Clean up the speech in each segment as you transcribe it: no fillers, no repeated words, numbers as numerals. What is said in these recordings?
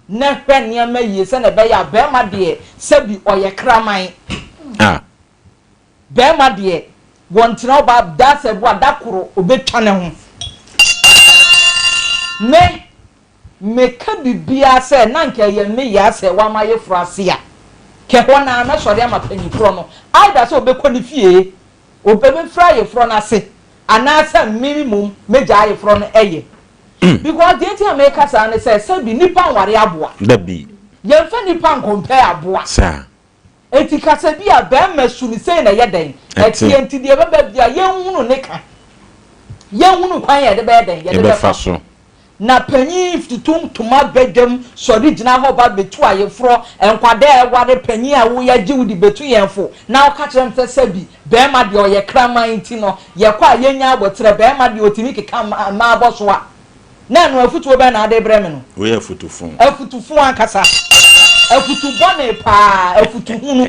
na hwɛ nneɛma yie sɛnea ɛbɛyɛ a barima deɛ sɛbi ɔyɛ kraman. Ah. Barima deɛ wɔntena ɔbaa da sɛ boa da koro ɔbɛtwa ne ho. Me meka biribiara sɛ na nka ɛyɛ me yaa sɛ wama yeforo ase a, kɛ hɔ no ara mɛsɔre ama panyin korɔ no either sɛ ɔbɛkɔ ne fie, ɔbɛfiri ayeforɔ no ase anaasɛ me mmom mɛgya ayeforɔ no ɛyɛ. Because deɛ nti a meka saa ne sɛ sɛbi nipa nware aboa. Dabi. Yɛmfa nipa nkompɛɛ aboa. Saa. Enti kasa bi a barima su no sei na ɛyɛ dɛn? Ɛteɛ. Enti deɛ ɛbɛba biara yɛnhunu ne ka. Yɛnhunu kwan a yɛde bɛyɛ dɛn? Yɛde bɛfa so. Na panyin tutu ntoma badwam sɔre gyina hɔ ba bɛtu ayeforɔ, nkwadaa a ɛware, panyin a woyɛ gye wo di bɛtu yɛn fo, na woka kyerɛ me sɛ sɛbi barima deɛ ɔyɛ kraman nti no yɛkɔ a yɛnya aboterɛ, barima deɛ ɔtumi keka mmaa bɔ so a, Na ɛno, afotuo bɛn na wode rebrɛ me no? Wei yɛ afotufo. Afotufo ankasa. Afotu bɔne paa, afotu hunu.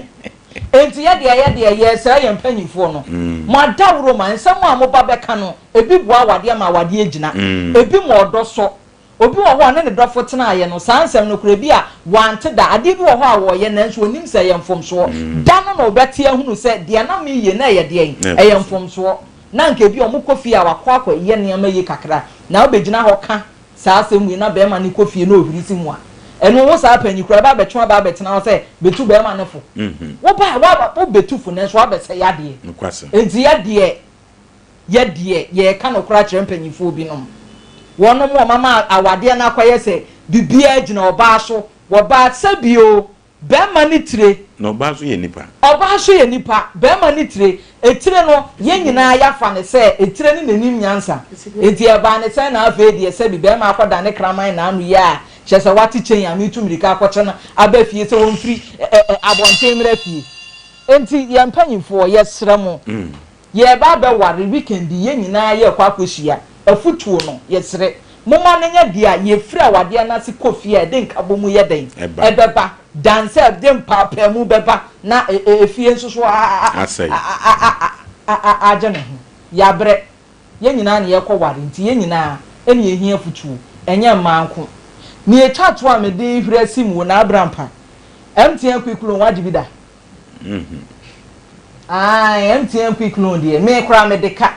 Enti yɛ deɛ yɛ deɛ, yɛresrɛ yɛn mpanimfoɔ no, mo adaworoma, nsɛm a moba bɛka no, ebi boa awadeɛ ma awadeɛ gyina, ebi ma ɔdɔ sɔ. Obi wɔ hɔ a, ɔne ne dɔfo tenaeɛ no, saa nsɛm no koraa, ebia wante da. Adeɛ bi wɔ hɔ a wɔyɛ nanso ɔnnim sɛ ɛyɛ mfomsoɔ. Da no na ɔbɛte ahunu sɛ deɛ na mereyɛ no ɛyɛ deɛn? Ɛyɛ mfomsoɔ. Na anka ebia wɔkɔ fie a wakɔ akɔyɛ nneɛma yie kakra, na wobɛgyina hɔ ka saa asɛm wei na barima no kɔ fie na ɔhuri si mu a, ɛno wo saa panyin koraa ɛba abɛtwe aba abɛtena hɔ sɛ bɛtu barima no fo. Woba a, woaba wobɛtu fo nanso woabɛsɛe adeɛ. Enti yɛ deɛ, yɛ deɛ yɛreka nokorɛ akyerɛ mpanimfoɔ binom. Wɔnom wɔn ama awadeɛ no akɔyɛ sɛ biribiara gyina ɔbaa so. Wɔbaa sɛbio Barima ne tire. Na ɔbaa nso yɛ nipa. Ɔbaa nso yɛ nipa. Barima ne tire. Etire no, yɛn nyinaa yɛafa no sɛ etire ne n'anim nyansa. Enti ɛbaa no sɛn na afei deɛ sɛbi barima akɔdane kraman n'ano yi a kyerɛ sɛ wate kyɛn a meretu mmirika akɔkyɛ no aba fie sɛ ɔmfiri abɔnten mmra fie. Enti yɛn mpanyinfoɔ, yɛsrɛ mo, Yɛreba abɛware weekend yi yɛn nyinaa yɛrekɔ akɔhyia. Afutuo no, yɛsrɛ, momma no nyɛ deɛ a yɛfiri awadeɛ no ase kɔ fie a ɛde nkabɔmu yɛ dɛn? Ɛbɛba, dan sɛ ɛde mpaapaamu bɛba na efie nso so agye ne ho. Yɛabrɛ. Yɛn nyinaa na yɛrekɔware nti yɛn nyinaa na yɛhia afutuo, ɛnyɛ mmaa nko. Nea ɛtwa toɔ a mede rehwiri asi mu wɔ N'Abrampa, MTN Quick Loan, woagye bi da? Ae MTN quick loan deɛ me koraa me de ka.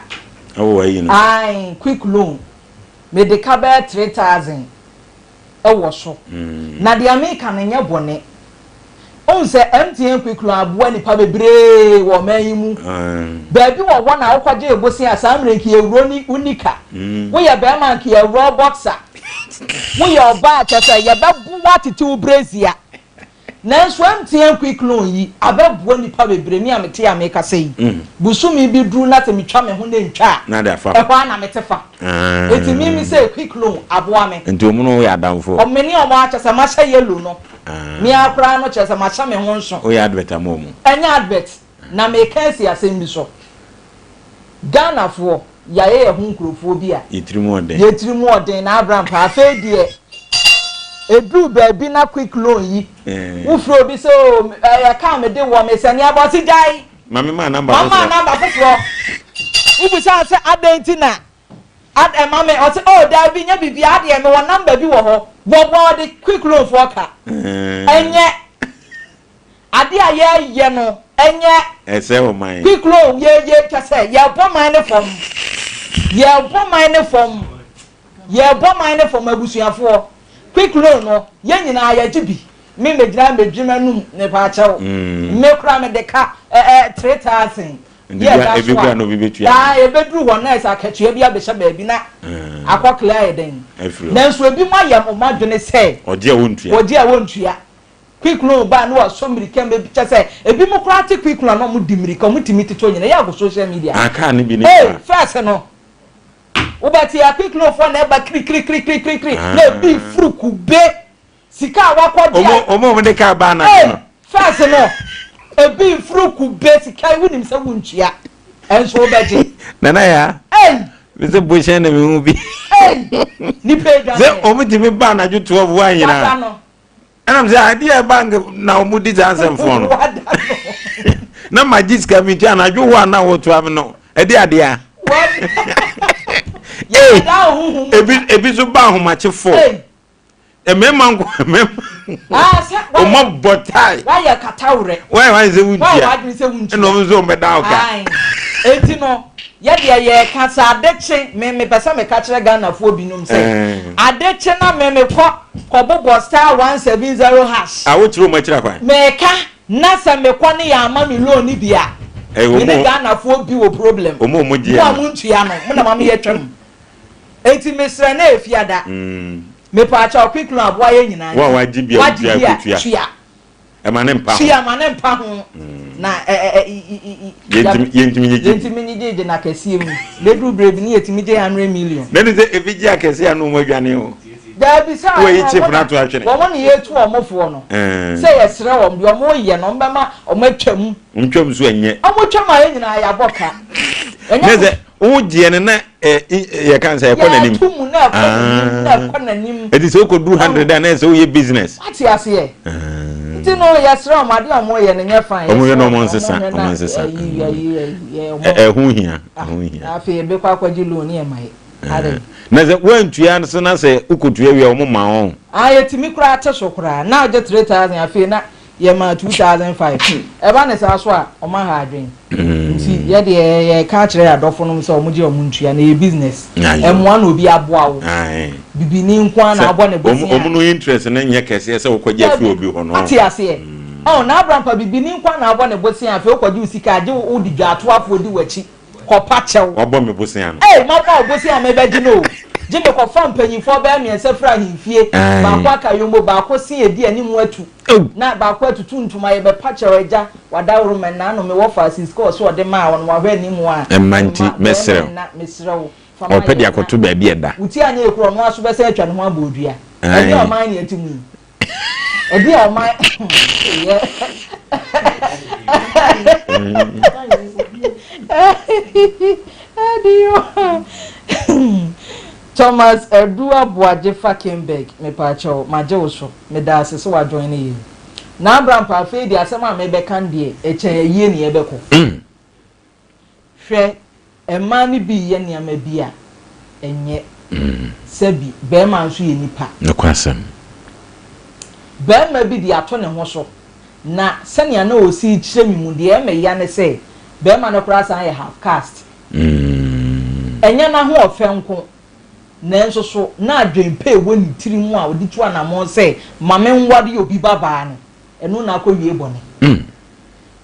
Ɛwɔ ayi no. Ae quick loan me de ka bɛyɛ 3000 ɛwɔ so. Na deɛ me ka no nyɛ bɔne. Ohun sɛ MTN quick loan aboa nipa bebree wɔ ɔman yi mu. Baabi wɔ hɔ na wokɔ gye bosea saa mmerɛ nka yɛwuro ni wo nika. Woyɛ bɛrima nka yɛwuro boxer. Woyɛ ɔbaa kyɛ sɛ yɛbɛbo wo atete wo brazier. Nanso MTN quick loan yi abɛboa nnipa bebree, me a mete a mekasa yi, bosome bi duru na sɛ metwa me ho na ɛntwa a, ɛhɔ ara na mete fa. Enti me me sɛ quick loan aboa me. Nti wɔn ne wo yɛ adamfoɔ? Me ne wɔn ara kyerɛ sɛ mahyɛ yellow no, me ara koraa no kyerɛ sɛ mahyɛ me ho nso. Woyɛ advert ama wɔn? Ɛnyɛ advert, na meka asi asɛm bi so. Ghanafoɔ, yɛayɛ yɛn ho nkurofoɔ bi a. Yɛn tiri mu ɔden. Yɛn tiri mu ɔden na abra mpa. Afei deɛ, ɛduru baabi na quick loan yi, wofrɛ obi sɛ oo ɛyɛ car mede wɔ me sɛne aba, ɔse gyae. Ma me maa number foforɔ. Ma maa number foforɔ. Wobisa no sɛ adɛn nti na ad ɛma me, ɔse oh daabi nyɛ biribiara, adeɛ mewɔ number bi wɔ hɔ, bɔbɔ ɔde quick loan foɔ ka. Ɛnyɛ. Ade a yɛyɛ no nyɛ. Ɛsɛe ɔman. Quick loan yɛ yɛ kyɛ sɛ yɛbɔ man no fam yɛbɔ man no fam yɛbɔ man no fam abusuafoɔ quick loan no yɛn nyinaa yɛgye bi me megyina medwi m'anum mepaakyɛw me koraa mede ka ɛ ɛ 3000 Nti yɛ bia da ebi so kura a na obi bɛtua daa no. ɛbɛduru hɔ na ɛsɛ akatua bi abɛhyɛ baabi na akɔ clear ayɛ dɛn Afiri hɔ. nanso ebi mo ayɛ wɔn adwene sɛ Ɔgye a wɔntua. wɔgye a wɔntua. Quick loan ba a na wasɔ mirika mu kyɛ sɛ ebinom koraa te quick loan a na wɔn di mirika wɔn tumi totɔ nyina yɛ ago social media. Ah car no bi ne Hey car. first no wobɛte a quick loan foɔ na ɛba kirikirikirikirikiri na ebi furu kube sika a wakɔ gye a. Ɔmo ɔmo a wɔde car ba anadwo Hey no. first no ebi furu kube sika yi wonim sɛ wontua ɛnso wobɛgye. Nana yaa. Hey. Mese bohyɛn na mehu bi. Hey nipa edwane. Sɛ wɔn tumi ba anadwo 12 wa nyinaa. Wada no. Ɛna mesɛ adeɛ a bank na wɔn di saa nsɛm fɔn no. Wada no. Na ma gye sika mi nti anadwo hɔ a na wɔtoa mi no ɛde adeɛ a. Wada. Ee Yɛda ahohom. ebi ebi so ba ahomakye fɔ. Hey. Mmarima nko mmarima. Ah, sɛ wayɛ Wɔn abɔ tae. Wayɛ katawerɛ. Wayɛ wayɛ sɛ Wayɛ wontua. w'adwene sɛ wontua. Ɛna wɔn nso wɔn bɛda wo ka. Ae. Enti no, yɛ deɛ yɛreka sɛ ade kye, me mepɛ sɛ meka kyerɛ Ghanafoɔ binom sɛ, Ɛɛ. ade kye na me mekɔ kɔbobɔ *170#. A wokyerɛ wɔn akyiri akwan. Meka na sɛ mekɔ ne yɛama me loan no bi a, Ɛyɛ me wɔn ne a Ghanafoɔ bi wɔ problem. Wɔn a wɔn gyeɛ Mo a no. montua no, mo na ma meyɛ twam. Enti mesrɛ na efiada. Mepaakyɛw quick loan aboa yɛn nyinaa Wo a nti wagye bi a wagye wotua bi a kotua. tua. Ɛma ne mpa ho. Tua ma ne mpa ho na ɛ ɛ ɛ i i i Yɛntumi yɛntumi nyegye bi. Yɛntumi nnyegyegye no akɛseɛ mu. Bɛduru berɛ bi ne yɛtumi gye hundred million. Na ne sɛ ebi gye akɛseɛ a na wɔn adwane o. Daabi sɛ Wo ayi wɔn chip no na ato atwene. wɔn na yɛtu wɔn foɔ no. Ɛɛ. Sɛ yɛsrɛ wɔn deɛ wɔn yɛ no wɔn bɛma wɔn atwa mu. Wɔn twam nso ɛnyɛ. Wɔn twam a yɛn nyinaa yɛabɔ ka. Ɛnyɛ Ne sɛ wogyeɛ no na yɛka sɛ ɛkɔ n'anim. Yɛto mu na ɛkɔ n'anim na ɛkɔ n'anim. Ɛti sɛ wokɔduru 100 a na ɛsɛ woyɛ business. Wate aseɛ. Nti no yɛsrɛ wɔn adeɛ a wɔn yɛ no nyɛ fine. Wɔn yɛ no Yɛsrɛ wɔn wɔn nsesa wɔn hwɛ wɔn na nsesa. ayi ayi ayi wɔn. Ɛho hia ɛho hia. Na afei yɛbɛkɔ akɔgye loan ne yɛma yɛ. Adɛn. Na sɛ woantua so na sɛ wokɔtua wie a wɔn ma wɔn. Ah yɛtumi koraa te so koraa na agye 3000 afei na yɛmaa 2005. Ɛba ne saa so a wɔn aha adwene. Nti yɛ deɛ yɛka akyerɛ yɛn adɔfo nom sɛ wɔn gye wɔn ntua na ɛyɛ business. Ɛmmoa na obi aboa wo. Bibini nko ara na abɔ ne bosea. Wɔn no interest no nyɛ kɛseɛ sɛ wokɔgye afiri obi hɔ no. Wate aseɛ? Ɔn na Abrampa bibini nko ara na abɔ ne bosea afei wokɔgye wo sika agye wo wode dwaatoafoɔ di w'akyi kɔpa kyɛw. Wabɔ me bosea no. Ei mabɔ wo bosea a mebɛgye no o. Gye me kɔfa mpanyinfoɔ bɛyɛ mmiɛnsa firi ahemfie baako aka yombo baako se edi anim atu. Na baako atutu ntoma yɛbɛpa kyɛw agya wadaworoma nna ano mewɔ faasi sika ɔse ɔde maa wo no wahwɛ anim a Mma nti mma mɛsrɛ bɛɛma wo. nna mesrɛ wo fa ma Ɔpɛ de yɛn na akɔto baabi a ɛda. Wo ti anyɛ ekuro ɔno ara so bɛsan atwa ne ho abɔ odua ɛdeɛ Ae. ɔman ne ɛte mu yi ɛdeɛ ɔman yɛ ɛdeɛ Thomas Adu Aboagye Fakenberg mepaakyɛw magye wo so. Medaase sɛ wa join yɛn. Na Abrampa afei deɛ asɛm a mebɛka no deɛ ɛkyɛn ayie ne yɛbɛkɔ. Hwɛ mmaa no bi reyɛ nneɛma bi a ɛnyɛ. Sɛbi barima nso yɛ nipa. Nokwasɛm. Barima bi de ato ne ho so na sɛnea na ɔsi rekyerɛ me mu deɛ ɛmɛ ya ne sɛ barima no koraa san yɛ half caste. Ɛnyɛ n'ahoɔfɛ nko nanso so na adwene pa a ɛwɔ ne tiri mu a ɔde tu anammɔn sɛ ma menware obi babaa no, ɛno na akɔwie bɔne.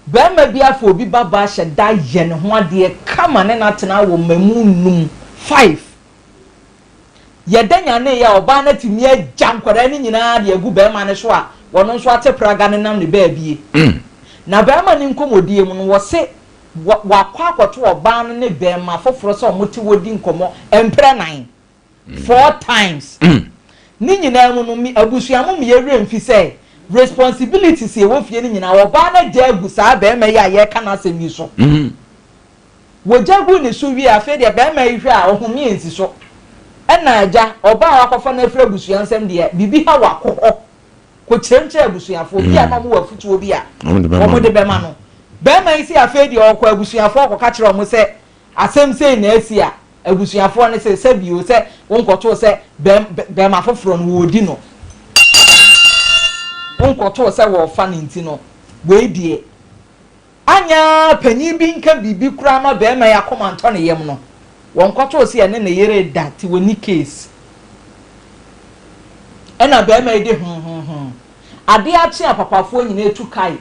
Barima bi afa obi babaa hyɛ da yɛ ne ho adeɛ kama ne no atena wɔ mmamu nnum, five. Yɛda nyanee a ɔbaa no atumi agya nkwadaa no nyinaa de agu barima no so a ɔno nso ate praga no nam ne baabie. Na barima no nkɔmmɔdie mu no, wɔse wakɔ akɔto ɔbaa no ne barima foforɔ sɛ wɔte hɔ di nkɔmmɔ mprɛ nan, four times. Ne nyinaa mu no, me abusua mo meyɛ werɛ mfi sɛ responsibilities a ɛwɔ fie no nyinaa ɔbaa no agya agu saa barima yi a yɛreka n'asɛm yi so. Wɔgya guu ne so wie a, afei deɛ barima yi hwɛ a ɔhome ansi so. Ɛna agya, ɔbaa a wakɔfa no afiri abusua nsam deɛ, biribi ha wakɔ hɔ kɔkyerɛmkyerɛ abusuafoɔ bi a na wɔwɔ afotuo bi a wɔde bɛma no. Barima yi se afei deɛ ɔkɔ abusuafoɔ kɔka kyerɛ wɔn sɛ asɛm sei na asi a, abusuafoɔ no se sɛ bio sɛ wonkɔtoo sɛ barima foforɔ no wɔredi no, wonkɔtoo sɛ wɔrefa no nti no, wei deɛ Anyɛ ara panyin bi nka biribi koraa ma barima yi akoma ntɔ ne yam no, wɔnkɔtoo sɛ ɛne ne yere reda nti wɔnni case. Ɛna barima yi de huhuhu. Adeɛ akye a papafoɔ nyinaa tu kae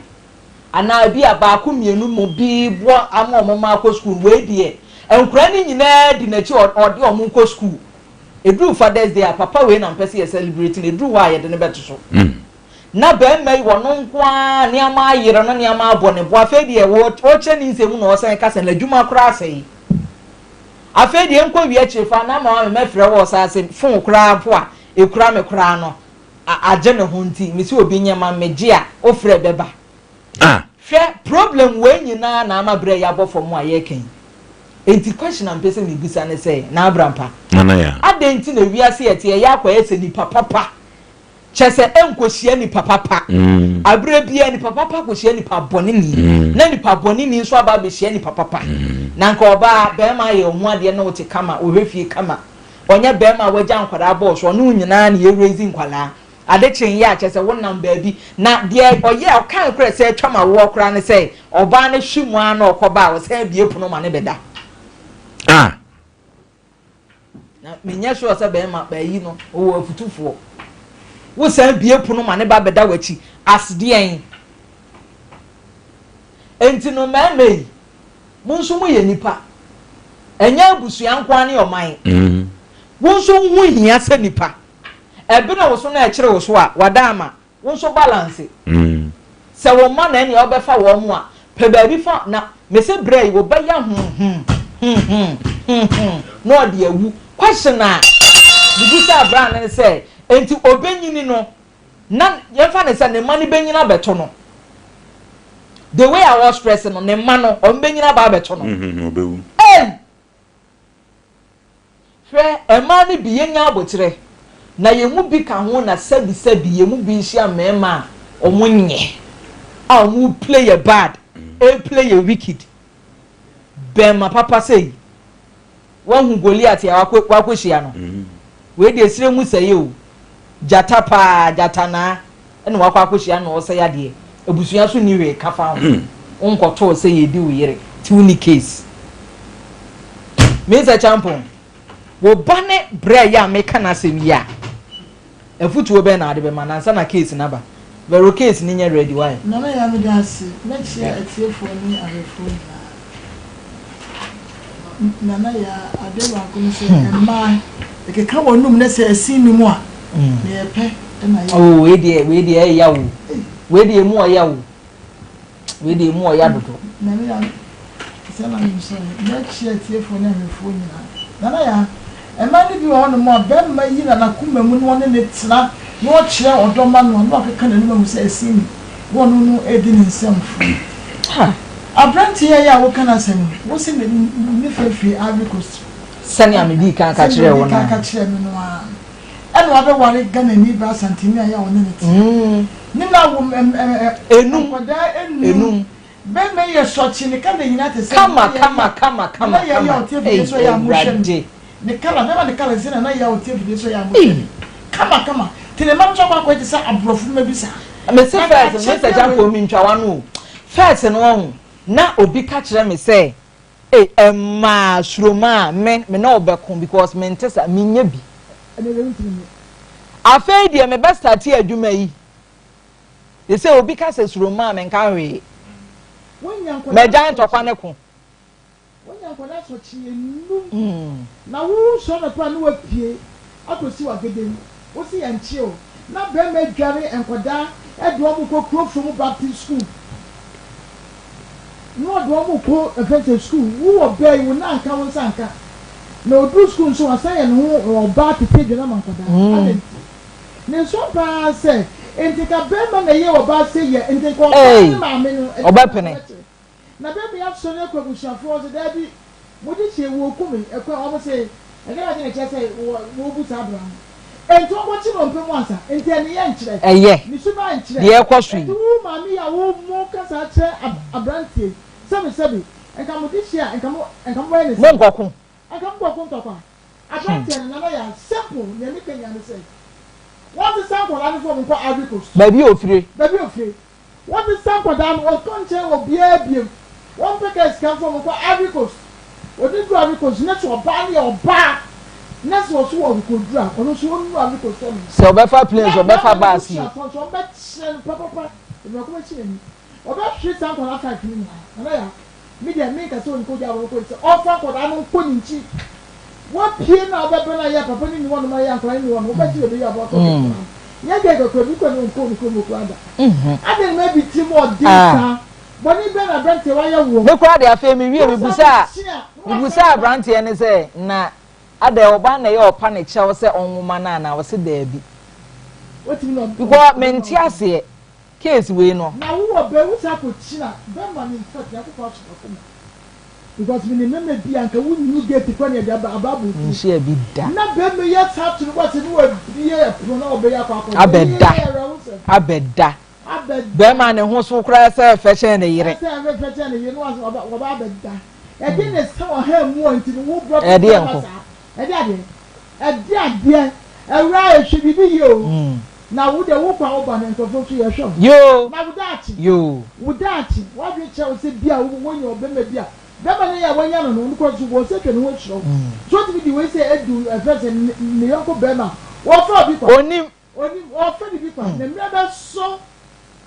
anaa ebi a baako mmienu mu bi boa ama wɔn mma akɔ sukuu no, wei deɛ nkwadaa no nyinaa di n'akyi ɔde wɔn kɔ sukuu. Ɛduru Father's Day a, papa wei na mpɛ sɛ yɛ celebrate no, ɛduru hɔ a yɛde no bɛto so. Na barima yi ɔno nko ara nneɛma ayere no, nneɛma abɔ ne bo. Afei deɛ ɔrekyerɛ ne nsɛm mu na ɔresan ka sɛ n'adwuma koraa asɛe. Afei deɛ nkɔ wie akyire fa na ama me mɛfrɛ wɔ saa sɛ fon koraa mpo a ɛkura me koraa no agye ne ho nti mese obi nyɛ ma megye a wofrɛ bɛba. Ah. Hwɛ problem wei nyinaa na ama berɛ yi abɔ fam a yɛreka yi. Enti question a mepɛ sɛ mebisa ne sɛ, Naa Abrampa, Nana Yaa. adɛn nti na wiase a yɛte yi ɛyɛ akɔyɛ sɛ nipa papa Kyerɛ sɛ ɛnkɔhyia nipa papa. Aberɛ biara nipa papa kɔhyia nipa bɔneni, na nipa bɔneni nso aba abɛhyia nipa papa. Na nka ɔbaa, barima ayɛ wo ho adeɛ ne wo te kama, ɔhwɛ fie kama. Ɔnyɛ barima a wagya nkwadaa bɔɔ so, ɔne wo nyinaa na yɛ raise nkwadaa. Ade kye yɛ a kyerɛ sɛ wonam baabi na deɛ ɔyɛ ɔka koraa sɛ atwa ma woɔ koraa ne sɛ ɔbaa no hwe mu ara na ɔkɔba a ɔsan bie pono ma ne bɛda. Ah. Na menyɛ sure sɛ bɛrima baayi no ɔwɔ afutufoɔ. Wosan bie pono ma ne ba bɛda w'akyi as deɛn? Enti no mmarima yi, mo nso moyɛ nipa. Ɛnyɛ abusua nko ara ne ɔman. Wo nso wo ho hia sɛ nipa. Ɛbene wo so na ɛkyere wo so a, wada ama. Wo nso balance. Sɛ wo mma na ɛnea wobɛfa wɔn a, pɛ baabi fa na mese berɛ yi wobɛyɛ huhum huhum huhum na ɔde awu. Question a mebisaa bra no ne sɛ, enti ɔbɛnyini no na yɛmfa no sɛ ne mma no bɛnyini abɛto no? The way a ɔrestress no, ne mma no, wɔbɛnyini aba abɛto no? Ɔbɛwu. Ei! Hwɛ, mmaa no bi, yɛnya aboterɛ, na yɛn mu bi ka ho na sɛbisɛbi yɛn mu bi nhyia mmarima a wɔnyɛ, a wɔreplay yɛ bad, ɛreplay yɛ wicked. Bɛrima papa sei, woahu Goliath a wakɔ wakɔhyia no? Wei deɛ serɛ mu sɛeɛ o, gyata paa, gyatanaa ɛna wakɔ akɔhyia no na ɔresɛe adeɛ. Abusua nso nni hwee ka fa ho. Wonkɔtoo sɛ yɛredi wo yere, nti wonni case. Mensah Kyampong, wo ba ne berɛ yi a meka n'asɛm yi a, afutuo bɛn na wode bɛma no ansa na case no aba? Vero case no nyɛ ready why? Nana Yaa meda ase, mɛkyea atiefoɔ ne ahwɛfoɔ nyinaa. Nana Yaa, adeɛ baako ne sɛ mmaa yɛkeka wɔn anum na sɛ ɛsen ne mu a, nea yɛpɛ na yɛyɛ. Oh wei deɛ wei deɛ ɛya o, wei deɛ emu ɔya o. Wei deɛ emu ɔya dodo. Nana Yaa, sɛ na menim sɛ mɛkyea atiefoɔ ne ahwɛfoɔ nyinaa. Nana Yaa, mmaa no bi wɔ hɔnom a barima yi na n'akoma mu na ɔne no tena na ɔkyerɛ ɔdɔ ma no a na wakeka n'anim ahu sɛ ɛsen ni na ɔno no redi ne nsam fo. Aberanteɛ yi a woka n'asɛm yi, wo se ne ne fɛ firi Ivory Coast. Sɛnea medii kan ka Sɛnea kyerɛɛ wo wodii no kan ka ara. kyerɛɛ me no ara. Ɛna wabɛware Ghanani baa Asanteni a yɛ a ɔne no te. Ne na wo Enum. nkwadaa enum. Enum. Bɛrima yi yɛ sɔkye ne kala nyinaa te sɛ Kama nana yɛ kama yɛ kama kama nana yɛ yɛ kama. a ɔte afidie Ei so yɛ a mohwɛ no Awurade. ne kala bɛrima ne kala te sɛ nana yɛ a ɔte afidie so yɛ a mohwɛ Ei. no kama kama te ne mma no nso akɔ akɔyɛ te sɛ aborɔfo mma bi saa Mese na first no Mister akyɛdeɛ Gyampo wei. mentwa w'ano o. First no wahu na obi ka kyerɛ me sɛ Ei ɛmaa suro maa me me ne wo bɛko because me nte saa me nyɛ bi. Ɛnɛ deɛ wontumi nyɛ. Afei deɛ me bɛ starte adwuma yi sɛ obi ka sɛ suro maa me nka hwee. Wonya nkwadaa Mɛgyae ntɔkwa asɔkye. ne ko. Wonya nkwadaa asɔkye enum na wo sɔre anɔpa a ne wapue akɔsi w'agede mu. Wo se yɛnkye o. Na bɛrima adware nkwadaa de wɔn kɔ Kurofrom Baptist School. Na ɔde wɔn kɔ ɛfɛn sɛ school. Wo wɔ bɛɛ yi wo nan nka wo nsa nka. Na ɔduru school nso wasan yɛ ne ho ɔbaa tete aduane ama nkwadaa. Adɛn nti? Ne nso paa sɛ nti nka bɛrima na ɛyɛ ɔbaa sɛ yɛ nti nka ɔbaa ne maame no ɛde Ɔbɛpene. ɔbɛkyere. Na bɛ bea sɔre akɔ abusuafoɔ hɔ sɛ, Daabi, mo de hyɛ wɔɔku me, ɛkwan a wɔn se, ɛdeɛn ade na ɛkyerɛ sɛ wɔ wɔɔbu saa bra no? Enti wɔnkɔkye no ɔmpɛ mu ansa? Enti ɛneyɛ nkyerɛ? Ɛyɛ. Ne suban nkyerɛ? Deɛ ɛrekɔ so yi. Enti wo maame yi a wo mo ka saa kyerɛ ab abranteɛ yi, sɛbi sɛbi, nka mo de hyɛ a, nka mo, nka mo bɛyɛ ne sɛn? Monkɔko. Nka mo bɔko ntɔkwa? Abranteɛ no, Nana Yaa, simple, nea meka nyinaa ne sɛ, wɔnsesa nkwadaa no fam nkɔ Ivory Coast. Baabi a ofire. Baabi a ofire. Wɔnsesa nkwadaa no, wɔnkɔ nkyɛn obiara biom. Wɔmpɛ kaa sika mfa wɔn nkɔ Ivory Coast. Wɔde duru Ivory Coast na sɛ ɔbaa no yɛ ɔbaa na sɛ ɔso wɔ akokoduru a, ɔno nso ɔnnuru Ivory Coast hɔ nom. Sɛ ɔbɛfa plane Na so, ɔbɛfa barima no bus o. abusuafoɔ nso wɔbɛkyerɛ no papapa, mmerɛ kɔm akyi n'ani. Ɔbɛhwere saa nkwadaa five no nyinaa. Nana Yaa. Me deɛ menka sɛ ɔnkɔ gya wɔn kɔ sɛ ɔmfa nkɔdaa no nkɔ ne nkyi wapue na ɔbɛbɛ no ayɛ papa no nni hɔ nom ayɛ nkɔdaa no nni hɔ nom wobɛgye baabi yɛ aboa kɔ mm. nyɛ gɛ kakra bi kɔ ne ɔnkɔ ne kurom kura da adɛn ma bi tirim ɔden saa bɔne bɛn na aberanteɛ wayɛ woɔ. Me koraa de afei mewie mebusaa mebusaa aberanteɛ no sɛ na adɛn ɔbaa na ɛyɛ ɔpa ne kyɛw sɛ ɔnwoma no anaa ɔse daabi because mente aseɛ Case wei no. Na wo wɔ bɛ wo saa kɔ kyina bɛ ma no infact Nyankopɔn aso makoma because me nim mɛma bi a nka wo nnu gate kɔ ne ɛde aba aba abɔ ti Menhyia bi da. na bɛ ma yɛ saa to no bɔ ase ne wa bie ɛpono na ɔbɛ yɛ akɔ akɔ Abɛda. yɛ awerɛho sɛm Abɛda. abɛda Bɛrima ne ho so koraa sɛ ɛfɛ kyɛn ne yere. ɛsɛ ɛfɛ fɛ kyɛn ne yere ne wa waba waba abɛda ɛde ne sa wɔ ha mu a nti no wo brɔ Ɛde bɛma ɛnko. saa ɛde adeɛ ɛde adeɛ ɛwura ɛhwɛ biribi yie o. Na wo deɛ wo kɔ a wo ba no nkurɔfoɔ nso yɛhwɛ wo. Yoo. Na wo daakye. Yoo. Wo daakye, w'adwene kyerɛ wo sɛ bi a wo wonya ɔbarima bi a, barima no yɛ a wanya no no, ɔno koraa nso wɔ sɛ atwa ne ho ahyira wo. So wotumi de wei sɛ adu ɛfrɛ sɛ ne ne yɔnko barima a, wɔfrɛ obi kwa. Onim. Onim, wɔfrɛ biribi kwa. Na mmerɛ bɛso,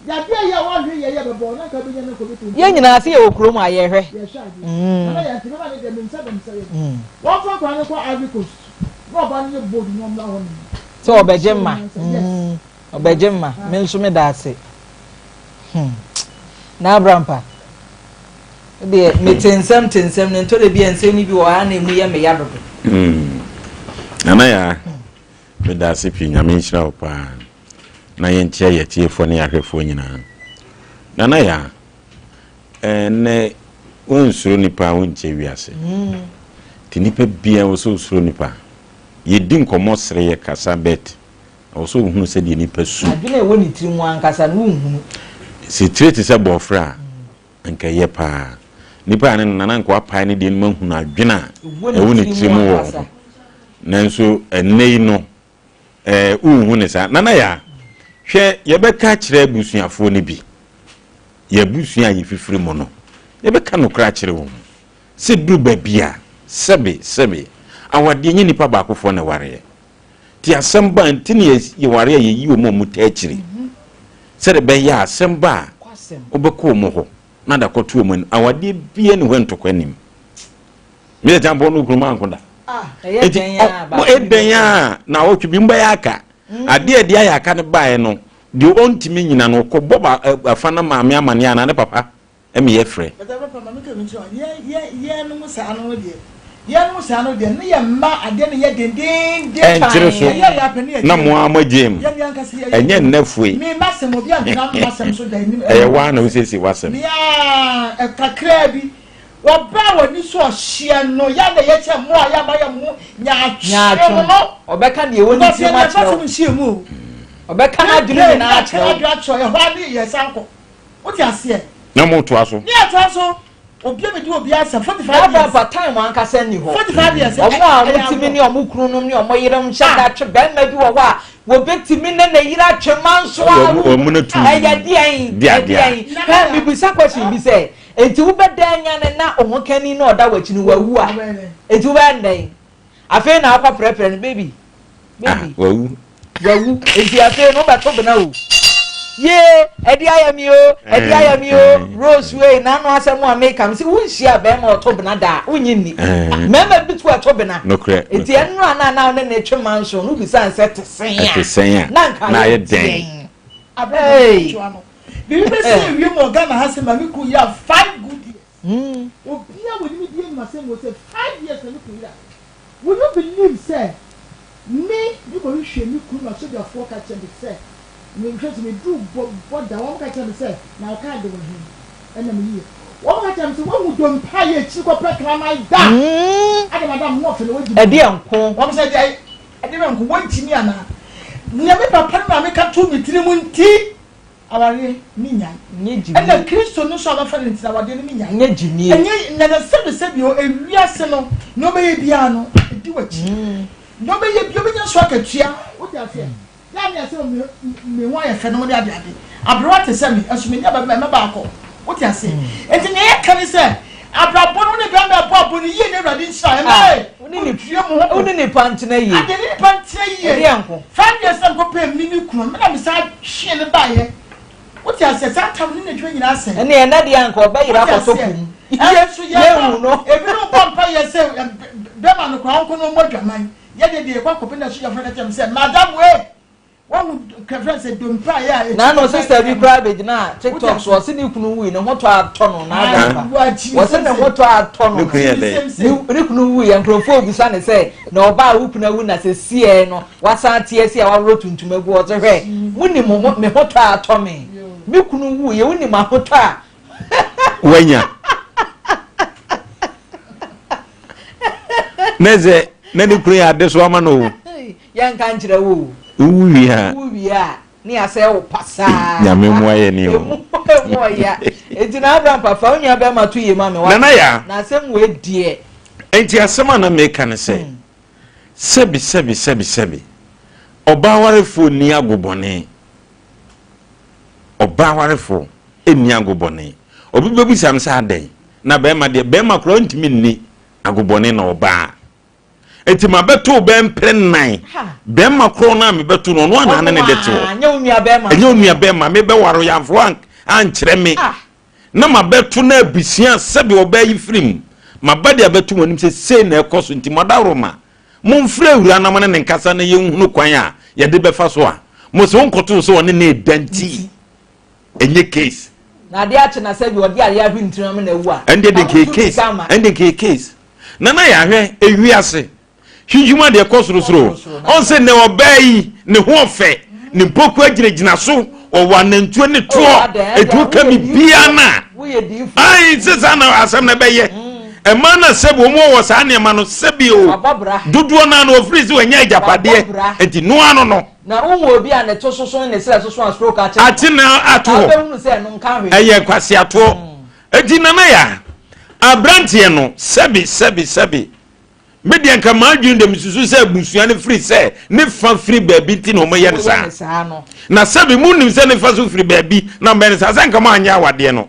yadeɛ yi a woanhwɛ yie a ɛbɛbɔ wo na anka wobɛnya no anka wobɛkum. Yɛn nyinaa sɛ yɛwɔ kurom a yɛhwɛ. Yɛhwɛ adeɛ. Nana yɛnte bɛma no deɛ me nsa da me nsa yam. Wɔmfa nkwadaa no nkɔ Ivory Coast na ɔbaa no nyɛ bold na ɔmmra hɔ nom. Sɛ ɔbɛgye mma. Ɔbɛgye mma. Me nso meda ase. Hmm. Na Abrampa. Deɛ mete nsɛm te nsɛm no ntɔ da bi a nsɛm no bi wɔ ha na emu yɛ me ya dodo. Nana yaa. Meda ase pii, Nyame nhyira wo paa. Na yɛnkyia yɛ atiefoɔ ne yɛ ahwɛfoɔ nyinaa. Nana Yaa, ɛnɛ wonsuro nipa a wonkyɛ wiase. Nti nipa biara wɔ sɛ osuro nipa. Yɛdi nkɔmmɔ sere yɛ kasa but ɛwɔ sɛ wohunu sɛdeɛ nipa su. Adwene a ɛwɔ ne tiri mu ankasa no wonhunu. Sɛ tire te sɛ bɔɔfrɛ a, anka ɛyɛ paa. Nipa a ne nana anka wapae ne deɛ no mu ahunu adwene a ɛwɔ ne tiri mu wɔ ho. Nanso ɛnnɛ yi no, ɛɛ wonhu ne saa. Nana Yaa, hwɛ yɛbɛka akyerɛ abusuafoɔ no bi, yɛn abusua a yɛfifiri mu no, yɛbɛka nokorɛ akyerɛ wɔn sɛ duru baabi a, sɛbe, sɛbe, awadeɛ nyɛ nipa baakofoɔ na ɛwareɛ. Nti asɛm ba a, nti na yɛware a yɛyi wɔn a wɔtaa akyiri. Sɛdeɛ ɛbɛyɛ a asɛm ba a, wobɛkɔ wɔn hɔ na de akɔto wɔn anim. Awadeɛ biara nni hɔ a ntɔkwa nnim. Me yɛ kyampɔn no kunu manko da. Eti ɛdɛn a na awɔtwe bi mbɛyɛ aka. Mm. Adeɛ ɛde ayɛ aka no baeɛ no, deɛ ɔntumi nyina no ɔkɔbɔ ba afa no maame amaneɛ anaa ne papa ɛmi yɛ frɛ. Bɛtɛ papa maame ka mi nkyerɛ yɛ yɛ yɛ no mu saa no deɛ yɛ no mu saa no deɛ ne yɛ mma adeɛ no yɛ dendenden. Ɛnkyere so na mo ara mo agye mu. Ɛnyɛ nnɛ foe. Me ma sɛm obi antena ma sɛm so da anim. Ɛyɛ waa na wosiesie w'asɛm. Mea kakraa bi. Wɔbaa wɔn ani so ɔhyeɛ no, yɛ na yɛkyɛ mmoa a yɛama yɛn ho nyaatwom no. Ɔbɛka deɛ ɛwɔ ne tirim akyerɛ wo. Nhyia mu o. Ɔbɛka n'adwene nyinaa akyerɛ wo. N'adwene akyerɛ wo. Ɛhɔ ara ne yɛsan kɔ. Wote aseɛ? Na motoa so. Ne yɛtoa so. Obi a medi obi asɛm 45 years. Papa time ankasa nni hɔ. 45 years. Wɔn a wɔtumi ne wɔn kununom ne wɔn yerenom hyɛ da twe barima bi wɔ hɔ a wɔbɛtumi ne ne yere atwe manso a ɛyɛ deɛn? Ɛdeɛn? Hɛ mebisa question bi sɛ Enti wobɛda anyane na wo hokani no a ɔda w'akyi no wawu a, enti wobɛyɛ no dɛn? Afei na akɔprɛprɛ no, baby, baby. Ah, wawu. Wawu. Enti afei no wobɛto bena o. Yee, ɛde ayɛ me o, ɛde ayɛ me o, Rose wei, n'ano asɛm a meka, mese wonhyia bɛrima a ɔto bena da a, wonnye nni. Mmarima bi to ɛto bena. Nokorɛ. Enti ɛnora no a na wo ne no twe manso no, wobisa no sɛ te sɛn a, Ɛte sɛn a, na anka na ayɛ ayɛ dɛn? dɛn? Abrabɔ no no. Biribi bɛsi ewiem wɔ Ghana ha sɛ ma me kun yera five good years. Obia wɔ nim bia nim asɛm wɔ sɛ 5 years na me kun yera. Will you believe sɛ me me kɔ hwehwɛ me kun na sogyafoɔ ka kyerɛ me sɛ me hwɛ sɛ me duru bɔ bɔda wɔn ka kyerɛ me sɛ na wo card wɔ he ɛna me yiɛ wɔn ka kyerɛ me sɛ wahu dompe a yɛ akyiri kɔ pɛ kraman da ada madam ho ɔfɛ na wagyi Ɛdeɛ nko. Wɔn sɛ deɛ ɛdeɛ bɛ nko wɔntumi anaa nea me papa ne maame ka too me tiri mu nti. Awareɛ me nyae. Nyɛ gyimie. Ɛna Kristo no nso a mafa no nti no awadeɛ no me nyae. Nyɛ gyimie. Ɛnyɛ na na sɛbi sɛbi o ewiase no nea ɔbɛyɛ biara no edi w'akyi. Nea ɔbɛyɛ biara ɔbɛnya so akatua. Wote aseɛ? Yɛ a ne yɛ sɛ me me ho ayɛ fɛ nom ne ade ade. Aberewa te sɛ me ɛso menni aba bi ma ɛmɛ baakɔ. Wote aseɛ? Nti nea yɛka ne sɛ abrabɔ no wo ne bɛrima ɛbɔ abɔ no yie na Awurade nhyira ɛmɛ. Wodua mo ho Wo ne nipa ntena yie. Ade ne nipa ntena yie. Ɛdeɛ nko. 5 years na mekɔ pɛɛ me me kunu me na me san twee no baeɛ. Wote aseɛ saa tam ne n'adwuma nyinaa asɛe. Ɛne ɛnɛ deɛ anka ɔbɛyera akɔtɔ po mu. Ɛnso yɛ Yɛnhu no. Ebinom bɔ mpa yɛ sɛ bɛma no koraa ɔnkɔ na ɔmmɔ adwaman. Yɛ deɛ deɛ yɛkɔ akɔpɛ na sogyafoɔ no ka kyerɛ me sɛ madam wei. Wahu kɛfrɛ sɛ dompe a yɛ a ɛti Naano sister bi koraa bɛgyinaa tiktok so ɔse ne kunu wui ne ho tɔ atɔ no n'adampa wɔse ne ho tɔ atɔ no Ne kunu yɛ dɛn? ne kunu wui yɛ nkurɔfoɔ obisa ne sɛ na ɔbaa wo kunu awu na sɛ siɛ no wasan ate asi a waworɔ tuntum agu ɔse hwɛ mo nim ho me ho tɔ atɔ me me kunu wui yɛ wonim ahotɔ a Wanya ne sɛ na ne kunu yɛ adesoa ma no o. Yɛnka nkyerɛ wo o. Wowu wie a. Wowu wie a, ne yɛasɛe wo pasaa. Nyame mmoa yɛn ni o. Emu emu ɔya. Enti na Abraham papa, wo nua bɛrima to yie ma me wate. Nana Yaa. Na asɛm wei deɛ. Enti asɛm a na meka ne sɛ, sɛbi sɛbi sɛbi sɛbi, Ɔbaa warefoɔ nni agobɔne. Ɔbaa warefoɔ nni agobɔne. Obi bɛbisa me sɛ adɛn na bɛrima deɛ, bɛrima koraa ntumi nni agobɔne na ɔbaa. Enti mabɛto wo bɛyɛ mprɛ nnan. Bɛrima korɔ no a mebɛto no, ɔno a na ne ne de te hɔ. Ɛnyɛ wo nua bɛrima. Ɛnyɛ wo nua bɛrima. Mebɛware wo, yɛamfa ankyerɛ me. Na mabɛto no abusua sɛdeɛ ɔbaa yi firi mu. Maba de abɛto mo anim sɛ sei na ɛkɔ so nti mo adaworoma, momfrɛ awuraa na mo ne no nkasa na yɛnhunu kwan a yɛde bɛfa so a mo se wonkɔtoo sɛ ɔne no reda nti ɛnyɛ case. Na adeɛ akye na sɛdeɛ ɔde adeɛ ahwe ne tirim ama no awu a, ɛndeɛ de ka nkɛyɛ wotu case, mmirika ama. ɛndeɛ nkɛyɛ case. Nana yɛahwɛ ewiase Hwinhwim adeɛ kɔ sorosoro. Ɔn sɛ nɛ ɔbaa yi ne ho ɔfɛ, ne mpokua gyinagyina so, ɔwɔ anantuo ne toɔ, eti woka biribiara no a, ae sɛ saa na asɛm no ɛbɛyɛ. Ɛmaa na sɛbi wɔn wɔ saa nneɛma no sɛbi o, dodoɔ no ara no wɔfiri sɛ wɔanya agyapadeɛ, nti noa ano no. Na wohu obi a ne to soso ne ne serɛ soso a stroke akye no. Akye no ato hɔ. Wobɛhunu sɛ ɛno nka hwee. Ɛyɛ nkwaseatoɔ. Eti Nana Yaa, aberanteɛ no sɛbi sɛbi sɛbi Me deɛ nka m'adwene deɛ mesusu sɛ abusua no firi sɛ ne fa firi baabi nti na wɔyɛ no saa na sɛbi mo nim sɛ ne fa so firi baabi na mbɛn no saa sɛ nka mo anyɛ awadeɛ no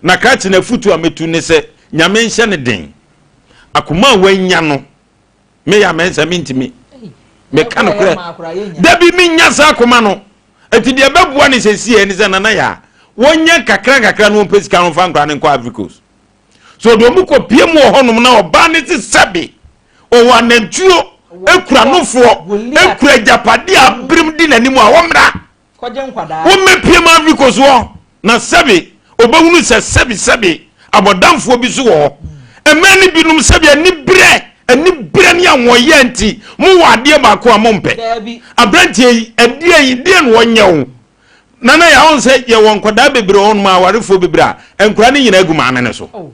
na krakye na afutu a metu ne sɛ nyame nhyɛ ne den akoma a wanya no meyɛ amɛnsa mentumi meka no korɛ dabi menya saa akoma no nti deɛ ɛbɛboa ne sɛ sie ne sɛ nana yɛ a wɔnyɛ nkakra nkakra no wɔmpɛ sika no mfa nkora ne nkɔ Ivory Coast So ɔde wɔn kɔpie mu wɔ hɔnom na ɔbaa no te sɛbe ɔwɔ anantuo, ekura nofoɔ, ekura agyapadeɛ a abirim di n'anim a wɔmmra. Wɔmmɛpie mu Ivory Coast hɔ na sɛbe ɔbɛhunu sɛ sɛbe sɛbe abɔdamfoɔ bi so wɔ hɔ. Mmaa no binom sɛbe aniberɛ aniberɛ ne ahoɔyɛ nti mowɔ adeɛ baako a mompɛ. Aberanteɛ yi ɛdeɛ yi deɛ na ɔnyɛ wo Nana yɛ ahun sɛ yɛwɔ nkwadaa bebree wɔ hɔnom awarefoɔ bebree a nkwadaa no nyinaa gu maame no so. Oh.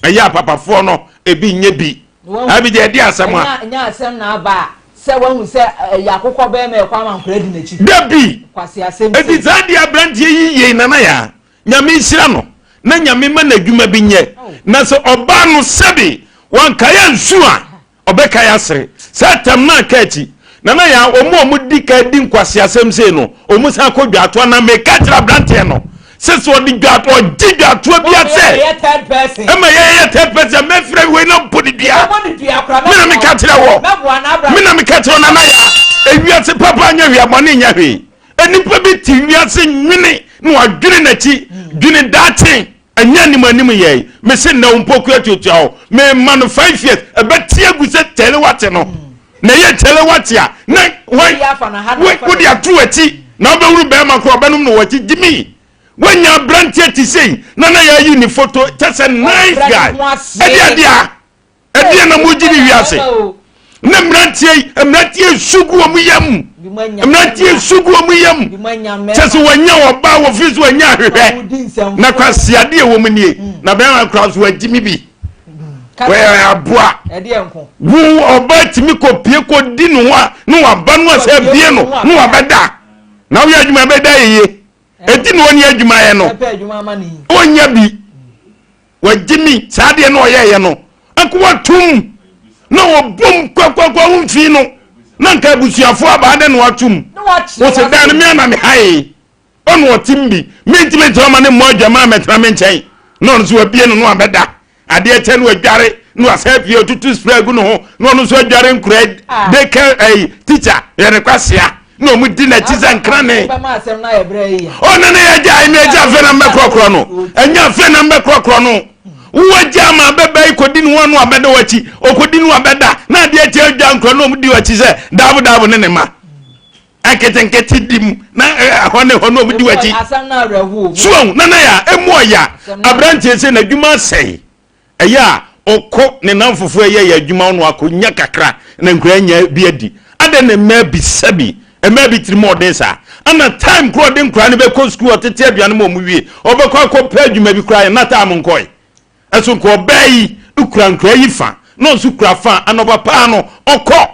Ɛyɛ apapafoɔ no ebi nyɛ bi. Ɛbi deɛ ɛde asɛm a. Ɛnyɛ asɛm na aba a sɛ wahu sɛ ɛyɛ akokɔ bɛrima ɛkɔ ama nkwadaa di n'akyi. Dabi. Kwasi asɛm. Eti saa deɛ aberanteɛ yi yie Nana yɛ a nyame nhyira no na nyame ma n'adwuma bi nyɛ oh. Na sɛ ɔbaa no sɛbi wankae ansu a Ɔbɛkae asere. Saa tam no aka akyi. Nana Yaa, wɔn a wɔdi kan di nkwaseasɛm sei no, wɔn san kɔ dwaatoa. Na meka kyerɛ aberanteɛ no sɛ sɛ ɔde dwaatoa, ɔgye dwaatoa bi asɛ. Ɛma third person. Ɛma yɛyɛ third person. Mɛfrɛ wei na bɔ ne dua. Me na meka kyerɛ wɔ. Me na meka kyerɛ Nana Yaa. Ewiase papa nyɛ hwee, abɔne nyɛ hwee. Nnipa bi te wiase nwene na wadwene n'akyi, dwene daakye. Ɛnyɛ anim anim yɛe. Mese nnɛ wo mpokua tuatua hɔ. Mema no 5 years. Ɛbɛte agu sɛ kyɛle wate no. Na ɛyɛ kyɛle wate a na wan wode ato w'akyi na wobɛhunu bɛrima korɔ ɔbɛnom no w'akyi gyimi. Woanya aberanteɛ te sei na na yɛayi ne photo kyɛ sɛ nice guy. Ɛde adeɛ a ɛdeɛ na mogye ne wiase na mmeranteɛ yi mmeranteɛ su gu wɔn yam mmeranteɛ su gu wɔn yam kyɛ sɛ wɔanya ɔbaa wɔ fi so wɔanya ahwehwɛ na kwasiadeɛ wɔ mu nie hmm. na bɛrima kora so wɔagye mi bi wɔyɛ aboa wo ɔbaa tumi kɔ pie kɔ di ne ho a na waba no asɛ abie no na wabɛda na woyɛ adwuma bɛda yeye eti na wɔnyɛ adwuma yɛ no wɔnyɛ bi. Wagye mi saa adeɛ no ɔyɛɛyɛ no nka watum na wɔbom kwakwakwa wo mfii no na nka abusuafoɔ abaa dɛ na watum wɔsɛ dan no me ana me hae ɔna ɔtem bi mentumi ntena ma ne mmɔ adwamaa mɛtena me nkyɛn na ɔno nso wabie no no abɛda adeɛ kyɛ no adware na wasa afie ɔtutu spray agu ne ho na ɔno nso adware nkura ah. daycare ɛyi teacher yɛ ne kwasia na ɔmo di n'akyi sɛ nkrane ɔne ne yɛ gya ɛne agya afei na mbɛkorɔkorɔ no ɛnyɛ afei na mbɛkorɔkorɔ no wowɔ gya ama abɛbɛ yi kɔdi ne ho ano abɛda w'akyi ɔkɔdi ne ho abɛda na adeɛ akyi adwa nkura na ɔmo di w'akyi sɛ daabo daabo ne ne ma nketenkete di mu na ɛhɔ ne hɔ na ɔmo di w'akyi so na na yɛ emu ɔya aberanteɛ sɛ n'adwuma asɛe Ɛyɛ a ɔkɔ ne nnamfofoɔ ɛyɛ yɛ adwuma ɔno akɔnya kakra na nkura nya bi adi. Adɛn na mmaa bi sɛbi mmaa bi tirim ɔden saa? Ana time koraa ɔde nkura no bɛkɔ sukuu ɔtete aduane ma ɔmo wie ɔbɛkɔ akɔpɛ adwuma bi koraa na time nkɔe. Ɛso nka ɔbaa yi kura nkura yi fa na ɔnso kura fa anɔpa paa no ɔkɔ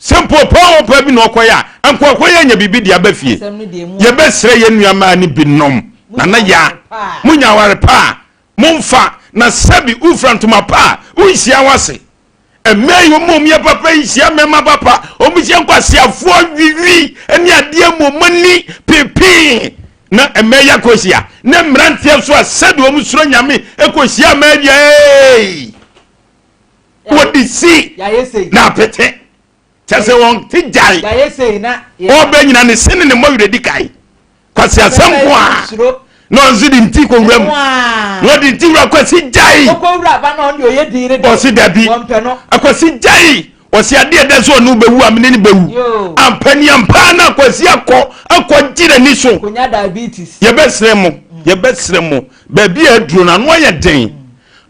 sɛ mpo ɔpɛ ɔpɛ bi na ɔkɔyɛ a nka ɔkɔyɛ anya biribi de aba fie. Yɛbɛsrɛ yɛn nua mmaa no bi nom nana yaa monya aware paa Momfa, na sɛbi wofira ntoma pa a, wonhyia w'ase. Mmaa yi wɔn a wɔyɛ papa yi hyia mmarima papa, wɔn hyia nkwaseafoɔ wiwi ne adeɛ mu wɔn ani pepee na mmaa yi akɔhyia na mmeranteɛ nso a sɛdeɛ wɔn soro nyame kɔhyia mmaa bi ee wɔde si na apete. Kyɛ sɛ wɔn te gyae. Ɔbɛ nyina ne se ne ne mmɔwerɛ di kae. Kwasi asɛm ko a. Na ɔnso de nti kɔ wura mu. Na ɔde nti wura Kwasi gyae. Ɔse dabi. Akwasi gyae. Ɔse adeɛ ɛda so ɔno bɛwu a mene ne bɛwu. Ampa ni ampa na Akwasi akɔ akɔ gye n'ani so. Yɛbɛsrɛ mo yɛbɛsrɛ mo baabi a aduro no ano ayɛ den.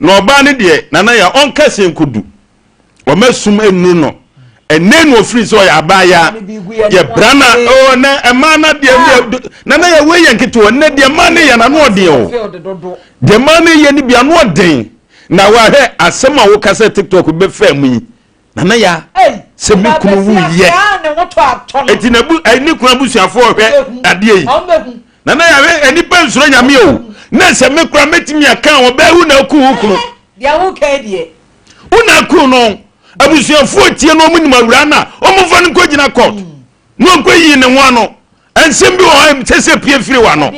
Na ɔbaa no deɛ Nana Yaa ɔnka sɛ nkɔdu. Wɔma sum nnuru no. Ɛnɛ na ofiri sɛ ɔyɛ abaayaa. Yɛbra na oh na ɛmaa na deɛ ah. na na yɛ wei yɛ nketewa nnɛ deɛ maa ne yɛ na ano ɔden o. Deɛ maa ne yɛ no bi ano ɔden. Na wahwɛ asɛm a woka sɛ TikTok bɛfaa mu yi. Nana ya sɛ me kunu wu yɛ. Eti na bu ne kunu abusuafoɔ hwɛ adeɛ yi. Nana ya hwɛ nnipa nsuro nyame o. Na sɛ me kura mɛtumi aka ɔbaa wu na aku wo kunu. Deɛ woka deɛ. Wo na aku no. Abusuafoɔ tie no, wɔn nim awuraa no a, wɔn mfa no nkɔ gyina court na ɔnkɔ yi ne ho ano. Nsɛm bi wɔ hɔ a ɛsɛ sɛ pie firi w'ano.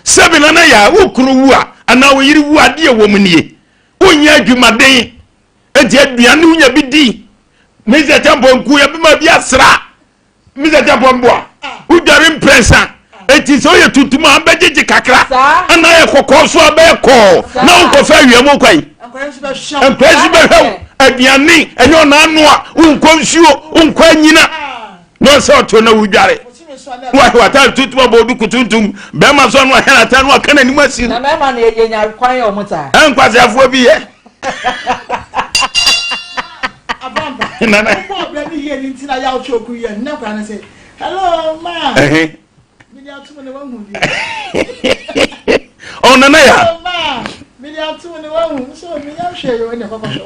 Sɛbi nana yaa, wo kunu wu a anaa wo yere wu a, adeɛ ɛwɔ mu nie. Wonyɛ adwumaden, enti aduane wonya bi di. Mr. Champon nku yɛ bɛma bi asra. Mr. Japan boa wodware mprɛnsa eti sɛ woyɛ tuntum a bɛgyegye kakra ana ayɛ kɔkɔɔ so a bɛyɛ kɔɔ na wonkɔfa awia mu kwan nkora nso bɛhwɛ wo aduane ɛnyɛ ɔna ano a wonkɔ nsuo wonkɔ anyina na ɔsɛ ɔto na wodware wahwɛ w'atare tuntum abɔ oduku tuntum bɛrima so ano ahwɛ n'atare no aka n'anim asi na mɛma no yɛnya kwan yɛ ɔmo taa ɛnkwaseafoɔ bi yɛ Abamba. Nana. Wobɔ ɔbrɛ ne yie ne nti na yaw kyɛ okuru yɛ nnɛ kwan ne sɛ hello ma. Mede atom ne wahu deɛ. Oh nana ya. Hello ma. Mede atom ne wahu nso menya nhwɛ yɛ ɛna kɔkɔ hwɛ.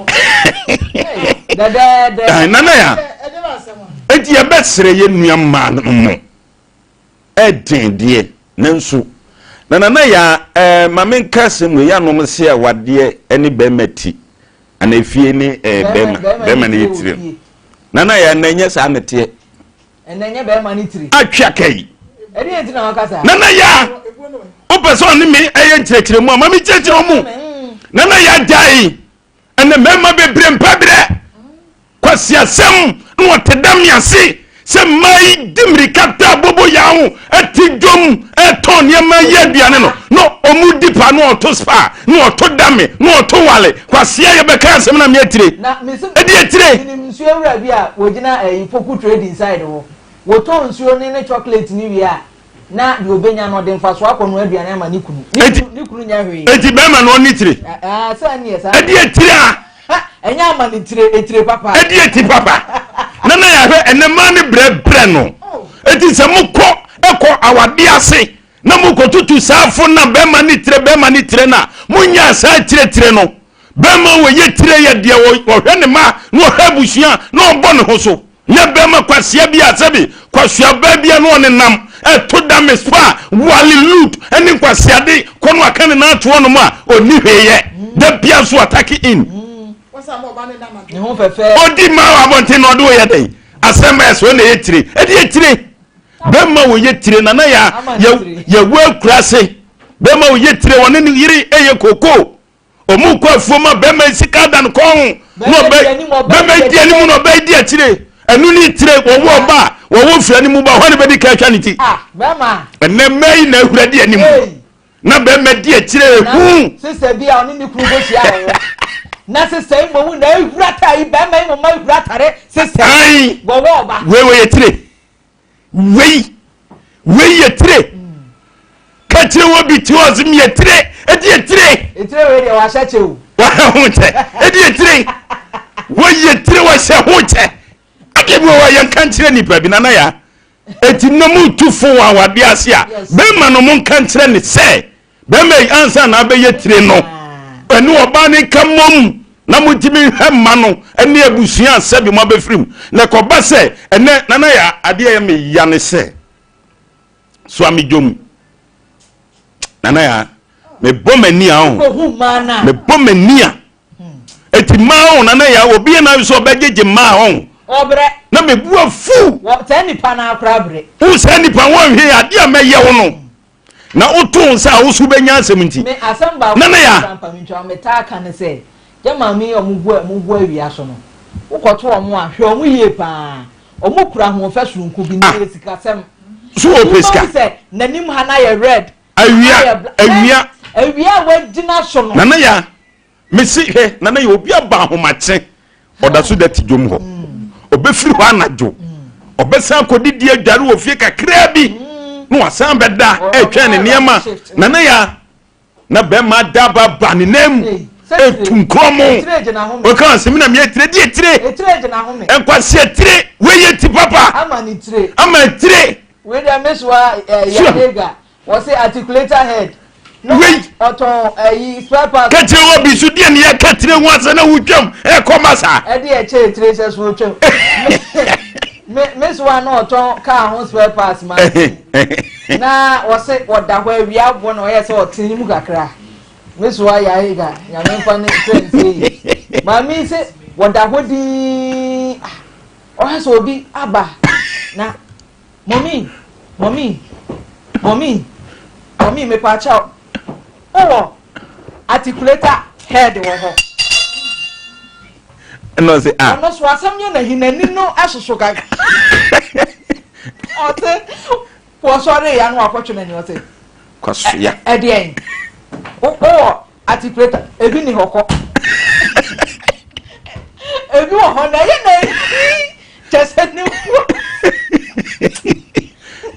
Dɛdɛɛdɛ. Nana ya. Ɛde ba asɛm a. Enti yɛbɛsrɛ yɛn nua mmaa no mo. Ɛden deɛ, nanso. Na Nana Yaa, ɛɛ, ma menka asɛm wei, yɛanom se awadeɛ ne bɛrima ti, anaa efie ne ɛɛ bɛrima, bɛrima ne yɛ tiri no. Nana Yaa, ɛnɛ nyɛ saa na ɛteɛ. Ɛnɛ nyɛ bɛrima ne tiri. Atwe aka yi. Ɛdeɛ nti na waka saa? Nana Yaa, wopɛ sɛ ɔne me ɛyɛ nkyerɛkyerɛ mu a, ma me nkyerɛkyerɛ mu. Nana Yaa gyae. Ɛnɛ mmarima bebree mpɛ berɛ. Kwasiasɛm na wɔte da me ase sɛ mmaa yi di mmirika taa bobo yaa ho ɛte dwom ɛtɔn nneɛma yi aduane no na ɔmu di pa na ɔto spa na ɔto dame na ɔto wale kwasia yɛbɛka asɛm na me atire ɛdi atire. Menim nsuo wura bi a wɔgyina ɛyi poku trading side hɔ wɔtɔn nsuo ne ne chocolate ne wie a na deɛ ɔbɛnya no ɔde mfasoɔ akɔnoa aduane ama ne kunu. Ne kunu ne kunu nyɛ hwee. Eti bɛrima no ɔne tire. Aa sɛ ɛneɛ saa. Ɛdi etire a. Ɛnyɛ ama ne tire etire papa. Ɛdi eti papa. Nana yɛahwɛ ɛnɛ mmaa ne brɛbrɛ no. Eti sɛ mokɔ ɛkɔ awadeɛ ase na mokɔ tutu saa fo na bɛrima ne tire bɛrima ne tire na monya saa tire tire no. Bɛrima wɔ yɛ tire yɛ deɛ ɔhwɛ ne mma na ɔhwɛ abusua na ɔbɔ ne ho so. Nyɛ bɛrima kwasea bi a sɛbi kwasea baa bi a na ɔnenam ɛto da me spa wale loot ɛne nkwaseade kɔ no aka ne nan ato hɔnom a ɔnni hwee yɛ da bia nso atake in ɔdi ma wɔ abɔnten na ɔde woyɛ dɛn asɛm bɛyɛ sɛ ɔna ɛyɛ tire ɛde yɛ tire bɛrima wɔyɛ tire nana yɛ yɛwɔ akura se bɛrima wɔyɛ tire wɔne ne yere ɛyɛ kokoo Ɔmo kɔ afuom a bɛrima yi sika da no kɔn ho na ɔbɛ bɛrima yi di anim na ɔbɛ yi di akyire ɛno ne tire wɔwɔ ɔba a wɔwɔ fira ne mu ba hɔ ne bɛdi ka atwa ne ti ɛnɛ mmaa yi na ahura di anim na bɛrima di akyire ehu. Sista bi a ɔne ne kunu bɔ hyia wɔ na sista yi mmom na ehura taa yi bɛrima yi mmom ehura tare sista yi wɔwɔ ɔba. Wei wɔyɛ tire. Wei wei yɛ tire ka kyerɛ wɔ bi ti hɔ sɛ meyɛ tire ɛdi yɛ tire. Etire wei deɛ wahyɛ kyɛ o. Wahyɛ ho kyɛ ɛdi yɛ tire wɔyɛ tire wahyɛ ho kyɛ adeɛ bi wɔ hɔ a yɛnka nkyerɛ nipa bi nana ya eti na mu tu fo wɔ awadeɛ ase a bɛrima no mo nka nkyerɛ ne sɛ Bɛrima yi ansa na abɛyɛ tire no, ɛne ɔbaa no nka mmom na montumi nhwɛ mma no ne abusua a sɛbi mo abɛfiri mu. Na ɛkɔba sɛ ɛnɛ nana yɛ adeɛ yɛ me ya ne sɛ soa me dwom nana ya mebɔ m'ani a ɔho mebɔ m'ani a. Eti mmaa ho nana ya obi yɛ n'awi sɛ ɔbɛgyegye mmaa ho. Ɔbrɛ. Na mebu afu. Wɔ saa nipa no akora brɛ. Wo saa nipa wɔn hwɛ yɛ adeɛ a mɛyɛ wo no. Na woto nsa a woso bɛnya asɛm nti. Me asɛm baako Nana ya. Nana ya. Metaa ka ne sɛ, gye maame yi a ɔmo gu ɔmo gu awia so no, wokɔto ɔmo a, hwɛ ɔmo yie paa. Ɔmo kura ahoɔfɛ soronko bi na ɛyɛ sikasɛm. So wɔpɛ sika. Wobɛhu sɛ n'anim ha no ayɛ red. Awia, awia. Awia a wagyina so no. Nana ya. Mese hwɛ nana yɛ obi aba ahomakye ɔda so da ti dwom hɔ ɔbɛfiri hɔ anadwo ɔbɛsan akɔdidi adware wɔ fie kakraa bi na wasan bɛda ɛretwɛn ne nneɛma. Nana ya na bɛrima da ba ba ne nan mu etu nkorɔmo ɔka asɛm na meyɛ tire deɛ tire nkwasi tire wei yɛ ti papa ama tire. Wei deɛ mesoa yɛ Wɔse articulator head. Na Wei. ɔtɔn ɛyi spare parts. Kɛkyerɛ wɔ bi so deɛ ne yɛ kɛkyerɛ ho asɛ na wotwam ɛkɔ ma saa. Ɛde ɛkyɛ etire sɛ so otwam. Me me so a na ɔtɔn car ho spare parts ma. Na wɔse wɔda hɔ awia abɔ na ɔyɛ sɛ ɔtene ne mu kakra. Me so a yɛ ga nyame mfa ne sɛ nsie yi. Maame se wɔda hɔ dii ɔhɛ sɛ obi aba na. Mummy, mummy, mummy, mummy, mepaakyɛw, wowɔ articulator head wɔ hɔ? Ɛna ɔse, ah. Ɔno so asɛm yɛ n'ahi, n'ani no ɛsoso kakra. Ɔse, wɔsɔre ya no wakɔtwe n'ani ɔse. Kwasoya. Ɛdeɛn? Wowɔ Articulator, ebi ni hɔ kɔ. Ebi wɔ hɔ na ɛyɛ na ehi kyɛ sɛ ne wu.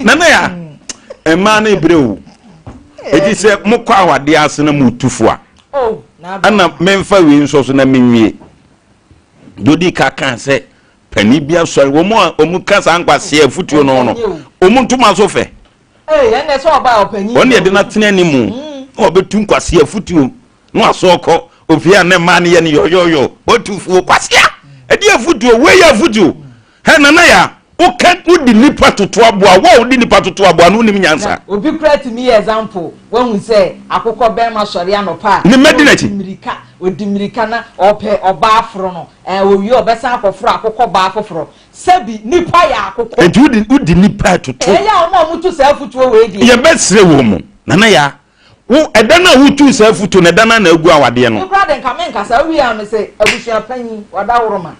Nana ya, mmaa no ebere o. Eti sɛ mokɔ awadeɛ ase na mo tu fo a. Oh, na Ɛna memfa wei nso so na menwie. Dodi ka kan sɛ panin bi asɔre wɔn a wɔn ka saa nkwaseɛ afutuo no no wɔn ntoma so fɛ. Wɔn deɛ de no atena anim na wɔbɛtu nkwasea afutuo na wasɔ kɔ ofie a ne mmaa no yɛ no yɔyɔyɔ wɔtu fuo kwasea ɛde afutuo wei yɛ afutuo hɛ nana ya woka wodi nipa toto aboa wo a wodi nipa toto aboa no wonim nyansa. Obi kura tumi yɛ example wahu sɛ akokɔ bɛrima sɔre anɔpa a ne mma di n'akyi mirika odi mirika na ɔpɛ ɔbaa foro no ɛɛ owie ɔbɛsan akɔforo akokɔ baa foforɔ Sɛbi, nipa yɛ akokɔ. Enti wode wode nipa toto. Ɛyɛ a wɔn a wɔtu saa afutuo wei deɛ. Yɛbɛsrɛ wɔn mu. Nana Yaa, wo ɛda no a wotuu saa afutuo no, ɛda no ara na agu awadeɛ no. Me koraa de nka menkasa, wowie a mese abusua panyin, wadaworoma.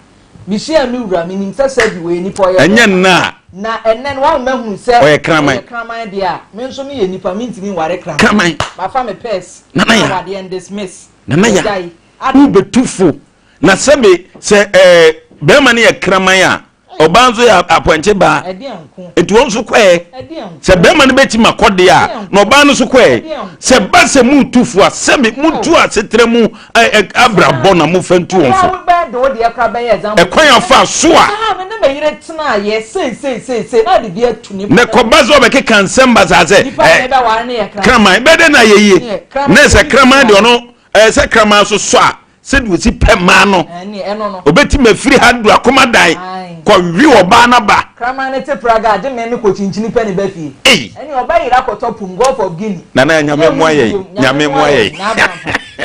Mehyiaa me wura, menim sɛ sɛbi ɔyɛ nipa, ɔyɛ Ɛnyɛ nnɛ a. Na ɛnnɛ no wahu mahunu sɛ. Ɔyɛ kraman. Ɔyɛ kraman deɛ a, me nso meyɛ nipa, mentumi nware kraman. Kraman. Mafa me purse. Nana Yaa. Na awadeɛ no dismiss. Nana Yaa, Magyae. Adɛn? wobɛtu fo Na sɛbe sɛ ɛɛ bɛrima no yɛ kraman a, ɔbaa nso yɛ apɔnkye baa. Nti wɔn nso kɔɛ. Sɛ bɛrima no bɛtumi akɔ deɛ a, na ɔbaa no nso kɔɛ. Sɛ ba sɛ mutu fo a, sɛbe mutu asetra mu abrabɔ na mofa ntu wɔn fo. Ɛkwan afa so a. Na kɔba sɛ ɔbɛkeka nsɛm basaa sɛ kraman bɛdɛ na ayɛ yie. Na sɛ kraman deɛ ɔno ɛɛ sɛ kraman so sɔ a sɛdeɛ ɔsi pɛ mmaa no ɔbɛtumi afiri ha du akoma dan kɔwe ɔbaa no ba. Kraman no te praga agye me me kɔ kyinkyini pɛ ne ba fie. Ei. Ɛne ɔbɛ yera kɔtɔ pum Gulf of Guinea. Nana nyame mmoa yɛn nyame mmoa yɛn.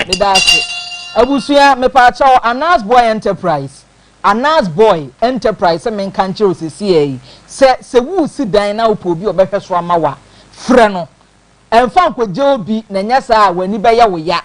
Meda ase. Abusua mepaakyɛw Anas Boy Enterprise Anas Boy Enterprise sɛ menka nkyerɛ wo sesiaa yi sɛ sɛ woresi dan na wopɛ obi a ɔbɛhwɛ so ama wo a frɛ no Ɛmfa nkɔgye obi na ɛnyɛ saa a w'ani bɛyɛ wo ya.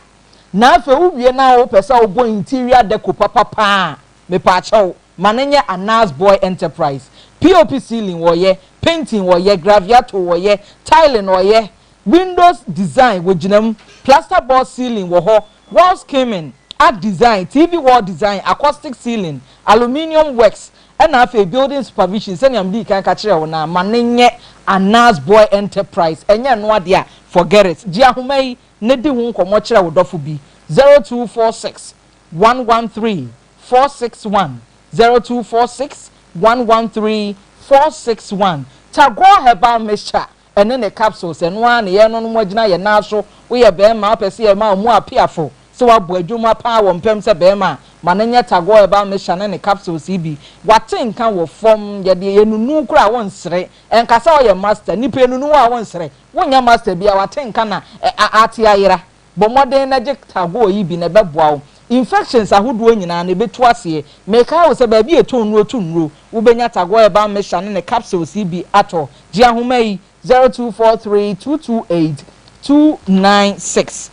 Na afei wo wie na wo pɛ sɛ wo bɔ interior deco papa paa a, mepaakyɛw, ma no nyɛ Anas Boy Enterprise. POP ceiling wɔyɛ, painting wɔyɛ, graviato wɔyɛ, tiling wɔyɛ, windows design wɔgyina mu, plaster board ceiling wɔ hɔ, wall skimming, art design, TV wall design, acoustic ceiling, aluminium works, Ɛna afei building supervision sɛnea medii kan ka kyerɛɛ wo no a, ma no nyɛ Anas Boy Enterprise, ɛnyɛ ɛno adeɛ a, forget it. Gye ahoma yi na di ho nkɔmmɔ kyerɛ wo dɔfo bi, 0246 113 461, 0246 113 461. Tagore Herbal Mixture Ɛne ne capsules, ɛno ara na yɛnonom agyina yɛn nan so. Woyɛ barima a wopɛ sɛ yɛma wo mu apeafo sɛ woabɔ adwuma paa wɔ mpam sɛ barima a, ma no nyɛ Tagore Herbal Mixture ne ne capsules yi bi. Wate nka wɔ fam, yɛde yɛnunu koraa a wonsere. Ɛnka sɛ woyɛ master, nnipa yɛnunu wo a wonsere. Wonyɛ master biara, wate nka na ate ayera. Bɔ mmɔden na gye Tagore yi bi na ɛbɛboa wo. Infections ahodoɔ nyinaa no ɛbɛtu aseɛ. Mekae wo sɛ baabi a ɛtɔn nnuro to nnuro. Wobɛnya Tagore Herbal Mixture ne ne capsules yi bi atɔ. Gye ahoma yi, 0243 228 296.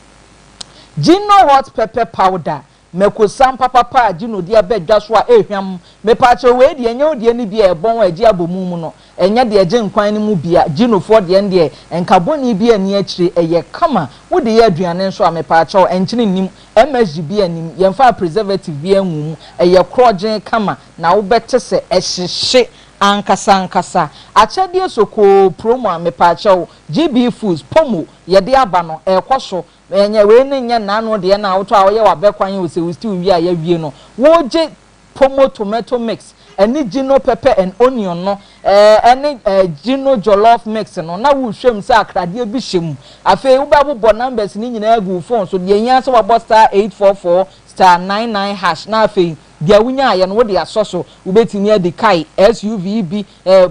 Gino Hot Pepper Powder, Mako-sam papapa a Gino de aba dwa so a ɛrehwam. Mepaakyɛw wei deɛ ɛnyɛ wo deɛ no bi a ɛbɔn a ɛgye abomu mu no. Ɛnyɛ deɛ ɛgye nkwan no mu bi a Ginofoɔ deɛ no deɛ nka bɔne biara nni akyire. Ɛyɛ kama. Wode yɛ aduane nso a mepaakyɛw ɛnkyene nnim, MSG biara nnim, yɛmfaa preservative biara nguu mu. Ɛyɛ korɔgyenn kama na wobɛte sɛ ɛhyehye ankasa ankasa. Akyɛdeɛ sokoo promo a mepaakyɛw GB Foods, Pomo, yɛde aba no ɛrekɔ so. Ɛnyɛ wei ne nyɛ nnaano deɛ no a wotɔ a woyɛ w'abɛkwan o sɛ wo stew wie a yɛawie no wogye pomo tomato mix ɛne gino pepper and onion no ɛne gino jollof mix no na wohwɛ mu sɛ akradeɛ bi hyɛ mu. Afei wobɛbobɔ numbers no nyinaa agu wo phone so. Deɛ hia sɛ wabɔ star 844 star 99 hash na afei deɛ wonyaayɛ no wode asɔ so. Wobɛtumi adi kae SUV bi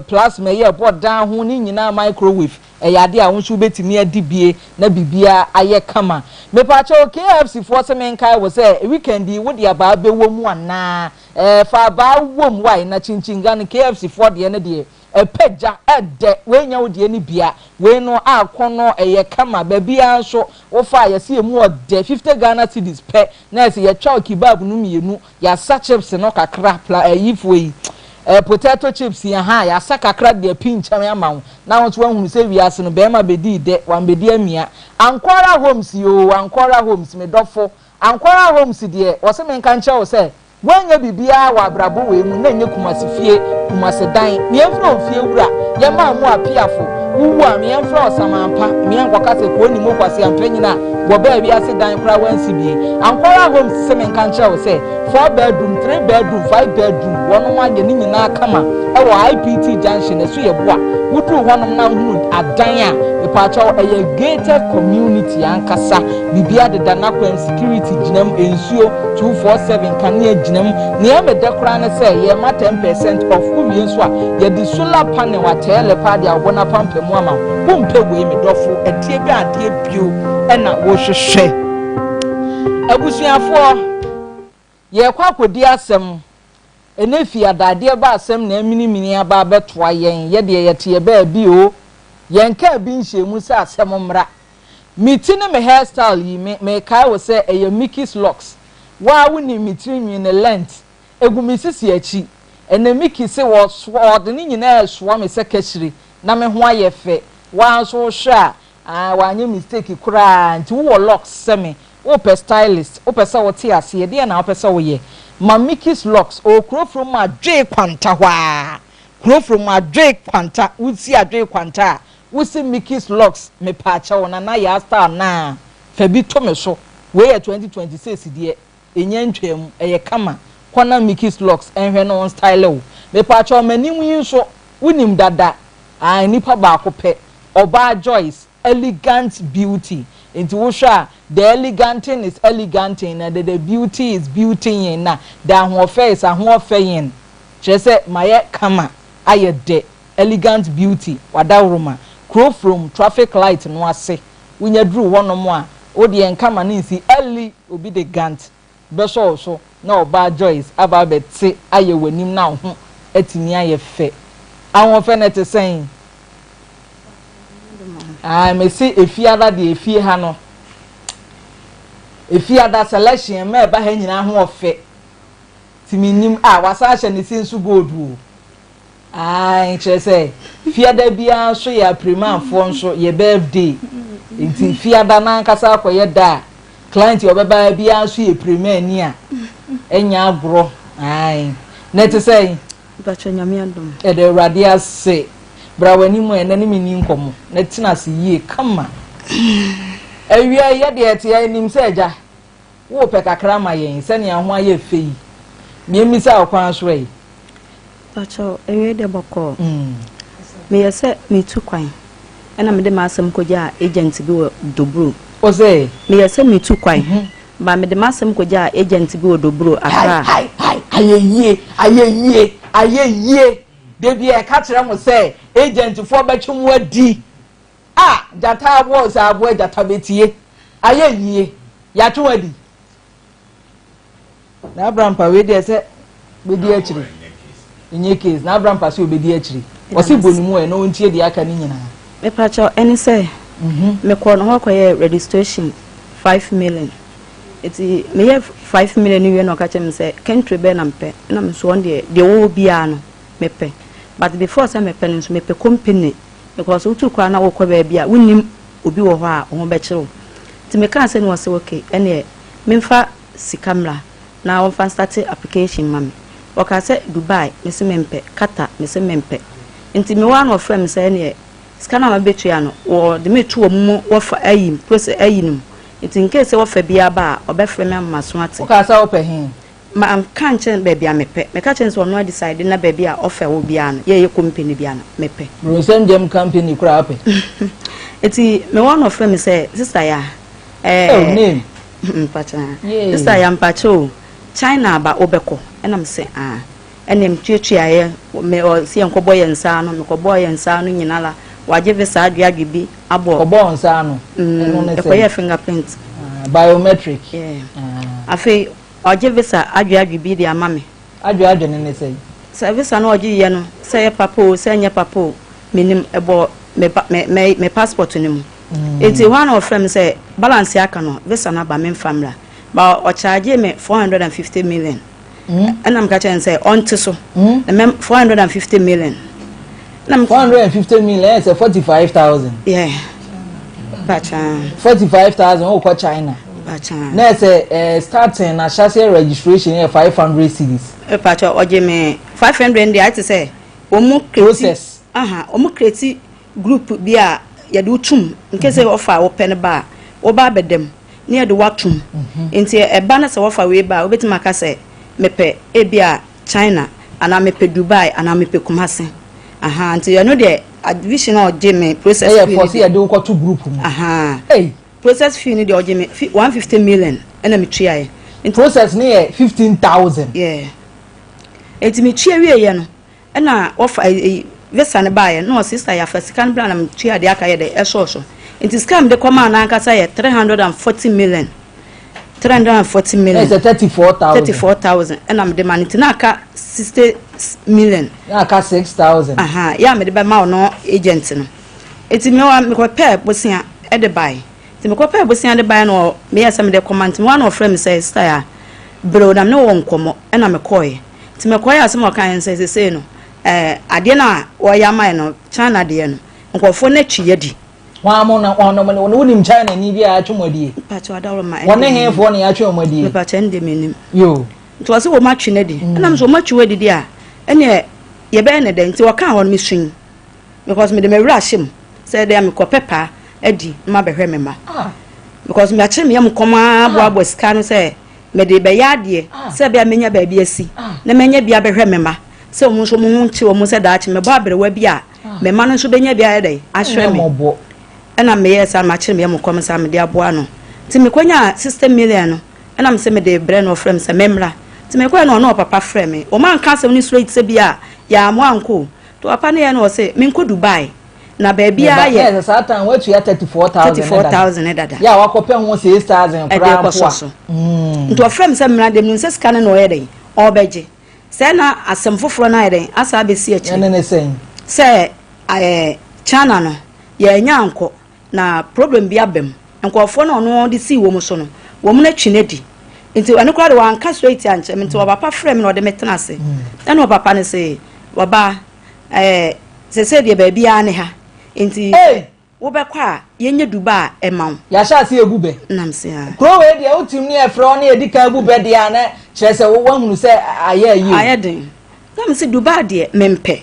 plasma yi a ɛbɔ dan ho ne nyinaa microwave. Ɛyɛ adeɛ a wo nso wobɛtumi adi bie na biribiara ayɛ kama. Mepaakyɛw KFC foɔ se menkae wo sɛ weekend yi wode abaa bɛwɔ mu anaa? Ɛɛ fa abaa wom wai na kyinkyin no KFC foɔ deɛ no deɛ ɛpɛ gya ɛdɛ wei nyɛ wo deɛ no bia wei no akɔnɔ ɛyɛ kama baabiara nso wofa a yɛse ɛmu ɔdɛ 50 Ghana cedis pɛ na ɛsɛ yɛtwa wo kebab no mmienu Yɛasa chips no kakra, pla ayifoɔ yi, eh, potato chips yi, ahaa, yɛasa kakra de api nkyɛn ama wo, na wo nso woahunu sɛ wiase no, barima bɛdii dɛ, wambɛdi amia. Ankoraa Homes yoo, Ankoraa Homes, me dɔfo, Ankoraa Homes deɛ, wɔse menka nkyerɛ wo sɛ, woanyɛ biribiara wɔ abrabɔ wei mu na ɛnyɛ Kumasi fie, Kumasi dan, me yɛmfrɛ wo fie wura, yɛmaa mu apiafo, wo wu a, me yɛmfrɛ wo samanpa, me yɛnkɔka sɛ koo nim wo kwaseampanyin a, Wɔbaa wiase dan koraa wansi bie. Ankoraa Homes se menka nkyerɛ wo sɛ four bedroom, three bedroom, five bedroom wɔnom ayɛ ne nyinaa kama ɛwɔ IPT junction ɛso yɛ boa. Woduru hɔnom na wohunu adan a, mepaakyɛw ɛyɛ gated community ankasa. Biribiara deda n'akwan, security gyina mu, nsuo 247, kanea gyina mu. Nea ɛmedɛ koraa ne sɛ yɛma 10% off, wowie nso a yɛde solar panel atɛɛlɛ paa de abobɔ n'apampamu ama wo. Wompɛ wei me dɔfo, ɛdeɛ bɛn adeɛ bio na wohwehwɛ? Abusuafoɔ, yɛrekɔ akɔdi asɛm. Ɛnɛ fie adaadeɛ ba asɛm na aminimini aba abɛtoa yɛn. Yɛdeɛ yɛte yɛ baabi o. Yɛnkaa bi nhyɛɛ mu sɛ asɛm mmra. Me ti ne me hair style yi, me mekae wo sɛ ɛyɛ Mickey's locks. Wo ara wonim me tiri nwi ne length. Ɛgu me sisi akyi. Ɛnɛ Mickey se ɔsoa ɔde ne nyinaa resoa me sɛ kahyire na me ho ayɛ fɛ. Wo ara nso wohwɛ a, Aah wanyɛ mistake koraa nti wowɔ locks sɛ me, wopɛ stylist, wopɛ sɛ wote aseɛ, deɛn na wopɛ sɛ woyɛ? Ma Mickey's locks, ɔwɔ Kurofrom Adwee Kwanta hɔ ara, Kurofrom Adwee Kwanta, wosi Adwee Kwanta a, wose Mickey's locks, mepaakyɛw Nana Yaa style no a, fa bi to me so, wei yɛ 2026 deɛ, ɛnya ntwaa mu, ɛyɛ kama, kɔ na Mickey's locks nhwɛ na ɔnstyle wo, mepaakyɛw m'anim yi nso, wonim dada, aah nipa baako pɛ, Ɔbaa Joyce, elegant beauty. Nti wohwɛ a, the eleganting is eleganting na the the beauty is beautying na the ahoɔfɛ is ahoɔfɛing. Kyerɛ sɛ mayɛ kama, ayɛ dɛ, elegant beauty, wadaworoma. Kuro from traffic light no ase, wonya duru hɔnom a, wodeɛ nka ma no nsi early obi de gant bɛsɔ wo so na ɔbaa Joyce aba abɛte ayɛ w'anim na wo ho atumi ayɛ fɛ. Ahoɔfɛ no ɛte sɛn? Ae mese efiada deɛ efie ha no efiada selection mma ɛba ha nyinaa ho ɔfɛ ti menim a wasan ahyɛ ne se nso gold o. Ae kyerɛ sɛ fiada biara nso yɛ apirimanfoɔ nso yɛ birthday nti fiada n'ankasa akɔyɛ da a client a ɔbɛba biara nso yɛ pirimani a ɛnyɛ agorɔ ae na ɛte sɛ. Mpakyɛ Nyame adom. Yɛda Awurade ase. Bra w'anim ɛ na ne me ni nkɔmmɔ na tena ase yie kama. Awia yi yɛdeɛ ɛte yɛ nim sɛ agya Worepɛ kakra ama yɛn sɛnea ho ayɛ fɛ yi. Miemmisa wo kwan so ɛ. Pakyɛw, awiei deɛ bɔkɔɔ. Meyɛ sɛ meretu kwan ɛna mede m'asɛm kɔgyaa agent bi wɔ Dobro. Ose? Meyɛ sɛ meretu kwan, but mede m'asɛm kɔgyaa agent bi wɔ Dobro, Accra. Hai, hai, hai, ayɛ yie, ayɛ yie, ayɛ yie. Da bi a yɛka kyerɛ mo sɛ agentfoɔ bɛtwe mo adi. A gyata aboa o sɛ aboa gyata bɛtie ayɛ yie yɛatwe wo adi. Na Abrampa wei deɛ sɛ bɛdi akyire. Ɛnyɛ case. Na Abrampa sɛ ɔbɛdi akyire. Ɔse bɔ ne mu ɛ na ɔntie deɛ aka ne nyinaa. Mepakyɛw ɛne sɛ mekɔɔ no hɔ kɔyɛɛ registration 5 million. Nti meyɛ 5 million no wie na ɔka kyerɛ me sɛ country bɛɛ na mepɛ, na me nso ɔno deɛ, deɛ wɔwɔ biara no mepɛ, but before sɛ mepɛ no nso, mepɛ company, because wotu kwan na wokɔ baabi a wonnim obi wɔ hɔ a wo ho bɛkyerɛ wo. Nti mekaa sɛ ne wɔ sɛ okay, ɛneɛ memfa sika mmra na wɔmfa start application ma me. Wɔka sɛ Dubai, mese mempɛ. Qatar, mese mempɛ. Nti mewɔ a na ɔfrɛ me sɛ ɛneɛ sika no a mabɛtua no, wɔde me to wɔ mu, wɔfa ayi process ayi no mu, nti nke sɛ wɔfa biara ba a, ɔbɛfrɛ me ama maso ate. Wokaa sɛ wopɛ he? Manka nkyɛn baabi a mepɛ. Meka kyɛn sɛ ɔno adecide na baabi a ɔfɛ wɔ biara no, yɛyɛ company biara no mepɛ. Bronsam gyam company koraa wopɛ? Nti mewɔ na ɔfrɛ me sɛ, "Sister ya." Oh, name. Mpakyɛ. "Sister ya, mpakyɛ o, China aba, wobɛkɔ?" Ɛna me sɛ, "Ah." Ɛna metuatuaeɛ me ɔsi yɛn nkɔbɔ yɛn nsa ano. Mekɔbɔɔ yɛn nsa ano nyina la, wagye visa adweadwe bi abɔ. Kɔbɔɔ nsa ano? Ɛno ne sɛ ɛkɔyɛ fingerprint. Ah, biometric. Yeah. Ah. Afei ɔgye visa adweadwe bi de ama me. Adweadwe ne sɛ? Sɛ visa no ɔgye yɛ no, sɛ ɛyɛ papa o, sɛ ɛnyɛ papa o, menim. Ɛbɔ me me me me passport no mu. Eti hɔ a na ɔfrɛ me sɛ balance aka no, visa no aba, memfa mmra, ba ɔcharge me 450 million. Ɛna meka kyerɛ no sɛ ɔnte so na mɛ 450 million na 450 million ɛyɛ sɛ 45,000. Yeah, mpakyɛ. 45,000 wokɔ China. Mpakyɛ. Na ɛsɛ starting na ahyɛseɛ registration yɛ 500 cedis. Mpakyɛ, ɔgye me 500 deɛ, ayɛ te sɛ wɔn mu create Process. Aha, wɔn mu create group bi a yɛde wotum nke sɛ ɔfa a wɔpɛ no ba a, wɔba abɛdam ne yɛde watum. Nti ɛba no sɛ wɔfa wei ba a, wobɛtumi aka sɛ mepɛ ebi a China anaa mepɛ Dubai anaa mepɛ Kumasi. Aha, nti ɛno deɛ, advision a ɔgye me process ɛyɛ fee fɔ no sɛ deɛ yɛde wokɔto group mu. Aha. Hey. Process fee no deɛ, ɔgye me 150 million ɛna metuaeɛ. Nti process ne yɛ 15,000. Yeah, nti metua wieɛ no, ɛna wɔfa ɛyi visa no baeɛ na ɔsi sista yɛafa sika no bra na metua deɛ aka yɛ dɛ ɛsɔɔ so. Nti sika a mede kɔmaa no ankasa yɛ 340 million, 340 million. Ɛyɛ sɛ 34,000. 34,000 ɛna mede ma no, nti na aka 60 million. Na aka 6,000. Aha, yɛ a mede bɛma ɔno agent no. Nti mewa mekɔpɛɛ bosea ɛde bae. Nti mekɔpɛɛ bosea de bae no, meyɛ sɛ mede kɔma. Nti mewa na ɔfrɛ me sɛ, "Sister ya, bere na mene wɔ nkɔmmɔ." Ɛna mekɔɔɛ. Nti mekɔɔɛ, asɛm a ɔkae sɛ sesei no, adeɛ no a wɔyɛ ama yɛ no, China deɛ no, nkurɔfoɔ no atwi yɛ di. Wɔn mo na wɔn wɔn wonim China ni bi a atwe mo adie? Mpakyɛ, adaworo ma. Wɔn ne hefoɔ na yɛatwe wɔn adie? Mepakyɛ, ɛno deɛ menim. Yo. Nti wɔ sɛ wɔn atwe no adi. Ɛnam sɛ wɔn atwe wɔ adidi a, ɛneɛ yɛbɛyɛ ne dɛ. Nti wɔkaa hɔ no, mesui because mede me werɛ ahyɛ mu sɛ ɛdeɛ mekɔpɛ paa adi na mabɛhwɛ me ma, because meakyerɛ me yam kɔm a boaboa sika no sɛ mede bɛyɛ adeɛ sɛ ɛbɛyɛ a menya baabi asi na manya bi abɛhwɛ me ma, sɛ wɔn nso wɔn ho nkye wɔn, sɛ daakye mɛbɔ aberewa bi a, me ma no nso bɛnya bi ayɛ dɛ ahwɛ me. Mmɔbɔ. Ɛna meyɛ saa, makyerɛ me yam kɔm saa mede aboa no. Nti mekɔnya 60 million no, ɛna mesɛ mede brɛ no. Ɔfrɛ me sɛ memmra. Nti mekɔɛ no, ɔne ɔpapa frɛ me. Ɔma nka asɛm no straight sɛ bi a yɛamoa ankɔ o. Nti ɔpapa no yɛ no, ɔsɛ menkɔ Dubai na baabiara yɛ. Ɛsɛ saa time watua 34,000. 34,000 ne dada. Yɛ a wakɔpɛ ho 6,000 ɛde koraa kɔ mpo sɔ a. So nti ɔfrɛ me sɛ mmra deɛ, menim sɛ sika no na ɔyɛ dɛn ɔrebɛgye sɛ na asɛm foforɔ no ayɛ dɛn asa abɛsi akyire. Ɛne ne sɛn? Sɛ China no yɛanya ankɔ na problem bi aba mu, nkurɔfoɔ no ɔno de sii wɔn so no, wɔn no atwi no adi. Nti ɛno koraa de, wanka straight ankyerɛ me. Nti ɔpapa frɛ me na ɔde me tena ase, ɛna ɔpapa no sɛ, "Ɔbaa, sɛsɛ deɛ baabiara ne ha, nti Hey! wobɛkɔ a, yɛnyɛ Dubai a ɛma wo." Yɛahyɛ ase ebu bɛ. Nam sɛ a Kuro wei deɛ, wotim ne yɛfrɛ wo ne yɛdi kan bu bɛ deɛ a, na kyerɛ sɛ woahunu sɛ ayɛ ayi o. Ayɛ den. Na me sɛ Dubai deɛ mempɛ.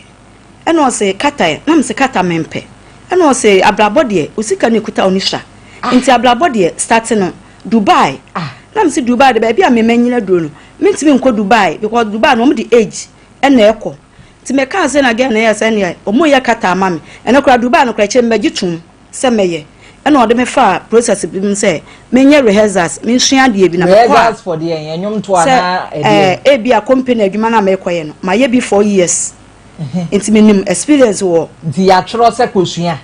Ɛna ɔsɛ Qatar. Na me sɛ Qatar mempɛ. Ɛna ɔsɛ abrabɔ deɛ, osika no ekuta wo sua, nti abrabɔ deɛ, start no Dubai. Na me sɛ Dubai de, baabi a mema nyina duro no, mentumi nkɔ Dubai because Dubai no, wɔn de age ɛna ɛkɔ. Nti mɛka sɛ na girl no yɛ sɛ neɛ ɔmo yɛ Qatar ama me. Ɛno koraa, Dubai no koraa, kyerɛ mbɛgye tom sɛ mɛyɛ. Ɛna ɔde me fa process bi mu sɛ menyɛ rehearsals, mensua adeɛ bi na mekɔ a Rehearsals for deɛ, yɛn nnwom to sɛ anaa ɛdeɛ? Ebi a company adwuma no a mekɔyɛ no, mayɛ bi 4 years, nti menim experience wɔ. Nti yɛatwerɛ sɛ kosua,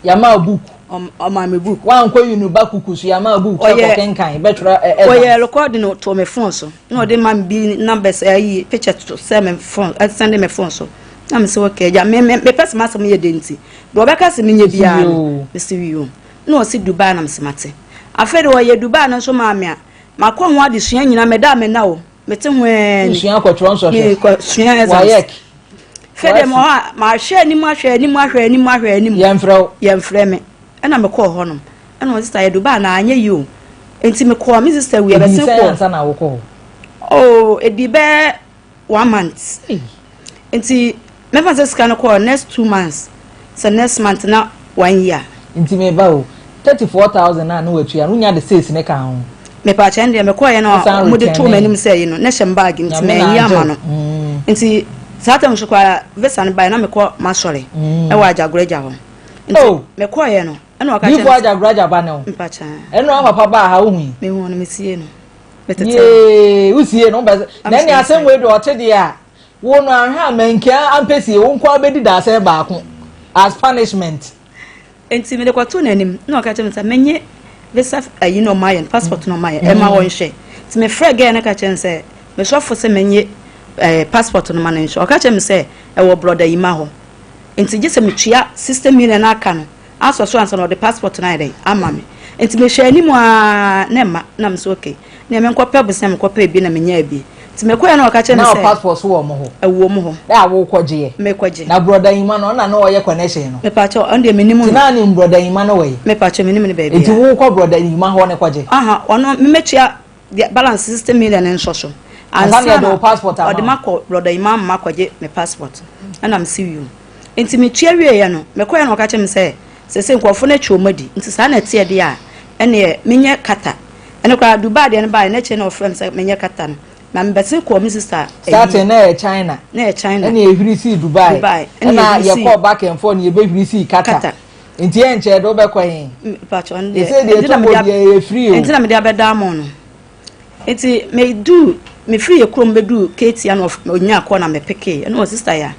yɛama wo book. Ɔmaa me book. Wankɔ uni ba kuku so yɛama book sɛ kɔ kenkan bɛtwerɛ exams. Ɔyɛ recording no too me phone so na ɔde ma me bi numbers ayi picture to sɛ me phone sɛnde me phone so na me sɛ okay agya me me mepɛ sɛ m'asɛm yɛ dɛ nti deɛ ɔbɛka sɛ menyɛ biara no me sɛ wio na ɔse Dubai na me sɛ mate afei de ɔyɛ Dubai no nso maa me a makɔ ho adesua nyina meda a mena o mete ho ɛɛ ni Wosua kɔtwerɛ nsɔhwɛ mekɔ sua exams WAEC Fɛ deɛ mewɔ hɔ a, mahwɛ anim ahwɛ anim ahwɛ anim ahwɛ anim. Yɛmfrɛ wo. Yɛmfrɛ me. Ɛna mekɔɔ hɔnom. Ɛna wɔn sista yɛ Dubai na anyɛ yie o. Nti mekɔɔ me sista wui Ɛdii ɛbɛsen sɛn kɔɔ. ansa na wokɔ hɔ? Oh, ɛdii bɛyɛ one month. Nti mɛfa sɛ sika no kɔɔ next 2 months sɛ next month na one year. Nti meba o, 34,000 a na watua no, wonya de six ne ka ho? Mepaakyɛ ɛndeɛ mekɔɔyɛ no Wosan a wɔde too returnee. m'anim sɛ yi no na ɛhyɛ me bag nti Nyame na manyi agye ama wo. no. Nti saa time nso koraa visa no baeɛ na mekɔ m'asɔre ɛwɔ Agyagoraagya hɔ. Nti Oh! mekɔɔyɛ no ɛna ɔka kyerɛ Diifoɔ me sɛ Agyagoraagya ba ne wo? Mpakyɛ. Ɛno a papa baa ha wohui? Mehuu no mesie no. Metetee no. Yee, wosie no wobɛ sɛ Na na ɛne mesie asɛm no. wei deɛ ɔte deɛ a wo no anhwɛ a mankia ampɛsie wo nko ara bɛdi daasɛn baako as punishment. Enti mede kɔtoo n'anim, na ɔka kyerɛɛ me sɛ menye visa ayi na ɔmayɛ no, passport na ɔmayɛ, ɛma wɔnhwɛ. Nti mefrɛɛ girl no ka kyerɛɛ no sɛ me sɔfo sɛ menye eh, passport no ma no nhwɛ. Ɔka kyerɛɛ me sɛ ɛwɔ brɔda Yima hɔ. Nti gye sɛ metua 60 million no aka no asɔ so ansa na ɔde passport no ayɛ dɛn ama me. Nti mehwɛɛ anim aa na ɛmma, na me sɛ okay, nea menkɔpɛ bosea mekɔpɛɛ bi na menyaa bi. Nti mekɔeɛ na ɔka kyerɛɛ me Na sɛ passport so wɔ ɔmo hɔ? Ɛwɔ ɔmo hɔ. Dɛ a wokɔ gyeɛ? Mekɔ gye. Na brɔda Nyima no ɔno na na ɔyɛ connection no? Mepakyɛw, ɔno deɛ menim Nti no. na nim brɔda Nyima no wɔ he? Mepakyɛw, menim no baabi Nti a. wokɔ brɔda Nyima hɔ ne kɔ gye? Aha, ɔno memetua deɛ balance 60 million no nsɔ so. Ansa na Ansa yɛde na wo passport ama ɔde wo? makɔ brɔda Nyima ama makɔgye me passport. Ɛna mese wioo. Nti metua wieeɛ no, mekɔeɛ na ɔka kyerɛɛ me sɛ seesei nkurɔfoɔ no atwa wɔn adi, nti saa na ɛteɛ deɛ a, ɛnneɛ menyɛ kata. Ɛno koraa Dubai deɛ no baeɛ no, akyire na ɔfrɛɛ me sɛ menyɛ kata no. Na mebɛsen kɔɔ me sister ayi. Starting na ɛyɛ China. Na ɛyɛ China. Ɛna yɛhwiri sii Dubai. Dubai. Ɛna Ɛna yɛhwiri sii. yɛkɔɔ back and forth na yɛbɛhwiri sii Qatar. Qatar. Nti ɛnkyɛɛ de wobɛkɔ he? Mpakyɛ ɔno deɛ. Ɛsei deɛ Ɛnti na ɛtɔ mede bɔ ab biaa ɛyɛ free o. Ɛnti na mede abɛda ama wo no. Nti meduu mefiri yɛ kurom bɛduu Ketia na ɔnyaa kɔɔ na mepekee. Ɛna ɔse sister ya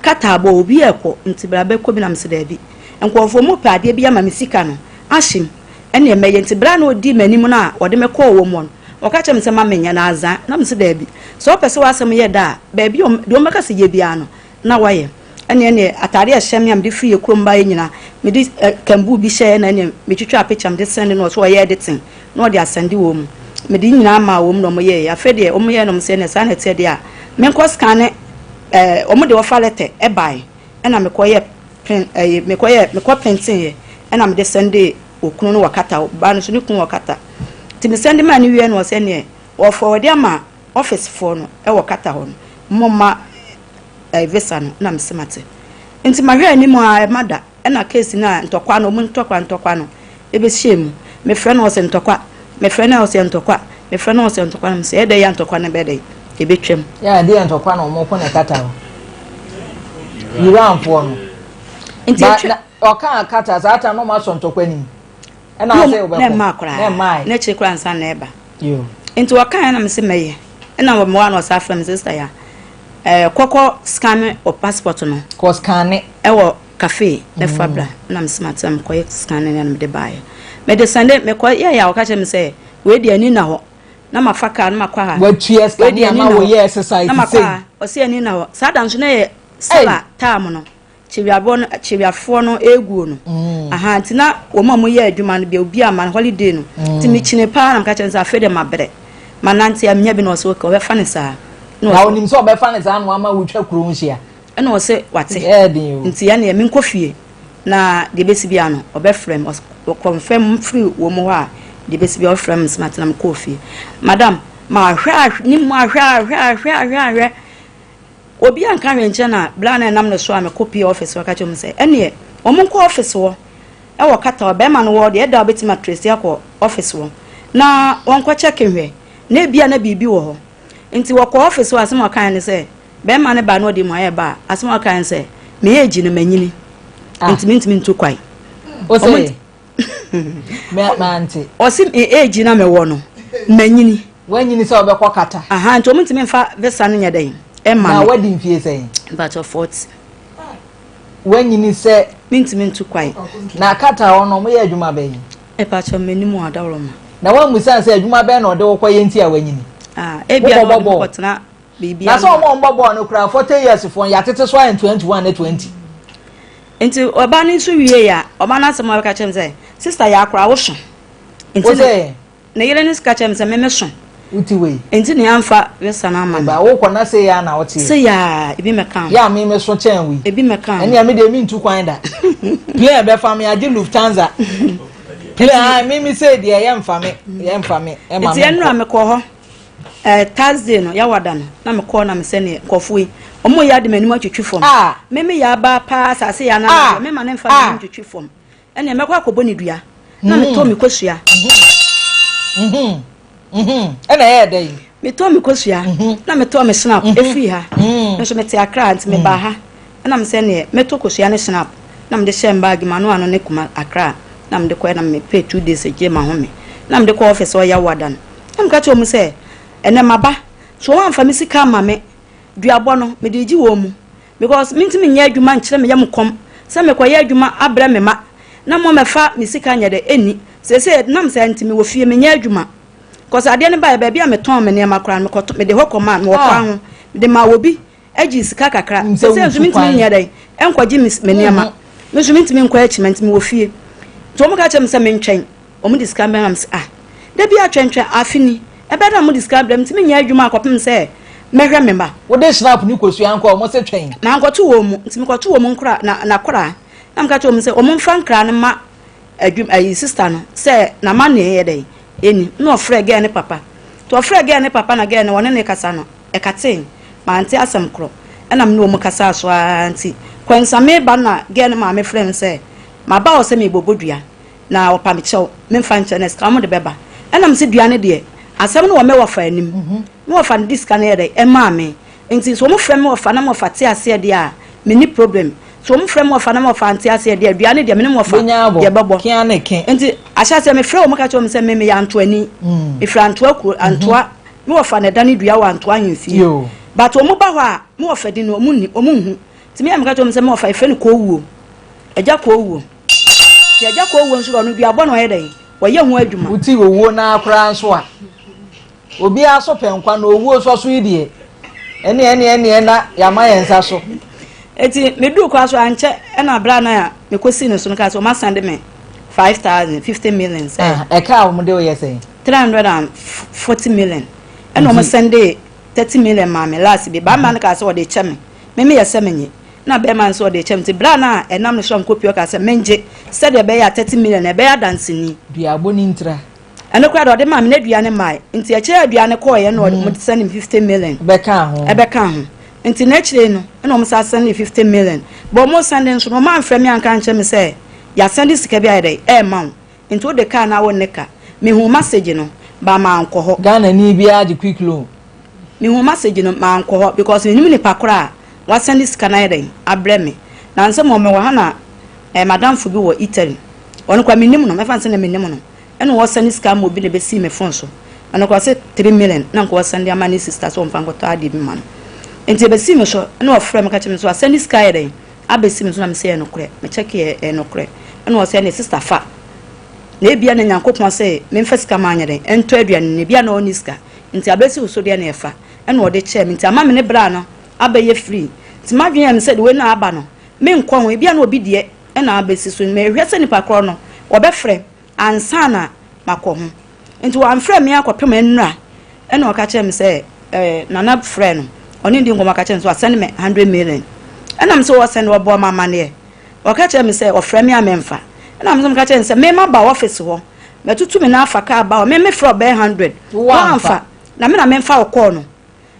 Qatar abɔ obi ɛkɔ nti bra bɛkɔ bi na mese daabi. Nkurɔfoɔ mo pɛ adeɛ bi ama me sika no ahyem ɛneɛ mɛyɛ. Nti berɛ a na ɔdii m'anim no a ɔde me kɔɔ wɔn hɔ no Ɔka kyerɛɛ me sɛ mma mennyɛ no adza, na mese daabi. Sɛ wopɛ sɛ w'asɛm yɛ dɛ a, baabi a deɛ wɔbɛka sɛ yɛ biara no, na woayɛ. Ɛnneɛ ɛnneɛ ataadeɛ a ɛhyɛ me a mede firi yɛ kurom baeɛ nyinaa, mede kambuu bi hyɛeɛ na ɛnneɛ metwitwaa picture mede sɛnde no, ɔse ɔyɛ editing na ɔde asɛnde wɔ mu. Mede ne nyinaa maa wɔn na wɔyɛeɛ. Afei deɛ wɔyɛeɛ na wɔse ɛnneɛ saa na ɛteɛ deɛ a, menkɔ scanne ɛɛ wɔde offer letter baeɛ ɛna mekɔyɛɛ print ɛyi mekɔyɛɛ mekɔ printeeɛ ɛna mede sɛndee okunu no wɔ Qatar, ɔbaa no nso ne kunu wɔ Qatar. Nti me sɛnde maa no wieɛ no ɔsɛ neɛ ɔ forward ama office foɔ no wɔ Qatar hɔ no mo ma eh, visa no na mese mate. Nti mahwɛ anim a ɛma da ɛna case no a ntɔkwa no ɔmo ntɔkwa ntɔkwa no ɛbɛhyɛ mu. Mefrɛ no ɔsɛ ntɔkwa, mefrɛ no ɔsɛ ntɔkwa, mefrɛ no ɔsɛ ntɔkwa na mese ɛdɛ yɛ ntɔkwa no bɛdɛ ɛbɛtwam. Yɛ adeɛ ntɔkwa na ɔmo ko ne Qatar hɔ. Iranfoɔ no. Nti Ba, Ɔkaa Qatar saa time na ɔmo asɔ ntɔkwa nim. Ɛna Na ase ɔmo wobɛkɔ. na ɛmmaa koraa. Na ɛmmaa. Na akyire koraa ansa na ɛba. Yo. Nti ɔkaeɛ na mese mɛyɛ. Ɛna ɔmo a na ɔsan frɛ me sister ya. Ɛɛ kɔkɔ scanne wɔ passport no. Kɔ scanne. Ɛwɔ cafe na fa bra. Ɛna mese mate na mekɔyɛ scanne na mede baeɛ. Mede sɛnde mekɔ yɛɛ a ɔka kyerɛ me sɛ wei deɛ ani nna hɔ. Na mafa car na makɔ ha. Watua Wei scanne deɛ ani ama nna wo hɔ. yɛ exercise Na makɔ sei. ha. Ɔse ani nna hɔ. Saa da nso na ɛyɛ Ei. sala time no. Kyewiaboɔ no kyewiafoɔ no eguo no ahaa nti na wɔn a wɔyɛ adwuma no bia obi ama no holiday no nti mekyini paa na meka kyerɛ no sɛ afei deɛ mabrɛ manante a menya bi na ɔsɛ okay ɔbɛfa ne saa na onim sɛ ɔbɛfa ne saa na wama wotwa kuro ho hyia ɛna ɔsɛ wate nti ɛneɛ menkɔ fie na deɛ bɛsi bia no ɔbɛfrɛ m ɔkɔmfɛm firi wɔ mu hɔ a deɛ bɛsi bia ɔfrɛ m sɛ matena mekɔɔ fie madam mahwɛ ahwɛ ne mu ahwɛ ahwɛ ahwɛ ahwɛ ahwɛ Obi anka hwee nkyerɛ no a, berɛ a na ɛnam ne so a mekɔ pie office hɔ ka kyerɛ wɔn sɛ, ɛnneɛ wɔn nkɔ office hɔ wɔ Qatar hɔ, barima no wɔ hɔ deɛ ɛda a ɔbɛtumi atresi akɔ office hɔ na wɔnkɔ check nhwɛ na ebia na biribi wɔ hɔ. Nti wɔkɔ office hɔ a asɛm a wɔkaeɛ ne sɛ, barima no baa na ɔde mmuaeɛ ba a, asɛm a wɔkaeɛ ne sɛ, me age no manyini Ah. nti mentumi ntu kwan. O Wɔn se, me mante. Ɔse me age na mewɔ no, manyini. Wanyini sɛ ɔbɛkɔ Qatar. Aha, nti wɔn ntumi nfa visa no nyɛ dɛn ɛma Na me. wadi mfie sɛn? Mpatsɔ 40. Wanyini sɛ. Mentumi ntu kwan. Na Qatar hɔ no ɔmo yɛ adwuma bɛn? Mepakyɛw mennim wɔn adaworoma. Na wammisa no sɛ adwuma bɛn na ɔde wo kɔyɛ nti a wanyini? Ah, ebia na ɔde me kɔtena biribi ano. Na sɛ ɔmo a ɔmo bɔ bɔɔl no koraa 40 years foɔ no yɛatete so ayɛ 21 ne 20. Nti ɔbaa no nso wiei a, ɔbaa no asɛm a ɔbɛka kyerɛ me sɛ, Sister Yaa koraa woso. Nti Wo sɛ? Ne yere no ka kyerɛɛ me sɛ me meso. Wote wei? Enti na yɛamfa visa no amma me. Ba wokɔ na sei ara na woteɛ. Sei ara, ebi mmɛka ho. Yɛ a me meso kyɛn wo yi. Ebi mmɛka ho. Ɛnneɛ me deɛ mentu kwan da. Plane bɛfa me agye Lufthansa. Plane ah me me sei deɛ yɛmfa me yɛmfa me ɛma me nkɔ. Nti ɛnora mekɔɔ hɔ eh, Thursday no, Yawada no, na mekɔɔ na mesɛ neɛ nkurɔfoɔ yi, wɔn yɛ ade m'anim atwitwi fam. Ah! Me me yɛ abaa paa asase yɛ anan Ah! deɛ, mema ne mfa Ah! m'anim ntwitwi fam. Ɛnneɛ mɛkɔ akɔbɔ ne dua. Na metɔ me kosua. Ɛna ɛyɛ dɛ yi. Metɔ me kosua. Na metɔ me snap efiri ha. Nso mete Accra nti mebaa ha. Ɛna mesɛ neɛ mɛtɔ kosua ne snap. Na mede hyɛɛ me bag mu ano ano ne kuma Accra. Na mede kɔɛ na mepɛɛ 2 days gyee m'ahome. Na mede kɔɔ office hɔ Yawoada no. Na meka kyerɛɛ wɔn sɛ ɛnɛ maba. So wɔn amfa me sika amma me duabɔ no mede regye wɔn mu. Because mentumi nyɛ adwuma nkyerɛ me yam kɔm sɛ mekɔyɛ adwuma abrɛ me ma na mo mɛfa me sika nyɛ dɛ ɛnni. Seesei ɛnam saa nti mewɔ fie menyɛ adwuma. Cause adeɛ no baeɛ baabi a metɔn me nneɛma koraa no mekɔtɔ mede hɔ kɔmaa mewɔ kwan ho mede maa obi gyee sika kakra. Seesei nso mentumi nyɛ dɛn nkɔgye me nneɛma. Me nso mentumi nkɔ akyima nti mewɔ fie. Nti wɔn ka kyerɛ me sɛ mentwɛn. Wɔn de sika bɛma me sɛ ah da bi atwɛntwɛn afe ni ɛbɛyɛ dɛ na wɔde sika abrɛ me nti menyɛ adwuma akɔpem sɛ mɛhwɛ me mma. Wode snap ne kosua nkɔ a wɔn se twɛn. Mankɔto wɔn mu nti mekɔto wɔn nkora na nakoraa na meka kyerɛ wɔn sɛ wɔn mfa nkra no ma adwuma ayi sister no sɛ n'amanneɛ yɛ dɛn ɛni na ɔfrɛ girl ne papa nti ɔfrɛ girl ne papa na girl no wɔne ne kasa no ɛkatee mante asɛm korɔ ɛna me ne wɔn kasaa so ara nti kwansa meba na girl no maame frɛ me sɛ maba hɔ sɛ mebɔbɔ dua Na ɔpa me kyɛw, memfa nkyɛ no, sika wɔde bɛba. Ɛna mese dua no deɛ, asɛm no wɔ me wɔfa anim. Me wɔfa no de sika no yɛ dɛn, ɛmaa me. Nti sɛ wɔfrɛ me wɔfa na me wɔfa te aseɛ deɛ a, menni problem. Sɛ wɔfrɛ me wɔfa na me wɔfa ante aseɛ deɛ a, dua no deɛ me ne me wɔfa yɛbɛbɔ. Nti ahyɛaseɛ mefrɛ wɔn ka kyerɛ wɔn sɛ me meyɛ Antoani. Mefiri Antoa kuro, Antoa, me wɔfa na ɛdane dua wɔ Antoa ahemfie. But wɔn ba hɔ a, me wɔfa din no wɔn nni, wɔn nhu. Nti me a meka kyerɛ wɔn sɛ me wɔfa yɛfrɛ no Kowuo, Agya Kowuo. Nti agya kɔ owuo nso ɔno duabɔ na ɔyɛ dɛn? Ɔyɛ ho adwuma. Wote owuo no ara koraa nso a, obiara so pɛ nkwa na owuo nso so yi deɛ, ɛneɛ ɛneɛ ɛneɛ na yɛama yɛn nsa so. Eti meduu kwa so ankyɛ ɛna bra na mekɔsii no so no kaa sɛ wɔn asan de me 5,000, 50 million sɛ. Ah, ɛka a wɔn de woyɛ sɛn? 340 million ɛna wɔn sɛnde 30 million maa me last bi. Baa no kaa sɛ ɔde kyɛ me, me meyɛ sɛ menye. Na bɛrima no nso ɔde rekyɛ me nti berɛ a na ɛnam ne so a mekɔpie ɔkaa sɛ mengye sɛdeɛ ɛbɛyɛ a 30 million no ɛbɛyɛ adanseni. Duabɔ no ntira. Ɛno koraa deɛ ɔde maa me na dua no mmae nti akyire a dua no kɔeɛ na ɔde sɛne me 50 million. Bɛkaa ho. Ɛbɛkaa ho. Nti n'akyire no ɛna wɔn san sɛne 50 million. But wɔn sɛnde nso no wɔn amfrɛ me anka ankyerɛ me sɛ yɛasɛnde sika bi ayɛ dɛ ɛrema wo. Nti wode kaa na wo nne ka. Mehuu masegye no but mankɔ hɔ. Ghana ni biara gye quick loan. Mehuu masegye no mankɔ hɔ because mennim nipa korɔ a wasɛnde sika no ayɛ dɛn abrɛ me. Nansa mu mewɔ ha na eh madamfo bi wɔ Italy. Ɔno koraa mennim no mɛfa no sɛ na mennim no. Ɛna ɔsɛnde sika ama obi na ɛbɛsii me phone so. Ɔno koraa ɔse 3 million na nka ɔsɛnde ama ne sister sɛ ɔmfa nkɔtɔ adeɛ bi ma no. Nti ɛbɛsii me so ɛna ɔfrɛɛ me ka kyerɛɛ me sɛ wasɛnde sika ayɛ dɛn abɛsi me so na mese ɛyɛ nokorɛ. Me check yɛ ɛyɛ nokorɛ. Ɛna ɔse ɛneɛ sister fa. Na ebia na Nyankopɔn se memfa sika ma anyɛ dɛn ntɔ aduane no, ebia na ɔnni sika nti abɛsi wo so deɛ na ɛfa. Ɛna ɔde kyɛɛ me nti ama me ne bra no abɛyɛ free. Nti m'adwene yɛ me sɛ de wei na aba no menkɔ ho, ebia na obi deɛ na abɛsi so. Mehwɛ sɛ nipa korɔ no ɔbɛfrɛ ansa na makɔ ho. Nti wamfrɛ me akɔpem nnura ɛna ɔka kyerɛ me sɛ eh, Nana frɛ no ɔne di nkɔmmɔ ka kyerɛ me sɛ wasɛne me 100 million. Ɛna me sɛ wɔsɛne ɔbɔɔ me amanneɛ. Ɔka kyerɛɛ me sɛ ɔfrɛ me a memfa. Ɛna me nso meka kyerɛɛ no sɛ me maba office hɔ, matutu me nan afa car ba hɔ, me mefrɛ wo bɛyɛ 100, woamfa, na me na memfa wo kɔɔ no.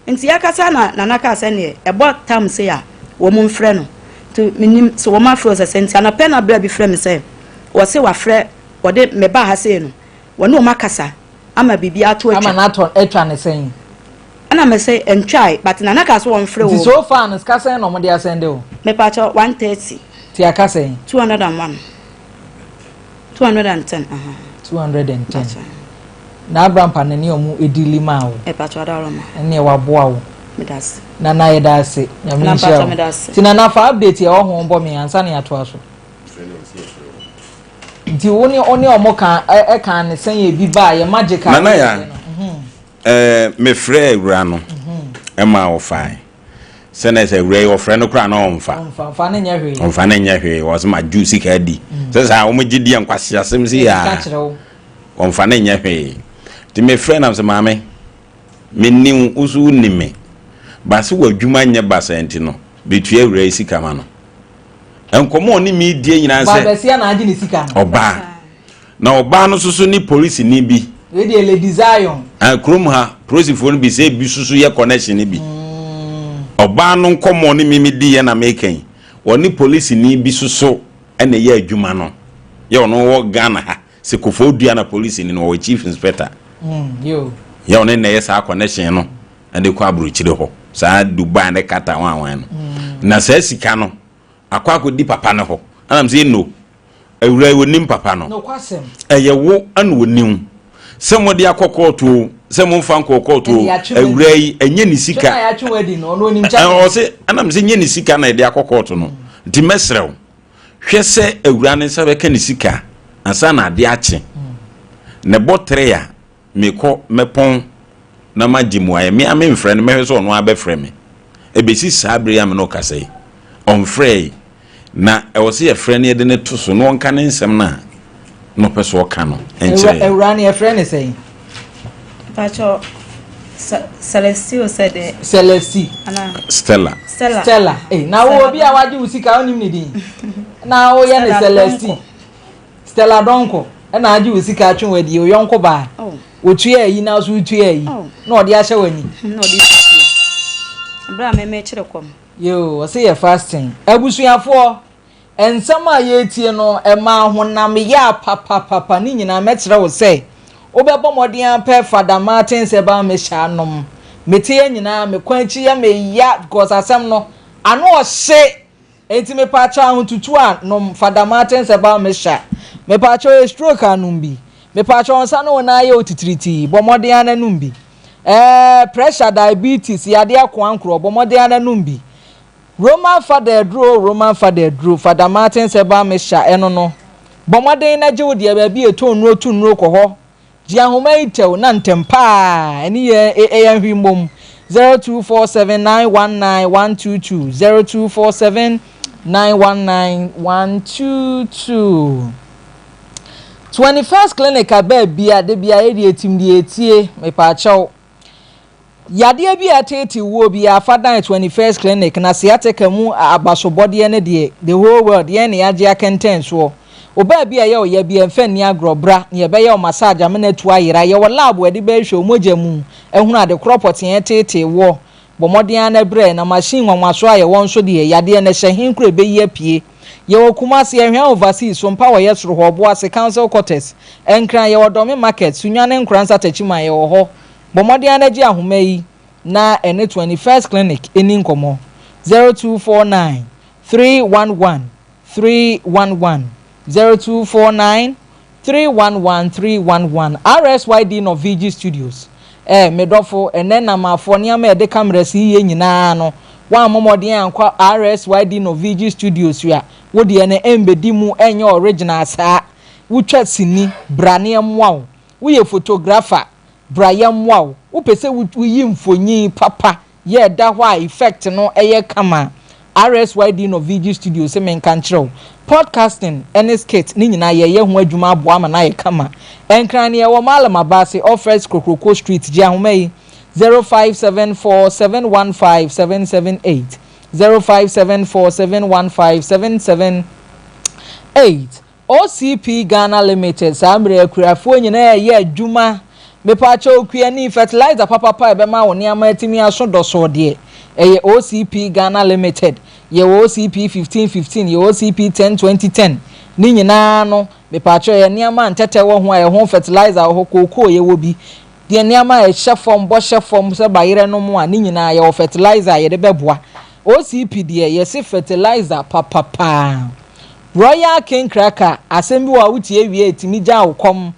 Nti yɛkasa na Nana kaa sɛ neɛ ɛbɔ tam sei a wɔn mfrɛ no. Nti mennim sɛ wɔn afrɛ o sɛ sɛ nti anɔpa yi na bra bi frɛ me sɛ wɔse wafrɛ wɔde mebaa ha sei no wɔne wɔn akasa ama biribi ato atwa. Ama no atɔ atwa ne sɛn? Ɛna me se ɛntwae but Nana kaa sɛ wɔnfrɛ Nti wɔn. so far no sika sɛn na wɔde asɛnde wo? Mepakyɛw 130. Nti aka sɛn? 201. 210 ahaa. 210. Mepakyɛw. Na Abrampa no ne ɔmo edili maa wo? Mepakyɛw adaworoma. Ɛneɛ waboa wo. Meda ase. Nana yɛda ase. Nyame Nana nhyira mpakyɛ wo. meda ase. Nti Nana fa update ɛwɔ ho bɔ me ansa na yɛatoa so. Nti wo ne wo ne ɔmo ka ɛka ne sɛn ebi ba yɛ magic a. Nana ya ɛɛ mefrɛ awura no ɛma ɔfae sɛ na sɛ awura yi ɔfrɛ no koraa na ɔmfa. Ɔmfa ne nyɛ hwee. Ɔmfa ne nyɛ hwee ɔsɛ ma ju sika adi. Sɛ saa wɔn gye di nkwasi asɛm si yaa. Ɔmfa ne nyɛ hwee. Nti mefrɛ nam sɛ maame me ni wo so wo ni me. Baase wɔ adwuma nyɛ basa nti no betua awura yi sika ma no. Nkɔmɔ ɔne mi die nyinaa sɛ. Ɔbaa na agye ne sika no. Ɔbaa. Na ɔbaa no soso ne polisini bi. Wei deɛ Lady Zion. Ah, kurom ha polisifoɔ no bi sɛ ebi soso yɛ connection no bi. Ɔbaa no nkɔmɔ ɔne mi mi di yɛ na meka yi. Ɔne polisini bi soso ɛna ɛyɛ adwuma no. Yɛ ɔno wɔ Ghana ha. Sɛ Kofoɔ Dua na polisini no ɔwɔ chief inspector. Yɛ ɔne na ɛyɛ saa connection no ɛde kɔ aburokyire hɔ. Saa Dubai ne Qatar wɔn awan no. Na saa sika no akɔ akɔdi papa no hɔ. Ɛna sɛ no awura yi onim papa no. Ɛyɛ wo ɛna onim. Sɛ mo de akɔ kɔɔto o, sɛ mo nfa nkɔ kɔɔto o, awura yi ɛnyɛ ne sika. Ɔsɛ ɛna sɛ nyɛ ne sika na ɛde akɔ kɔɔto no. Nti mɛsrɛ wo. Hwɛ sɛ awura ne nsa bɛka ne sika ansa na ade akye. Na ɛbɔ tere a mekɔ mɛpɔn na magye mu ayɛ me a memfrɛ no mɛhwɛ sɛ ɔno abɛfrɛ me. Ɛbɛsi saa bere a me ne ɔkasa yi ɔmfrɛ yi na ɛwɔ sɛ yɛfrɛ no yɛde ne to so na ɔnka ne nsɛm no a na ɔpɛ so ɔka no nkyerɛ. Awura no yɛfrɛ ne sɛn? Mpakyɛ Celestine sɛ de. Celestine. Stella. Stella. Stella. Eh, na wo obi a wagye wo sika wonim ne din. Na woyɛ ne Celestine. Stella Donko. Ɛna agye wo sika atwe wadi o yɔnko baa. Otua ayi na so wotua ayi. Na ɔde ahyɛ w'ani. Na ɔde sisi. Bra me me kyerɛ kɔm. Yo, ɔse yɛ fasting. Abusuafoɔ, nsɛm a yɛretie no, ɛma honam yɛ papapapa ne nyinaa mɛkyerɛ wo sɛ wobɛbɔ mmɔden apɛ Fada Martins Herbal Mixture anom. Mete yɛ nyinaa, me kwan akyi yɛ me ya because asɛm no, ano ɔhye. Enti mepaakyɛw ahotutu a nom Fada Martins Herbal Mixture. Mepaakyɛw yɛ stroke a nom bi. Mepaakyɛw wo nsa ne wo nan yɛ wo titiritii, bɔ mmɔden ara na nom bi. Ɛɛ pressure, diabetes, yadeɛ koankorɔ, bɔ mmɔden ara na nom bi. Roman Fada aduro o Roman Fada aduro, Fada Martins Herbal Mixture, ɛno no. Bɔ mmɔden na gye wo deɛ baabi a yɛtɔn nnuro tu nnuro kɔ hɔ. Gye ahoma yi tɛw na ntɛm paa ɛne yɛn yɛn hwe mmom 0247919122 0247919122 21st Clinic aba bia de bia yɛde etim deɛ etie mepaakyɛw. Yadeɛ bi a ɛteetee woɔ biara fa dan 21st Clinic na sciatica mu abasobɔdeɛ no deɛ the whole world yɛn na yɛagye akɛntɛn soɔ. Wo baabi a ɛyɛ wo ya biara mfa nni agorɔ bra na yɛbɛyɛ wo massage amena atu ayera. Yɛwɔ lab a yɛde bɛhwehwɛ wo mogya mu ahunu ade korɔ pɔtee a ɛteetee woɔ. Bɔ mmɔden ara na brɛ na machine nwanwasoɔ a yɛwɔ nso deɛ yadeɛ no ɛhyɛ he koraa ɛbɛyi apue. Yɛwɔ Kumasi, Ɛhwɛn Overseas, Sompa wɔ Yɛsoro hɔ, Ɔboase, Council Quarters, Nkran, yɛwɔ Dɔme Market, Sunyani Nkoransa Takyiman yɛwɔ hɔ. Bɔ mmɔden ara na gye ahoma yi na ɛne 21st Clinic nni nkɔmmɔ. 0249 311 311 0249 311 311 RSYD Norvigi Studios Eh, me dɔfo, ɛnnɛ nnamaafoɔ nneɛma a yɛde cameras yi yɛ nyinaa no, woammɔ mmɔden ankɔ RSYD Norvigi Studios a, wo deɛ no ɛmbɛdi mu, ɛnyɛ original saa. Wotwa sini, bra na yɛmmoa wo. Woyɛ photographer, bra yɛmmoa wo. Wopɛ sɛ woyi mfonyin papa yɛ ɛda hɔ a effect no yɛ kama a, RSYD Norvigi Studio se menka nkyerɛ wo. Podcasting ne skit ne nyinaa yɛyɛ ho adwuma aboa ama no ayɛ kama. Nkran no yɛwɔ Mallam Abase, Offreds Kokroko Street, gye ahoma yi, 0574 715 778, 0574 715 778. OCP Ghana Limited saa mmerɛ yi akuafoɔ nyinaa ɛyɛ adwuma. Mepaakyɛw okuani, fertilizer papapa a ɛbɛma wo nneɛma atumi aso dɔsɔɔ deɛ, ɛyɛ OCP Ghana Limited. Yɛwɔ OCP 15 15, yɛwɔ OCP 10 20 10. Ne nyinaa no, mepaakyɛw ɛyɛ nneɛma a ntɛtɛ wɔ ho a ɛho fertilizer wɔ hɔ, kookoo yɛwɔ bi. Deɛ nneɛma a ɛhyɛ fam, bɔhyɛ fam sɛ bayerɛ nom a, ne nyinaa yɛwɔ fertilizer a yɛde bɛboa. OCP deɛ, yɛse fertilizer papapaa. Royal King Cracker, asɛm bi wɔ hɔ a wotie wie a ɛtumi gyaa wo kɔm.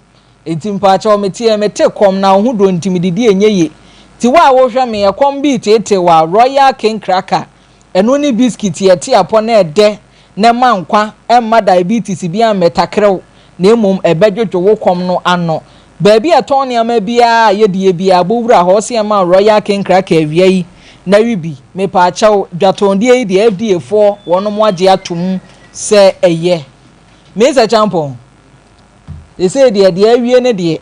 Enti mpaakyɛw meteɛ mete kɔm na wo ho dɔ nti medidi ɛnyɛ ye. Nti wo a wohwɛ me, ɛkɔm bi reteetee wo a, Royal King Cracker, ɛno ne biscuit ɛte apɔ na ɛdɛ na ɛma nkwa, ɛmma diabetes biara mmɛtakere wo, na mmom ɛbɛdwodwo wo kɔm no ano. Baabi a ɛtɔn nneɛma biara a yɛdie biara, bɔ wura hɔ, ɔse ɛma wo Royal King Cracker awia yi na we bi. Mepaakyɛw, dwatɔndie yi deɛ FDA foɔ wɔnom agye atom sɛ ɛyɛ. Mister Kyampong, sesei deɛ deɛ awie ne deɛ,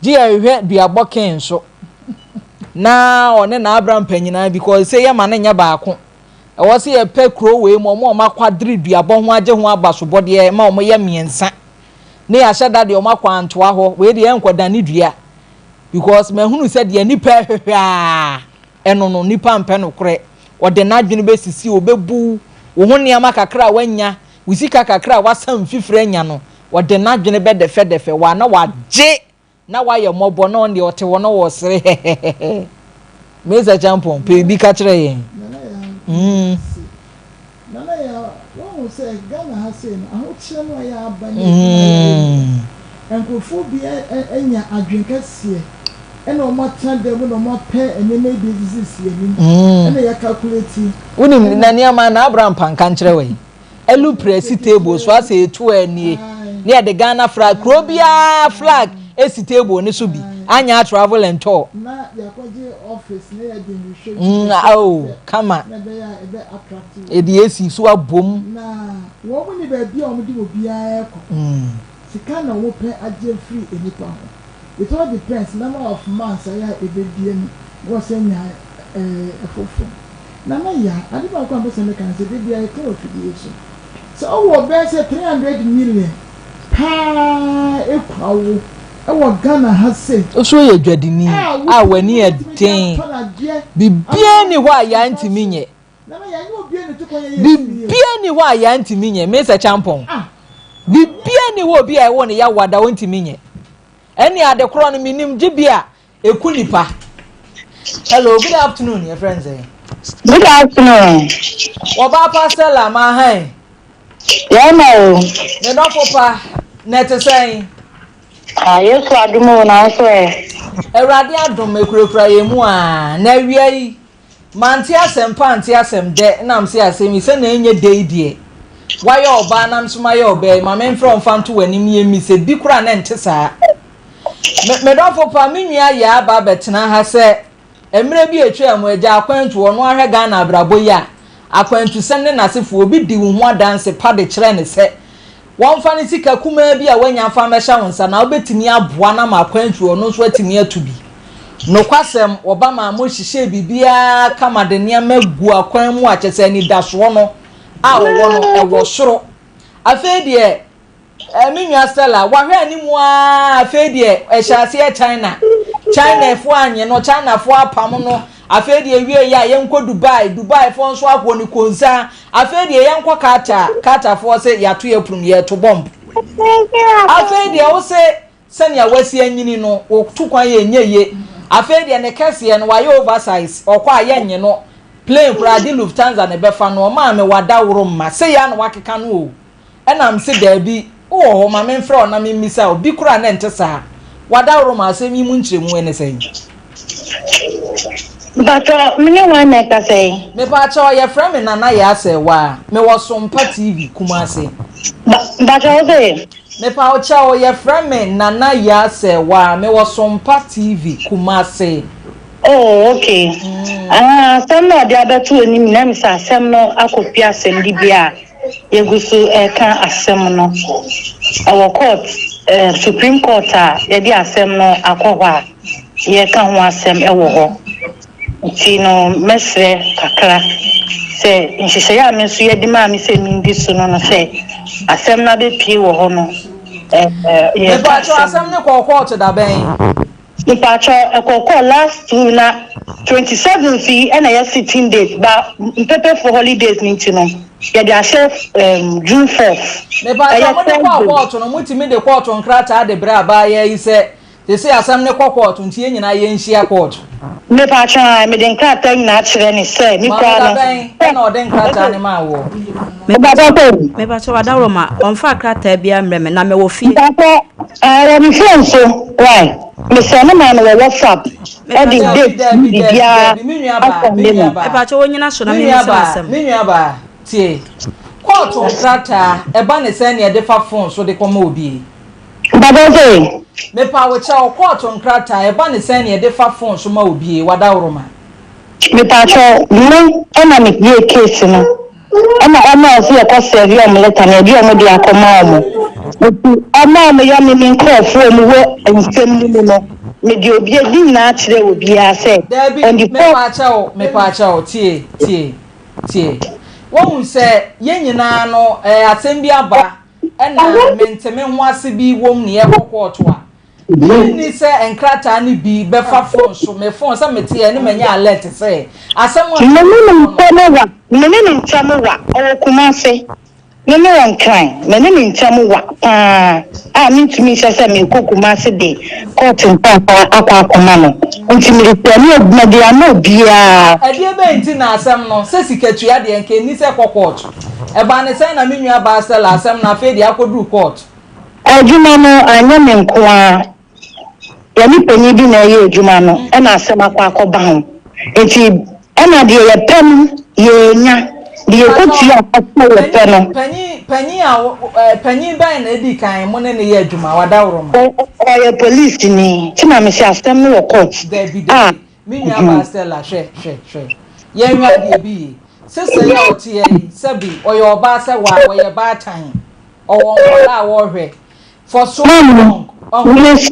gye yɛhwehwɛ duabɔ ken nso na ɔne n'abra mpanyinaa because sɛ yɛma no nyɛ baako. Ɛwɔ sɛ yɛpɛ kuro wei mu ɔmo a ɔmo akwadere duabɔ ho agye ho abasobɔdeɛ ma ɔmo yɛ mmiɛnsa ne yɛahyɛ da deɛ ɔmo akɔ antoa hɔ wei deɛ ɛnkɔda ne dua because mahunu sɛ deɛ nipa ɛhwehwɛ a ɛno no nipa mpɛ nokorɛ ɔde n'adwene bɛsisi ɔbɛbu wo ho nneɛma kakra a wanya wo sika kakra a wasan mfifire anya no ɔde n'adwene bɛdɛfɛdɛfɛ wa na wagye na wayɛ mmɔbɔ na ɔno deɛ ɔte hɔ na ɔresere hɛhɛhɛhɛ. Mesa Champon, pɛ biribi ka kyerɛ yɛn. Nana Yaa, Mm. ase. Nana Yaa, woahu sɛ Ghana ha sei no, ahokyerɛ no a ɛyɛ aba ne adwuma a yɛayɛ Mm. no, nkurɔfoɔ bi anya adwene kɛseɛ ɛna wɔn atena dan mu na wɔn apɛ nneɛma yi bi asisisisi anim Mm. ɛna yɛ calculate Wonim, ɛna na nneɛma na Abraham Panka nkyerɛ wɔ yi. Ɛlu prɛsi table so asɛ etu anie ne yɛde Ghana flag kuro biara flag esi table ne so bi anya travel and tour. Na yɛakɔgye office na yɛde nhwehwɛ Mm, oh, kama. na ɛbɛyɛ a ɛbɛ attract wɔn. Ɛde esi so abom. Na wɔn mu ni baabi a wɔn de obiara kɔ. Sika na wɔn pɛ agye afiri nnipa ho. It all depends number of months a yɛ a ɛbɛdie no na wɔsɛ nya ɛɛ ɛfoforɔ. Nana Yaa, ade baako a mepɛ sɛ meka ne sɛ, da biara yɛka wɔ afidie yi so sɛ wowɔ bɛyɛ sɛ 300 million paa kura wo wɔ Ghana ha sei Wo nso woyɛ dwadini a a wotumi w'ani yɛ wobɛtumi de den. atɔ no adeɛ ama Biribiara nni hɔ a woatumi Yaa asa ntumi so. nyɛ. Nana Yaa, ɛnyɛ obiara na ɛtu kwan yɛ yɛ tumi o. Biribiara nni hɔ a Yaa ntumi nyɛ. Mesa Kyampɔn. Ah! Biribiara nni hɔ a obi a ɛwɔ no yaw ada ɔntumi nyɛ. Ɛnneɛ ade korɔ no mennim, gye bi a Eku nipa. Hello, good afternoon. Your friend say. Good afternoon. Wɔba pa Stella ma han. Yɛn na o. Me dɔfo pa na ɛte sɛn? Ah, Yesu adom o na nso ɛ. Awurade adom ekurakura yɛn mu a na awia yi mante asɛm pa ante asɛm dɛ nam se asɛm yi sɛ na ɛnyɛ dɛ yi deɛ wayɛ ɔbaa nam so mayɛ ɔbaa yi ma memfrɛ ɔmfa nto w'anim yɛ mi sɛ bi koraa na ɛnte saa. Me me dɔfo pa, me nua Yaa aba abɛtena ha sɛ mmerɛ bi a atwaa mu, agya akwantu, ɔno ahwɛ Ghana abrabɔ yi a, akwantusɛm ne n'asefoɔ, obi di wo ho adanse pa de kyerɛ no sɛ wɔmfa ne sika kumaa bi a wanya mfa mmɛhyɛ wo nsa na wobɛtumi aboa no ama akwantu ɔno nso atumi atu bi. Nokwasɛm, wɔba maa mo hyehyɛɛ biribiara kama de nneɛma gu akwan mu a kyerɛ sɛ anidasoɔ no a wɔwɔ no ɛwɔ soro. Afei deɛ Eh, me nua Stella, wahwɛ anim aa, afei deɛ ɛhyɛ aseɛ China. Chinafoɔ anye no, Chinafoɔ apam no, afei deɛ wie yɛ a yɛnkɔ Dubai, Dubaifoɔ nso ahoɔ ne konsa, afei deɛ yɛnkɔ Qatar, Qatarfoɔ se yɛato yɛ prum, yɛto bɔmb. Afei deɛ wo se sɛnea wasi anyini no, wotu kwan yɛ nyɛ ye. Afei deɛ ne kɛseɛ no, wayɛ oversize, ɔkɔ a yɛnnye no, plane koraa gye Lufthansa na ɛbɛfa no, ɔmaa me wadaworo mma, sei ara na wakeka no o. Ɛna mese daabi, wowɔ hɔ, ma memfrɛ wo na memmisa wo, bi koraa na ɛnte saa. W'adaworoma, asɛm yi mu nkyerɛmu ne sɛn? Mpakyɛw, me ne hwan na ɛkasa yi? Mepakyɛw, yɛfrɛ me Nana Yaa Serwaa, mewɔ Sompa TV, Kumasi. Mpakyɛw, wo se? Mepakyɛw, yɛfrɛ me Nana Yaa Serwaa, mewɔ Sompa TV, Kumasi. Oh, okay. Ah, asɛm no a ɔde abɛto anim nyinaa mi sɛ asɛm no akɔpue asɛmdibea a Yɛgu so reka asɛm no wɔ court, Supreme Court a yɛde asɛm no akɔ hɔ a yɛreka ho asɛm wɔ hɔ. Nti no mɛsrɛ kakra sɛ nhyehyɛeɛ a me nso yɛde maa me sɛ mendi so no no sɛ asɛm no abɛpue wɔ hɔ no yɛreka Mepakyɛw asɛm no kɔɔ kɔɔto da bɛn? Mpakyɛw ɛkɔkɔɔ last two na 27th yi ɛna ɛyɛ sitting date ba mpɛpɛfo holidays no nti no yɛde ahyɛ um, June 4th. Mepakyɛw Ɛyɛ mode kɔɔ Thursday. kɔɔto no motumi de kɔɔto nkrataa de brɛ abaayaa yi sɛ sese asɛm no kɔ kɔɔto nti yɛn nyinaa yɛnhyia kɔɔto. Mepakyɛw ae mede nkrataa nyinaa kyerɛ ne sɛ me Maame koraa da no bɛn ɛna ɔde nkrataa no maa woɔ? Mepakyɛw sɛ. Mepakyɛw Adaworoma, ɔmfaa krataa biara mmerɛ me, na mewɔ fie. Mepakyɛw. Ɛwɔ me phone so wai. Me sɛne maa no wɔ WhatsApp ɛde Dabi date dabi ne dabi biribiara dabi me nua baa me asɛnde nua no. baa Mepakyɛw onyina so na me me nua mmisa no baa asɛm. me nua baa tie kɔɔto nkrataa ɛba ne sɛn na yɛde fa phone so de kɔma obi. Mpakyɛw se. Mepa wo kyɛw kɔɔto nkrataa ɛba ne sɛn na yɛde fa phone so ma obi wadaworoma. Mepakyɛw me ɛna me yɛɛ case no ɛna ɔmo a ɔse yɛkɔ serve ɔmo letter no yɛde ɔmo de akɔma ɔmo nti ɔmo a ɔmo yɛ me me nkorɔfoɔ ɔmo wɔ nsɛm no mu no mede obi ne nyinaa kyerɛɛ obiara sɛ Daabi, on the fourth mepaakyɛw, mepaakyɛw, tie, tie, tie. Wohu sɛ yɛn nyinaa no, ɛɛ, asɛm bi aba, ɛna mente-me-ho-ase bi wom na yɛkɔ kɔɔto a, Minnye nni sɛ nkrataa no bi bɛfa fon so, me fon, sɛ mete ɛ ne manya alert sɛ asɛm a Me ne ɛwɔ ne hɔ no. ntam wa, me ne ne ntam wa, ɔwɔ Kumasi, me me wɔ Nkran, me ne ne ntam wa paa a mentumi nhyɛ sɛ merekɔ Kumasi de kɔɔto nkrataa akɔ akɔma no, nti meretua ne adwuma de ama obiara. Ɛdeɛ bɛn nti na asɛm no, sɛ sikatua deɛ nka ɛnni sɛ ɛkɔ kɔɔto? Ɛbaa ne sɛn na me nua baa Stella asɛm no afei deɛ akɔduru kɔɔto? Adwuma no anyɛ me nko ara, yɛne panin bi na ɛyɛ adwuma no ɛna asɛm akɔ akɔba ho nti ɛna deɛ yɛpɛ no yɛnya, deɛ yɛkɔtua ka sɛ yɛpɛ no. Panyin panyin a panyin bɛn na edi kan mo ne no yɛ adwuma wadaworoma? Ɔyɛ polisini nti na mese asɛm no wɔ court Dabi a. dabi me nua baa Stella hwɛ hwɛ hwɛ yɛnhwɛ adeɛ bi yie sista yi a ɔteɛ yi sɛbi ɔyɛ ɔbaa sɛ waa ɔyɛ baatan Ɔwɔ nkwadaa a wɔrehwɛ for so long ɔho. Mese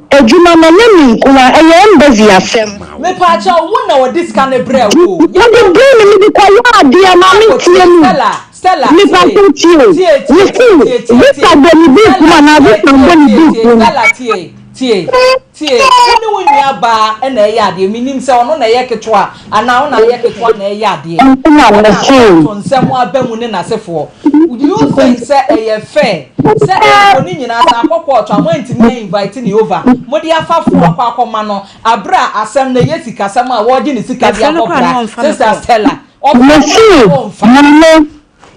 adwuma no ɛnyɛ me nko a ɛyɛ embassy asɛm. Mepaakyɛw wo na ɔde sika no brɛɛ wo o. Ɔde brɛɛ me mede kɔ yɛ adeɛ maame tie me Stella Stella tie mepaakyɛw tie tie tie mese tie tie tie visa bɔ ne book mu Stella anaa tie visa tie mbɔ ne tie book tie mu. Stella tie tie tie wo ne wo nua baa na ɛyɛ adeɛ menim sɛ ɔno na ɛyɛ ketewa anaa wo na ayɛ ketewa na ɛyɛ adeɛ Ɛnti na ɛna mese. akɔto nsɛm aba mu ne n'asefoɔ Do you think sɛ ɛyɛ fair sɛ ɛmpo ne nyinaa sɛ akɔ kɔɔto a moantumi a invite ne over mode afa fo akɔ akɔma no aberɛ a asɛm no ɛyɛ sikasɛm a wɔregye ne sika de Mefrɛ no akɔ koraa na bra ɔmfa me Sister call. Stella ɔfrɛ no Mese a ɔmfa. maame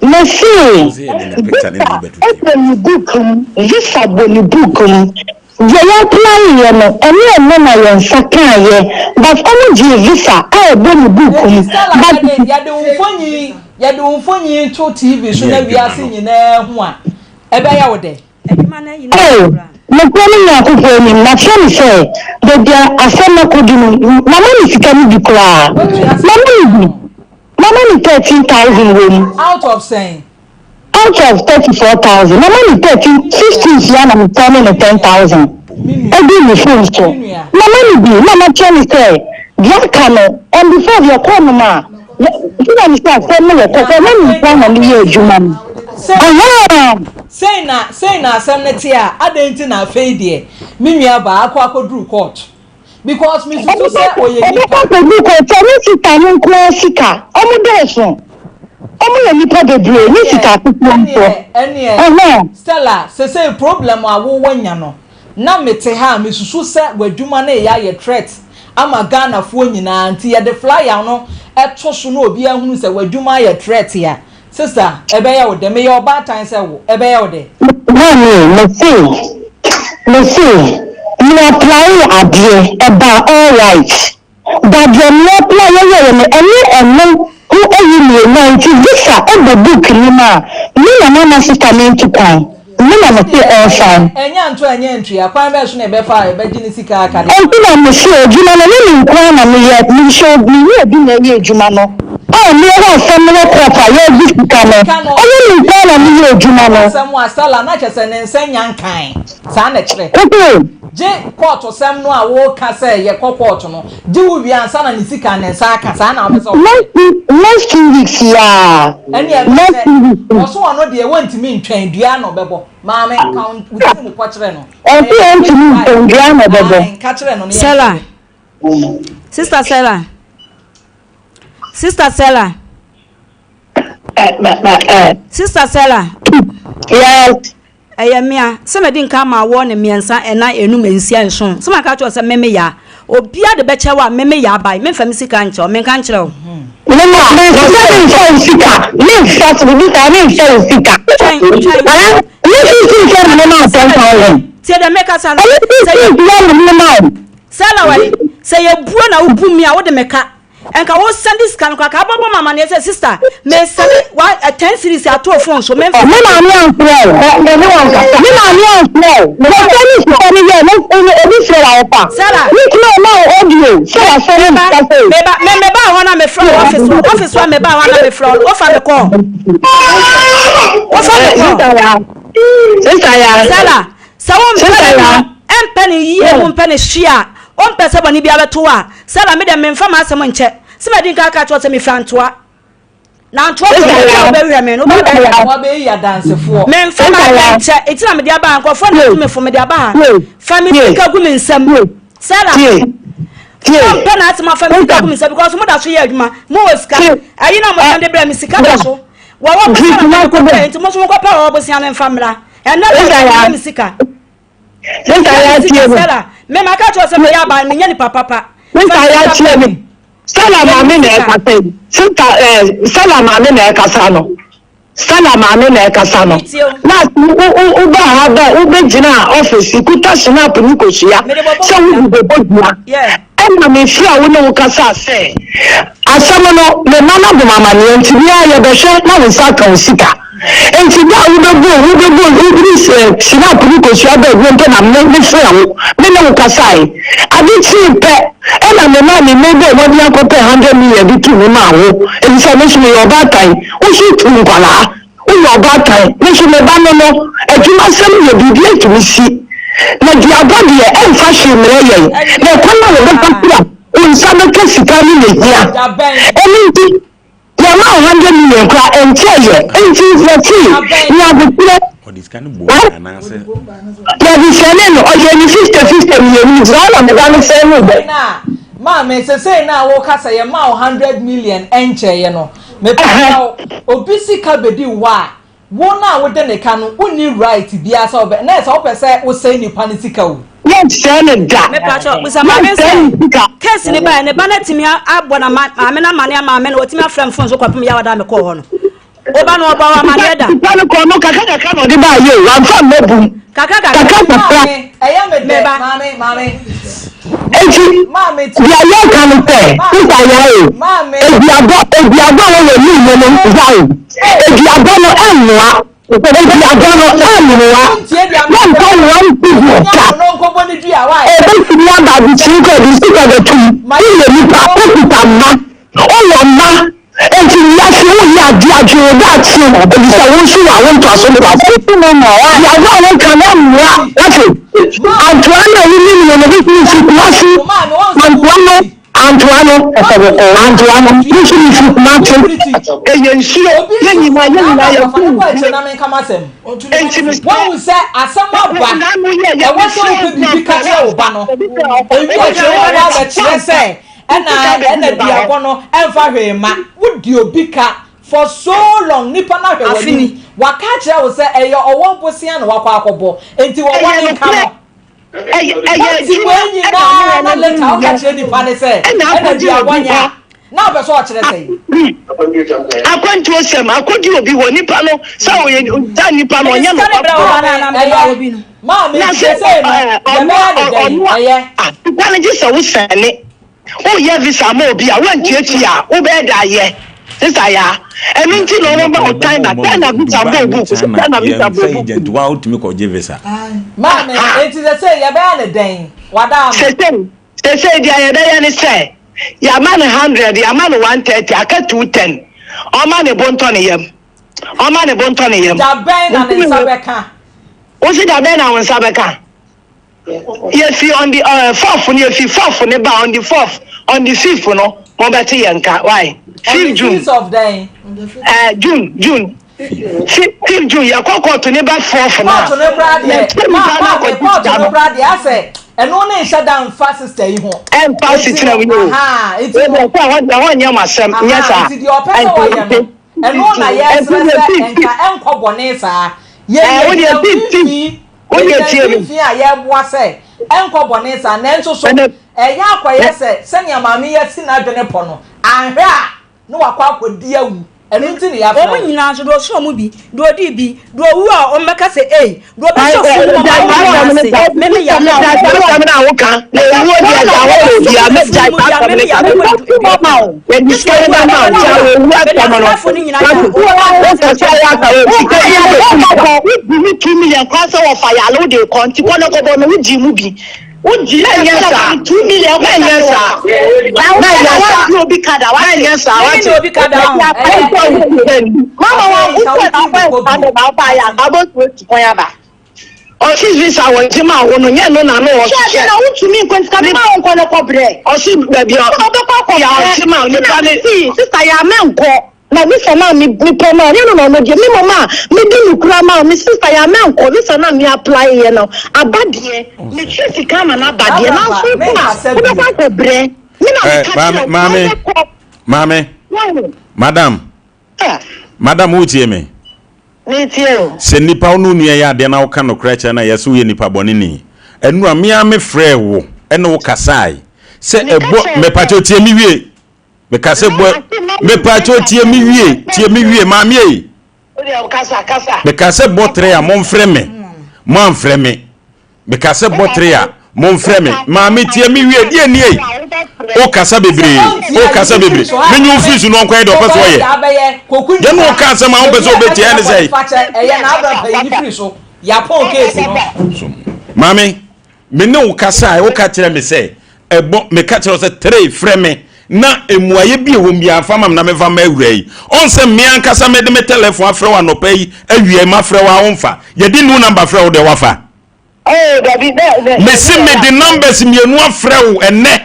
mese Visa bɔ ne book mu visa bɔ ne book mu Deɛ yɛ apply yɛ no ɛnyɛ ɛno na yɛn nsa kaa yɛ but ɔmo gyee visa a ɛbɔ ne book Enti mu Stella but. yɛde yɛde wo mfonyin yɛde wo mfonyin to TV so na wiase nyinaa hu a ɛbɛyɛ wo dɛ? Adwuma no ayi no Oh, koraa. nokorɛ ne Nyankopɔn anim, makyerɛ no sɛ baabi a asɛm no akɔdu no, mama no sika no bi koraa. Woatua sika Mama no no bi. ama no? Mama no 13,000 wɔ mu. Out of sɛn? Out of 34,000, mama no 13, 15 sia na metɔne no 10,000 ɛguu ne phone so. Mama no bi na makyerɛ no sɛ deɛ aka no, on the fourth yɛkɔɔ nom a, nti na mesɛ asɛm no wɔ kɔ sɛ na me nkoa na meyɛ adwuma no. Ahaa! Sei na sei na asɛm no te a, adɛn nti na afei deɛ me nua baa akɔ akɔduru court? Because me susu sɛ ɔyɛ Ɔbɛkɔ nipa. akɔdu court ɛnyɛ sista no nko ara sika, ɔmo dɔɔso, ɔmo yɛ nipa bebree, nyɛ sika ketewa mpo. Ɛneɛ ɛneɛ Ɛhɛn. Stella sesei problem a wo wanya no na me te ha a me susu sɛ w'adwuma no reyɛ ayɛ threat ama Ghana foɔ nyinaa nti yɛde flyer no to so na obiara hunu sɛ w'adwuma ayɛ threat a Sister, ɛbɛyɛ wo dɛ. Meyɛ ɔbaatan sɛ wo, ɛbɛyɛ wo dɛ. Maame, mese, mese, me apply adeɛ, ɛbaa alright, but deɛ me apply yɛyɛeɛ no, ɛne ɛno ho ayi mmienu a, nti visa ɛbɔ book no mu a, me na mama sister no ntu kwan, me na mese ɔnsan. Ɛnyɛ anto ɛnyɛ antua, kwan bɛn so na yɛbɛfa a yɛbɛgye ne sika aka de ama Ɛnti no? na mese adwuma no ɛnyɛ me nko ara na meyɛ, mehyɛ obi, meyɛ obi na ɛyɛ adwuma no. A meyɛ hɔ asɛm no wɔ court a yɛregye sika no, Sika no, ɛnyɛ me nko ara na meyɛ adwuma no. Asɛm a Stella na kyerɛ sɛ ne nsa nnya nkae, saa na ɛkyerɛ. Koko. Gye kɔɔto sɛm no a woka sɛ yɛkɔ kɔɔto no, gye wo wie ansa na ne sika ne nsa aka, saa na wopɛ sɛ ɔyɛ? Next next weeks yi ara. Ɛne ɛbɛ Next sɛ, weeks. ɔso ɔno deɛ wɔntumi ntwɛn, dua na ɔbɛbɔ. Maame, ka wo tiri mu pɔ kyerɛ no. Ɔse ɔntumi ntwɛn, dua na ɔbɛbɔ. Ae, ka kyerɛ no na yɛnhwɛ. Sela. Sister Sela. Sister Sela. Sister Sela. Yes. Ɛyɛ mmea sɛ madi nka ama awɔ ne mmiɛnsa ɛnan enum nsia nson sɛ maka kyerɛ sɛ meme yaa obia de bɛkyɛ wo a meme yaa bae memfa me sika nkyɛ wo menka nkyerɛ wo. Mema mese sɛ memfa wo sika memfa so bibi saa memfa wo sika. Twɛn twɛn. Ɛnyɛ 15 sɛ na mema wo 10,000. Tie deɛ mekasa no. Ɛnyɛ 15 sɛ na mema wo. Sɛ lawale, sɛ yɛbuo na wobu me a wode me ka. Nka wo sɛnde sika no koraa ka abɔbɔ me amaneɛ sɛ sister me sɛnde wa eh, 10 series ato wo phone so memfa. Me maame amfrɛ wo. Me maame amfrɛ wo. Wɔsɛne sika no yɛ no obi frɛ wo a wofa. Sarah. Me kunu ɔma wo audio sɛ wasɛne Meba sika sei. meba me mebaa hɔ na mefrɛ wo office hɔ office hɔ a mebaa hɔ na mefrɛ wo wofa me kɔɔ wofa me kɔɔ. Sister ya. Sarah sɛ wo mpɛ Sister ne ya. no ɛmpɛ ne yie wo mpɛ ne hye a wompɛ sɛ bɔne biara bɛto wo a Sarah me deɛ memfa m'asɛm nkyɛ sɛ madi nka aka akyerɛ wo sɛ mefiri Antoa na Antoa kurom Sister obi a ya. wobɛhwehwɛ me no wobɛba Sister bɛhwɛ ya. me Wɔabɛyi adansefoɔ. memfa Sister m'asɛm ya. nkyɛ enti na mede aba ha nkurɔfoɔ na Tie. atu me fo mede aba ha Tie. fa me Tie. sika gu me nsam Tie. Sarah Tie. Tie. mompɛ n'asɛm afa me sika Sister. gu me nsam because moda so yɛ adwuma mowɔ sika Tie. ayi na mosan de brɛ me sika da so wɔwɔ Nti bosea na kumase mekɔpɛ bɛ. nti mo nso monkɔpɛ wɔwɔ bosea no mfa mmra ɛnɛ Sister bɛ ya. me sika Sister ya tie me. Sarah, me ma ka kyerɛ sɛ meyɛ aban menyɛ nipa papa. Sister ya tie me. Stella maame na ɛkasa yi. Sister eh, Stella maame na ɛkasa no. Stella maame na ɛkasa no. Last wo wo wo ba ha bɛ wo bɛ gyina office kuta snap ne kosua sɛ wo de bɛbɔ dua. Ɛna me fira wo ne wo kasa sɛ asɛm no me ma no abom amaneɛ nti bia yɛbɛhwɛ na wo nsa aka wo sika. Enti da a wobɛbɔɔ wobɛbɔɔ wobiri sɛ Shinap ne kosua baa bio mpo na me mefrɛɛ wo, me ne wo kasae. Ade kyee pɛ ɛna me maa me mmɛn bɔɔ mmɔden akɔpɛɛ hundred million de tuu mu maa wo, efisɛ me nso meyɛ ɔbaatan, wo nso wotu nkwadaa, woyɛ ɔbaatan, me nso me ba no no, adwumasɛm deɛ biribi atumi si, na duabɔ deɛ ɛmfa hwee mmerɛ yɛn, na ɛkwan a wɔbɛfa so a wo nsa bɛka sika no na ɛhia. Ɛno nti. Yɛma wo hundred million koraa ɛnkyɛɛ yɛ nti yɛse nya aboterɛ Ɔde sika no bom anaasɛ. Yɛde sɛne no ɔyɛ ne fifty fifty mmienu nti saa na meda no sɛne no dɛ. Na maame sesei na woka sɛ yɛma wo 100 million ɛnkyɛeɛ no mepɛ wo obi sika bɛdi wo a Wo no a wode ne ka no wonni right biara sɛ wobɛ na sɛ wopɛ sɛ wosɛe nipa no sika o. Yɛnsɛe no da. Mepakyɛw, bisa maame Yɛnsɛe sɛ ne sika. case no bae ne ba no atumi abɔ na maame no amane ama me na watumi afrɛ me phone so kɔpem yaw da a mekɔɔ hɔ no. Wo ba no ɔbɔ wo amaneɛ da? Sika no kɔ no kakra kakra na ɔde baeɛ o, wamfa amma bum. Kakra kakra. Kakra kakra. Maame, ɛyɛ me dɛ, Meba. maame, maame. Enti, Maame tie. deɛ yɛka no sɛ, Maame, sista Yae, maame. aduabɔ, aduabɔ a wɔwɔ ne mu no, Yae, aduabɔ no ɛmmoa, aduabɔ no ɛmmoa, Wontie deɛ yɛmfa meka. one cedi Wonya da. no no nkɔbɔ ne dua, why? Ɛbɛtumi aba adekyee kɔ de sika bɛtum, woyɛ nipa, wokuta mma, wowɔ mma, enti wiase woyɛ adeɛ adwene wo daakye, efisɛ wo nso wɔ awo ntoaso ntoaso. Duabɔ a woka no ɛmmoa, wate, antoa no a wonim no no bɛtumi fi Kumasi, Maame, wɔn sɛ antoa no, antoa no, antoa no, bɛtumi fi Kumasi. Ɛyɛ nsuo, Obi yɛn nyinaa, yɛn nyinaa fa ne yɛto kɔ akyire nsuo. na menka m'asɛm. Enti mesrɛ, Woahu sɛ asɛm aba, ɛwɔ sɛ wopɛ biribi ka kyerɛ wo ba no. Ewie akyire wo ba abɛkyerɛ sɛ ɛna ɛna duabɔ no ɛmfa hwee mma. Wodi obi ka for so long, nipa no ahwɛ w'anim. Afini. Waka akyerɛ wo sɛ ɛyɛ ɔwɔ bosea na wakɔ akɔbɔ, enti wɔwɔ Ɛyɛ ne nka nokorɛ. no. Ɛyɛ ɛyɛ Wote adwuma wei ɛna nyinaa na ne later wɔn woka kyerɛ nipa ne sɛ ɛna ɛna akɔgye duabɔ obi nyɛ hɔ. a, na wopɛ sɛ ɔkyerɛ sɛn? Akwantuo sɛm akɔdi obi hɔ nipa no sɛ ɔyɛ saa nipa no Mede ɔnyɛ sika no brɛ wo ba no a na nokwafoɔ. mede ma Ɛyɛ obi no. maame Na sɛ sesei no ɛɛ ɔno yɛbɛyɛ ne dɛn? ɔno Ɛyɛ. a sika no gye sɛ wosɛne woyɛ visa ama obi a woantuatua a wobɛyɛ de ayɛ sisa yaa ɛno nti na ɔmo ba wo China China visa Dubai bɔ ne obu China China visa yɛmfa bɔ obu agent wa wotumi kɔgye visa. Maame, enti sesei yɛbɛyɛ ne dɛn? Wada ama. Sesei sesei deɛ yɛbɛyɛ ne sɛ yɛama no 100 yɛama no 130 aka 210 ɔma ne bo ntɔ ne yam ɔma ne bo ntɔ ne yam. Da bɛn na ne nsa bɛka? Wosi da bɛn na wo nsa bɛka? Yɛfi on the fourth no yɛfi fourth ne ba on the fourth on the fifth no mo bɛte yɛn nka why On fifth the June fifth of dɛn? June June fifth June yɛkɔ court ne ba fourth no a Kɔɔto no koraa deɛ, yɛkyɛ ma nipa no maame akɔgye kɔɔto sika no no koraa deɛ asɛ ɛno ne nhyɛ da nfa sister yi ho. Ɛmfa Enti asetena no, mu yi o aha, nti wei no, deɛ sɛ ɛhɔ deɛ ɛhɔ nyɛ mo asɛm nyɛ aha, saa nti deɛ ɔpɛ sɛ ɛnti ɔyɛ no, ɛno na ɛnti yɛsrɛ deɛ sɛ fifth nka ɛnkɔ bɔne saa. Yɛ ɛɛ wo deɛ yɛgyina fifth fifth mfimfini, wo deɛ yɛgyina tie me mfimfini a yɛreboa sɛ ɛnkɔ bɔne saa, nanso so ɛnɛ ɛyɛ akɔyɛ sɛ sɛnea maame yi asi n'adwene pɔ no, anhwɛ a na wakɔ akɔdi awu. Ɛno nti na yɛafrɛ Wɔn wo. nyinaa nso, deɛ ɔsoo wɔn bi, deɛ ɔdii bi, deɛ ɔwu a wɔmmɛka sɛ, Ei, deɛ ɔbɛhyɛ ɔsoro no mu ama wɔn ase, me me yam na wɔn. Wogye mu 2 million koraa sɛ wɔfa yale wode kɔ nti kɔ na kɔbɔ no wogye mu bi wogye Mɛnyɛ saa. 2 million Mɛnyɛ saa. Mɛnyɛ saa. Obi kada wate. Mɛnyɛ saa, Mene wate. obi kada ho. Mama wa wokɔ na akɔ ɛfa no na ɔba yɛ abɔtuo tu kwan aba. Ɔsi visa wɔ gye ma wo no nyɛ no na no Hwɛ ɔhyehyɛ. na wotumi nkɔ nti ka mema wo nkɔ no kɔ brɛ. Ɔsi baabi a Ɔbɛkɔ akɔ yɛ ɔgye ma nipa ne. Si sister yɛ amɛ nkɔ na visa na mi mi pɛ no ɔnyɛ no na ɔno deɛ mi mom a mi di mi kura ma mi sister yɛ amɛ nkɔ visa na mi apply yɛ no aba deɛ mi twe sika ama na aba deɛ nanso nkɔ a wobɛkɔ akɔ brɛ mi na mi ka Maame, kyerɛ maame. wo Maame, wɔn madam, madam, wotie me? Mi tie o. Sɛ nipa wo ne wo nua yɛ adeɛ na woka nokorɛ kyerɛ no a, yɛse woyɛ nipa bɔne ni. Ɛno a, me ara mefrɛɛ wo ne wo kasae sɛ ɛbɔ, mepakyɛw tie me wie. Meka sɛ bɔ, mepakyɛw tie me wie, tie me wie, maame ei. Kasa kasa. Meka sɛ bɔ tere a momfrɛ me, moamfrɛ me. Meka sɛ bɔ tere a momfrɛ me. Maame tie me wie, deɛ nie ei. Wokasa bebree, wokasa bebree. Menye wo firi so na ɔnkɔyɛ deɛ ɔpɛ sɛ ɔyɛ. Yɛne wo ka asɛm a wompɛ sɛ wobɛtie ɛne sɛ. Ɛyɛ n'abra panyin firi so. Yɛapɔn case no. Maame, me ne wo kasae, woka kyerɛ me sɛ ɛbɔ, meka kyerɛ wo sɛ tere frɛ me na mmuaeɛ bi a ɛwɔ mu biara fa ma me na memfa mma awura yi. Ɔn sɛ me ankasa mede me tɛlɛfon afrɛ wo anɔpa yi, awia yi mafrɛ wo a womfa. Yɛde new number frɛ wo deɛ woafa. Oh, dabi, dɛ, dɛ. Mese mede numbers mmienu afrɛ wo ɛnɛ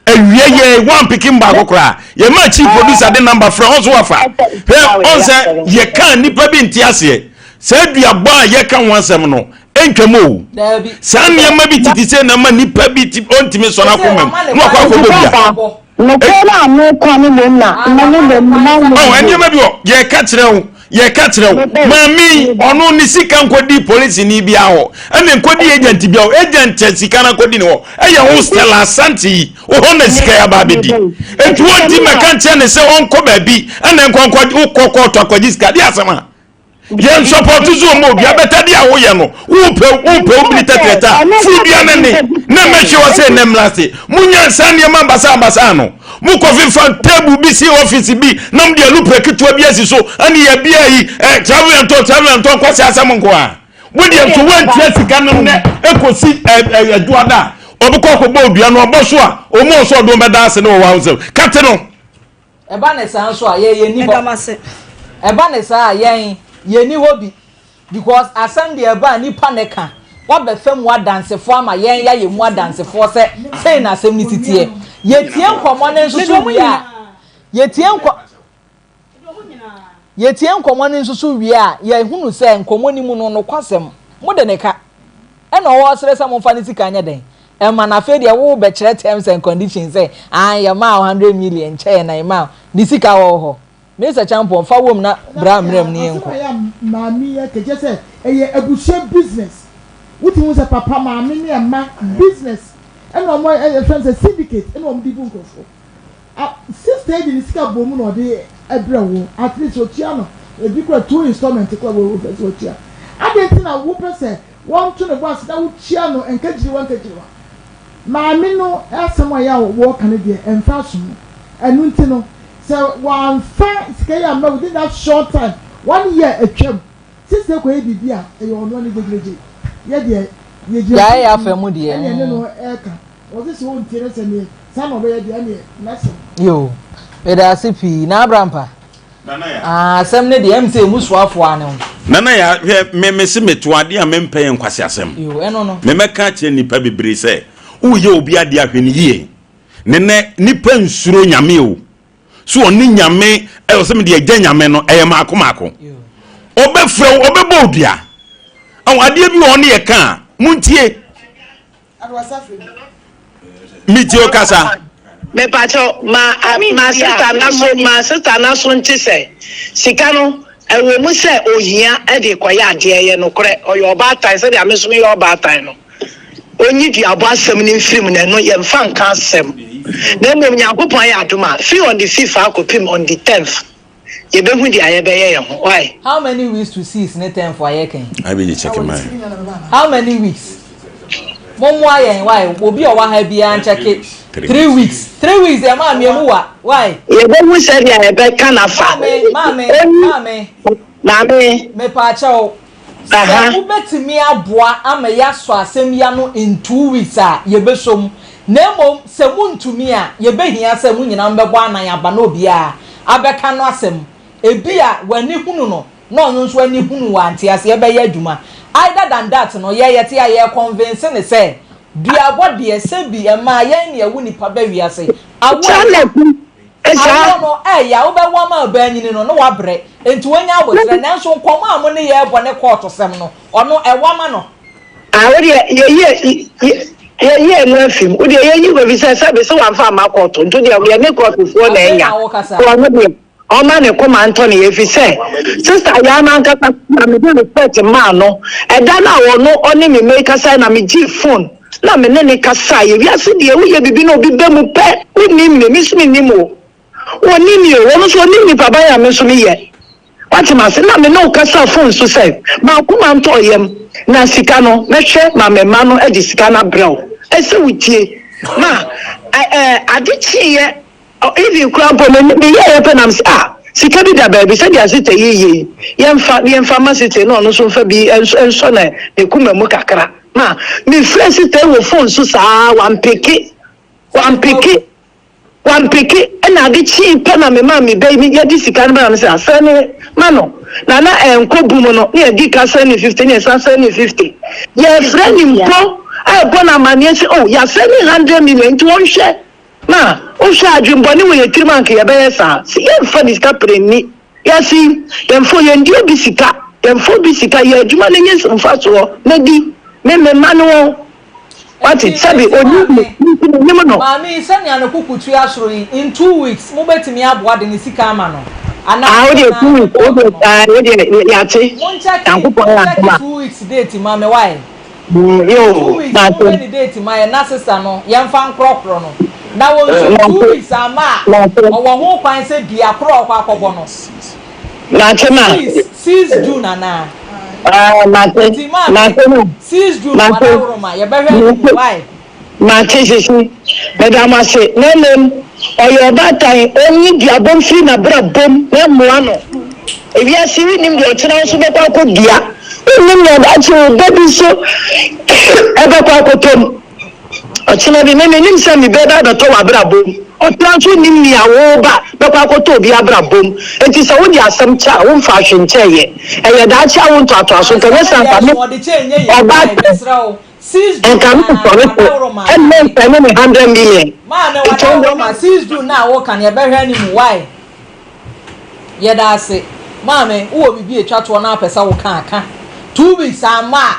awia yɛ wampeke mu baako koraa. Yɛma chief producer de number frɛ wo nso wafa. Hwɛ ɔn sɛ yɛka nnipa bi nte aseɛ. Saa duabɔ a yɛka ho asɛm no ɛntwam o. Daabi. Saa nneɛma bi tete sɛ na ma nipa bi ti ɔntumi sɔ n'akoma mu na wakɔ akɔbɔ dua. Nokorɛ no a meka no mmom na mo ne mmom na mo. Ɔn nneɛma bi wɔ yɛka kyerɛ wo, yɛka kyerɛ wo, maame yi ɔno ne sika nkɔdi polisini biara hɔ ɛna nkɔdi agent biara hɔ, agent a sika no akɔdi ne hɔ ɛyɛ wo Stella Asante yi wo hɔ na sika yi aba abɛdi, nti wɔnti mɛka nkyerɛ ne sɛ ɔnkɔ baabi ɛna nkɔ nkɔ wokɔ kɔɔto akɔgye sika deɛ asɛm a yɛn sɔpɔto so ɔmo obi abɛta deɛ a woyɛ no wopɛ wopɛ wobiri tɛtrɛtɛ a furu dua no ne na mɛhwɛ wɔ sɛ nnɛ mmra ase monya nsa nneɛma basaa basaa no mokɔ fefa table bi si office bi na mode alupɛ ketewa bi asi so ɛne yɛ bia yi eh, travel and tour, travel and tour, nkwasi asɛm nko a wodeɛ nso woantua sika no nnɛ ɛkɔsi aduada a ɔbɛkɔ akɔbɔ odua no ɔbɔ so a ɔmu ɔsɔ ɔdom bɛda ase ne wɔwɔ ahosɛm kate no. Ɛba ne saa nso a yɛn yɛnni hɔ. Meda mo ase. Ɛba ne saa a yɛn yɛnni hɔ bi because asɛm deɛ ɛba a nipa na ɛka. Wabɛfa mu adansefoɔ ama yɛn yɛayɛ mu adansefoɔ sɛ sei na asɛm no si teɛ. Yɛtie nkɔmmɔ no nso so wie a, yɛtie nkɔ yɛtie nkɔmmɔ no nso so wie a, yɛhunu sɛ nkɔmmɔ no mu no nokwasɛm mode ne ka. Ɛna ɔwɔ ɔsrɛ sɛ momfa ne sika nyɛ dɛn? Ɛma no afei deɛ wo bɛkyerɛ terms and conditions sɛ aane yɛmaa wo 100 million kyɛɛ na yɛmaa wo ne sika wɔ wo hɔ. Mister Champon fa wom na bra mmerɛ mu ne Asɛm yɛnkɔ. a ɛyɛ a maame yi ɛka kyerɛ sɛ ɛyɛ abusua business. Wotumi hu sɛ papa, maame ne ɛma business ɛna wɔn ɛyɛ fɛn sɛ syndicate ɛna wɔn de bu nkurɔfoɔ. A sister yi de ne sika bɔ mu na ɔde ɛbrɛ wo, at least otua no ebi kora two installment kora wɔ wopɛ sɛ otua. Adɛn nti na wopɛ sɛ wɔnto ne bo ase na wotua no nkagyiriwa nkagyiriwa? Maame no asɛm a ɛyɛ a wɔka no deɛ ɛmfa aso mu. Ɛno nti no sɛ wɔamfa sika yi amma within that short time, one year atwam, sister kɔyɛ biribi a ɛyɛ ɔno ani gyegyegye. Yɛ deɛ yɛgyina Yɛayɛ yɛn afa mu deɛ. Ɛne ɛne no ɛka. Ɔse sɛ ɔntie no sɛ neɛ saa na ɔbɛyɛ deɛ ɛneɛ n'asɛm. Yoo, meda ase pii. Na Abrampa? Nana ya. Ah, asɛm no deɛ ɛm sɛ emu soafoɔ ara ne ho. Nana ya, hwɛ, me mese meto adeɛ a mempɛ yɛ nkwaseasɛm. Yoo, ɛno no. Me mɛka akyerɛ nnipa bebree sɛ, woyɛ obi adeɛ a hwɛ no yie. Ne nɛ, nnipa nsuro Nyame o. So ɔne Nyame, ɛwɔ sɛ mede agya Nyame no, ɛyɛ maako maako. Ɔbɛfrɛ wo, ɔbɛbɔ wo dua. Awo, adeɛ bi wɔ hɔ ne yɛka a, montie. Metie wo kasa. Mepakyɛw, ma ma sista n'aso ma sista n'aso nte sɛ sika no ɛwɔ mu sɛ ohia de kɔyɛ adeɛ ɛyɛ nokorɛ ɔyɛ ɔbaatan sɛdeɛ me nso meyɛ ɔbaatan no onyi duabɔ asɛm no mfiri mu na ɛno yɛmfa nka asɛm na mmom Nyankopɔn ayɛ adom a firi on the fifth akɔpem on the 10th. Yɛbɛhu deɛ yɛbɛyɛ yɛn ho. Wai? How many weeks to seize ne tenfo a yɛka yi? Abi gye check man. How many weeks? Mommoa yɛn wai obi a ɔwɔ ha biara nkyɛke 3 weeks 3 weeks deɛ maame emu wa wai. Yɛbɛhu sɛdeɛ yɛbɛka no afa. Maame maame maame. Maame. Mepaakyɛw Sɛ wobɛtumi aboa ama yɛasɔ asɛm yi ano in 2 weeks a, yɛbɛsɔ mu. Na mmom sɛ montumi a, yɛbɛhia sɛ mo nyinaa mobɛbɔ anan aba na obiara abɛka no asɛm. Ebia w'ani hunu no na ɔno nso ani hunu wo a, nteaseɛ bɛyɛ adwuma. Either than that no, yɛ yɛte a yɛreconvince no sɛ duabɔ deɛ sɛbi ɛmaa yɛn ne ɛwo nipa ba wiase. Awo ɛya. Awoɔ no ɛya, wobɛwo ama ɔbaa anyini no na wabrɛ, enti wanya aboterɛ, nanso nkɔmmɔ a mo ne yɛ rebɔ ne kɔɔtosɛm no, ɔno ɛwa ma no. Ah, wo deɛ yɛyi yɛyi ɛno afi mu, wo deɛ yɛyi kɔ efisɛ sɛbe sɛ wamfa amma kɔɔto, nti deɛ yɛne kɔɔtofoɔ na Afei anya, na wokasa. ɔno deɛ ɔma ne koma ntɔ ne yɛ efisɛ sista yaa no ankasa na mede respect maa no, ɛda no a ɔno ɔne me mma yi kasae na megyee phone na me ne no kasaeɛ. Wiase deɛ woyɛ biribi na obi ba mu pɛ, wonnim me, me nso mennim wo. Wɔnnim me o, wɔn nso wɔnnim nipa ban a me nso meyɛ. Woate m'ase? Na me ne wo kasa phone so sɛ m'akoma ntɔɔ yam na sika no mɛhwɛ ma me mma no de sika no abrɛ wo. Ɛsɛ wotie. Ma ɛ ɛ ade kyeeɛ Even koraa mpo me meyɛeɛ pɛ na mese ah sika bi da baabi sɛdeɛ Sita yi yɛ yi yɛmfa na yɛmfa ma Sita yi na ɔno nso mfa bi nsɔ ne ne koma mu kakra ma mefrɛ Sita yi wɔ phone so saa wampeke wampeke wampeke ɛna ade kyee pɛ na mema me bɛ yɛde sika no bɛ na mese asɛn ne ma no na na ɛnkɔ bu mu no ne yɛdi ka sɛn ne 50 ne yɛsan sɛn ne 50 yɛfrɛ ne mpo ɛbɔ no amanneɛ sɛ oh yɛasɛn ne 100 million nti wɔnhwɛ Ma wohwɛ a adwembɔne wɔ yɛn tirim a anka yɛbɛyɛ saa? Se yɛmfa ne sika pere nni wiase yi, yɛmfa yɛndi obi sika, yɛmfa obi sika, yɛ adwuma na nya mfasoɔ na di, me me mma ne wɔn, wate, Enti, sɛbe enti ɔnim me, maame, me nso menim no. maame yi sɛnea ne koko tua soro yi, in 2 weeks mobɛtumi aboa de ne sika ama no? Anaa Ah, sɛ wodeɛ na two ne weeks, kɔɔto wodeɛ no? ah, wodeɛ yɛate, Monkyɛke, Nyankopɔn yɛ adom monkyɛke a. 2 weeks date ma me wai? Yoo, 2 weeks mate. monhwɛ ne date ma yɛn na sister no yɛnfa nkorɔkorɔ no na wɔnsu two Mate. weeks ama a Mate. ɔwɔ ho kwan sɛ dua korɔ a ɔkɔ akɔbɔ no Mate ma. 6 6 June anaa Ah, mate. nti maame Mate ma. 6 June Mate. wadaworo ma yɛbɛhwɛ anim Mate. why. Mate sisi. Meda mo ase. Na mmom, ɔyɛ ɔbaatan, ɔnyi duabɔ mfiri n'abrabɔ mu na mmoa no. Ewiase yi wonnim deɛ ɔkyena wo nso bɛkɔ akɔdua. Wonnim nea daakye wo ba bi nso ɛbɛkɔ akɔtɔ mu. Ɔkyena bi, me mennim sɛ me ba bɛ abɛtɔ w'abrabɔ mu. Ɔkyena nso wonnim nea wo ba bɛkɔ akɔtɔ obi abrabɔ mu. Enti sɛ wode asɛm kyɛ a, womfa hwee nkyɛeɛ. Ɛyɛ daakye awo ntoatoaso. Nka nyɛ sɛ Asɛm anka deɛ me so ɔde kyɛ nyɛ yie why ɔbaatan mesrɛ wo 6 June nka na mensɔre so wadaworo ma ɛmmɛ maame nsɛne me 100 million. Maame Nti ɔno wadaworo ma 6 June na woka no yɛbɛhwɛ anim why. Yɛda ase. Maame, wowɔ biribi a ɛtwa toɔ na wopɛ sɛ woka a, ka. 2 weeks amma a,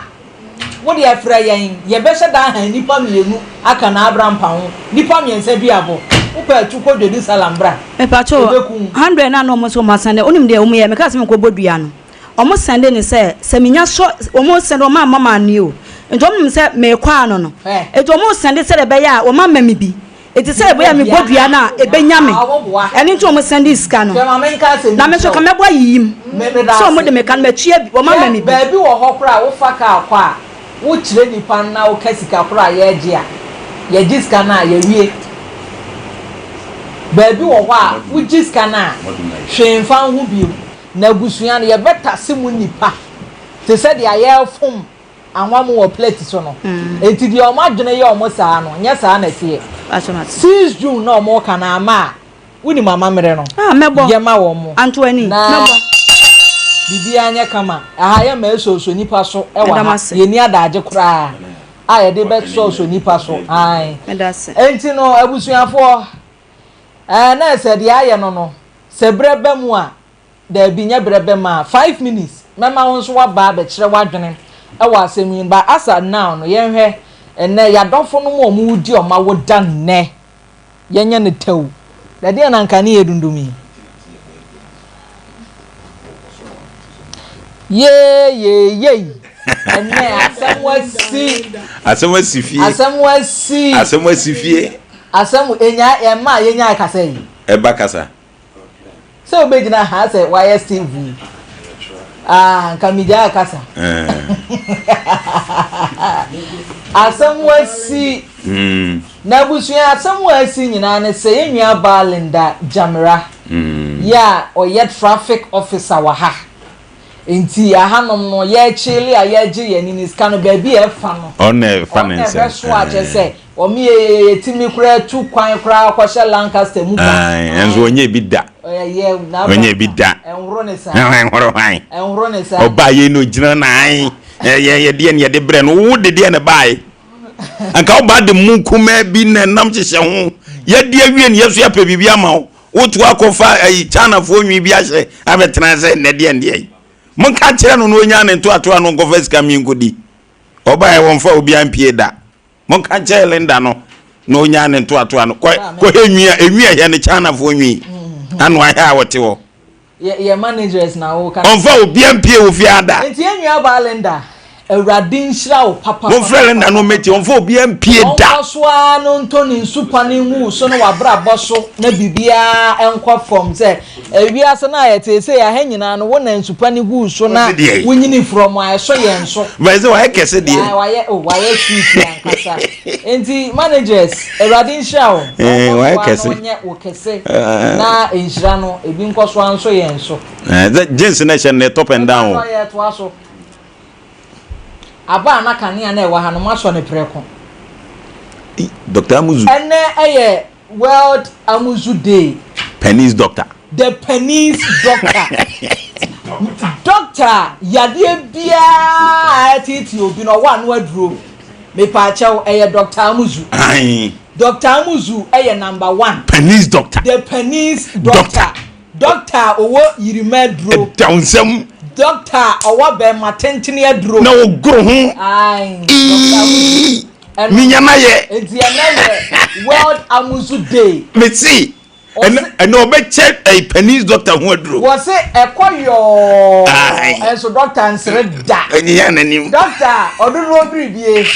wo deɛ frɛ yɛn. Yɛbɛhyɛ da ahan nnipa mmienu aka n'abrampa ho. Nnipa mmiɛnsa bi abɔ. Wopɛ a tu kɔ Jerusalem bra. Mepakyɛw, Yɛbɛku wo. 100 no a na wɔn nso wɔn asɛnde, wonim deɛ wɔn yɛ, mekaa sɛ menkɔbɔ dua no, wɔn sɛnde no sɛ, sɛ menya sɔ, wɔn sɛnde, wɔn amma m'ani o, nti wɔn nim sɛ merekɔ ano no, Hwɛ. nti wɔn sɛnde sɛdeɛ ɛbɛyɛ a wɔn ama me bi, Enti sɛ ɛbɛyɛ a mebɔ dua no a, ɛbɛnya me. Ɛno nti wɔsɛndee sika no. Na me nso, ka mɛbɔ ayiyim sɛ wɔde me ka no, matua bi, wɔama me bi. Baabi wɔ hɔ koraa a wofa kaa kɔ a, wokyerɛ nnipa no na woka sika korɔ a yɛregye a, yɛgye sika no a, yɛwie. Baabi wɔ hɔ a, wogye sika no a, hwee mfa wo ho bio. Na abusua no, yɛbɛtase mu nnipa te sɛ deɛ yɛrefom anwa mu wɔ plate so no. Enti deɛ wɔn adwene yɛ wɔn saa no, nyɛ saa na ɛteɛ. 6 June na wɔn reka no ama a, wonim amammerɛ no. Ah, mɛbɔ. Yɛ ma wɔn. Antoani, Na mɛbɔ. biribiara nyɛ kama. Aha yɛ ma ɛsɔɔsɔ nipa so wɔ Meda mo ha. ase. Yɛnni adagye koraa a yɛde bɛsɔɔsɔ nipa so. Ae. Meda ase. Enti no, abusuafoɔ, ɛɛ na ɛsɛ deɛ ayɛ no no, sɛ berɛ ba mu a, Daabi, nyɛ berɛ bɛma a. 5 minutes mɛma wo nso woaba abɛkyerɛ w'adwene wɔ asɛm yi but as at now no yɛnhwɛ ɛnnɛ yɛadɔfo nom a wɔredi wɔn awoda nnɛ yɛnyɛ no tɛw na ɛdeɛn na anka ne yɛ dundum yi yeeyeeyei ɛnnɛ asɛm asi Asɛm asi fie. Asɛm asi. Asɛm asi fie. Asɛm enya ɛma yɛnya kasa yi. Ɛba kasa. Sɛ wobɛgyina ha sɛ wayɛ Steve yi. Ah, nka megyaa kasa. Asɛm asi. Na abusua asɛm a asi nyinaa ne sɛ yɛn nua baa Linda Gyamera yi a ɔyɛ traffic officer wɔ ha. Nti ahanom no yɛrekyele a yɛregye yɛn ani ne sika no baabi a ɛfa no. Ɔno na ɛfa ne Ɔno na nsam. ɛhwɛ so a kyerɛ sɛ wɔn yɛ yɛtumi koraa tu kwan koraa kɔhyɛ Lancaster mu ba. Ae, ɛnso ɔnyɛ bi da. Ɛyɛ na Ɔnyɛ bi da. Ɛnhoro ne saa. Ɛnhoro hwan? Ɛnhoro ne saa. Ɔbaa yei na ɔgyina na ae. Ɛyɛ yɛdeɛ ne yɛde brɛ no. Wo de deɛ na ɛbaeɛ. Anka wo ba de mu kumaa bi na ɛnam hyehyɛ ho. Yɛde awie no yɛso yɛapɛ biribi ama wo. Woto akɔfa ayi Chinafoɔ nwi bi ahyɛ abɛtena sɛ nnɛ deɛ ndeɛ yi. Monka nkyerɛ no na ɔnya ne ntoatoa no nkɔfa sika mi nkɔdi. Ɔbaeɛ wɔmfa obiara mpie da. Monka nkyerɛ Linda no na ɔnya ne ntoatoa no. Kɔ kɔhɛ nwi a enwi a ɛhɛ no Chinafoɔ nwi. Ano ahɛ a wɔte hɔ. Yɛ yɛ managers na wo ka. Ɔnfa obia mpie wɔ fie ha da. Nti yɛn nua baa Linda awurade nhyira wo papa. Mo nfrɛ Linda no mɛtie ɔnfa obia mpie da. Ɔnkɔ so ara no ntɔ ne nsu pa no ngu wo so ne w'abrabɔ so na biribiara nkɔ fam sɛ wiase no a yɛte sei aha nyinaa no wo na nsu pa no gu wo so na wonyini frɔm a ɛso yɛn so. Bɛyɛ sɛ wayɛ kɛse deɛ. Wayɛ oh wayɛ sweet ankasa nti managers awurade nhyira wo. Wayɛ kɛse. Ɔnkɔ so ara na ɔnyɛ wo kɛse. Se na nhyira no ebi nkɔ so ara nso yɛn so. Eh, sɛ jeans na ɛhyɛ no top and down. Ɛbɛtɔ yɛ toa so. Aba a na kanea na ɛwɔ ha no moasɔ no prɛko. Dr. Amuzu. Ɛnɛ ɛyɛ World Amuzu Day. Penis doctor. The penis doctor. Doctor yadeɛ biara a ɛteetee obi no ɔwɔ ano aduro. Mepaakyɛw ɛyɛ Doctor Amuzu. Ayi. Doctor Amuzu yɛ number one. Penis doctor. The penis doctor. Doctor a ɔwɔ yirima aduro. Ɛda wo nsam. Doctor a ɔwɔ bɛɛma tentene aduro. Na ɔgoro ho. Ayi. Doctor Amuzu. Minya na yɛ. Nti ɛnɛ yɛ World Amuzu Day. Mesi. Ɛnna ɔbɛkyɛ ɛyi panis dɔkta ho aduro. Wɔsi ɛkɔ yɔɔ ɛnso dɔkta nsere da. Ɛnyinya n'anim. Dɔkta ɔdodoɔ biribie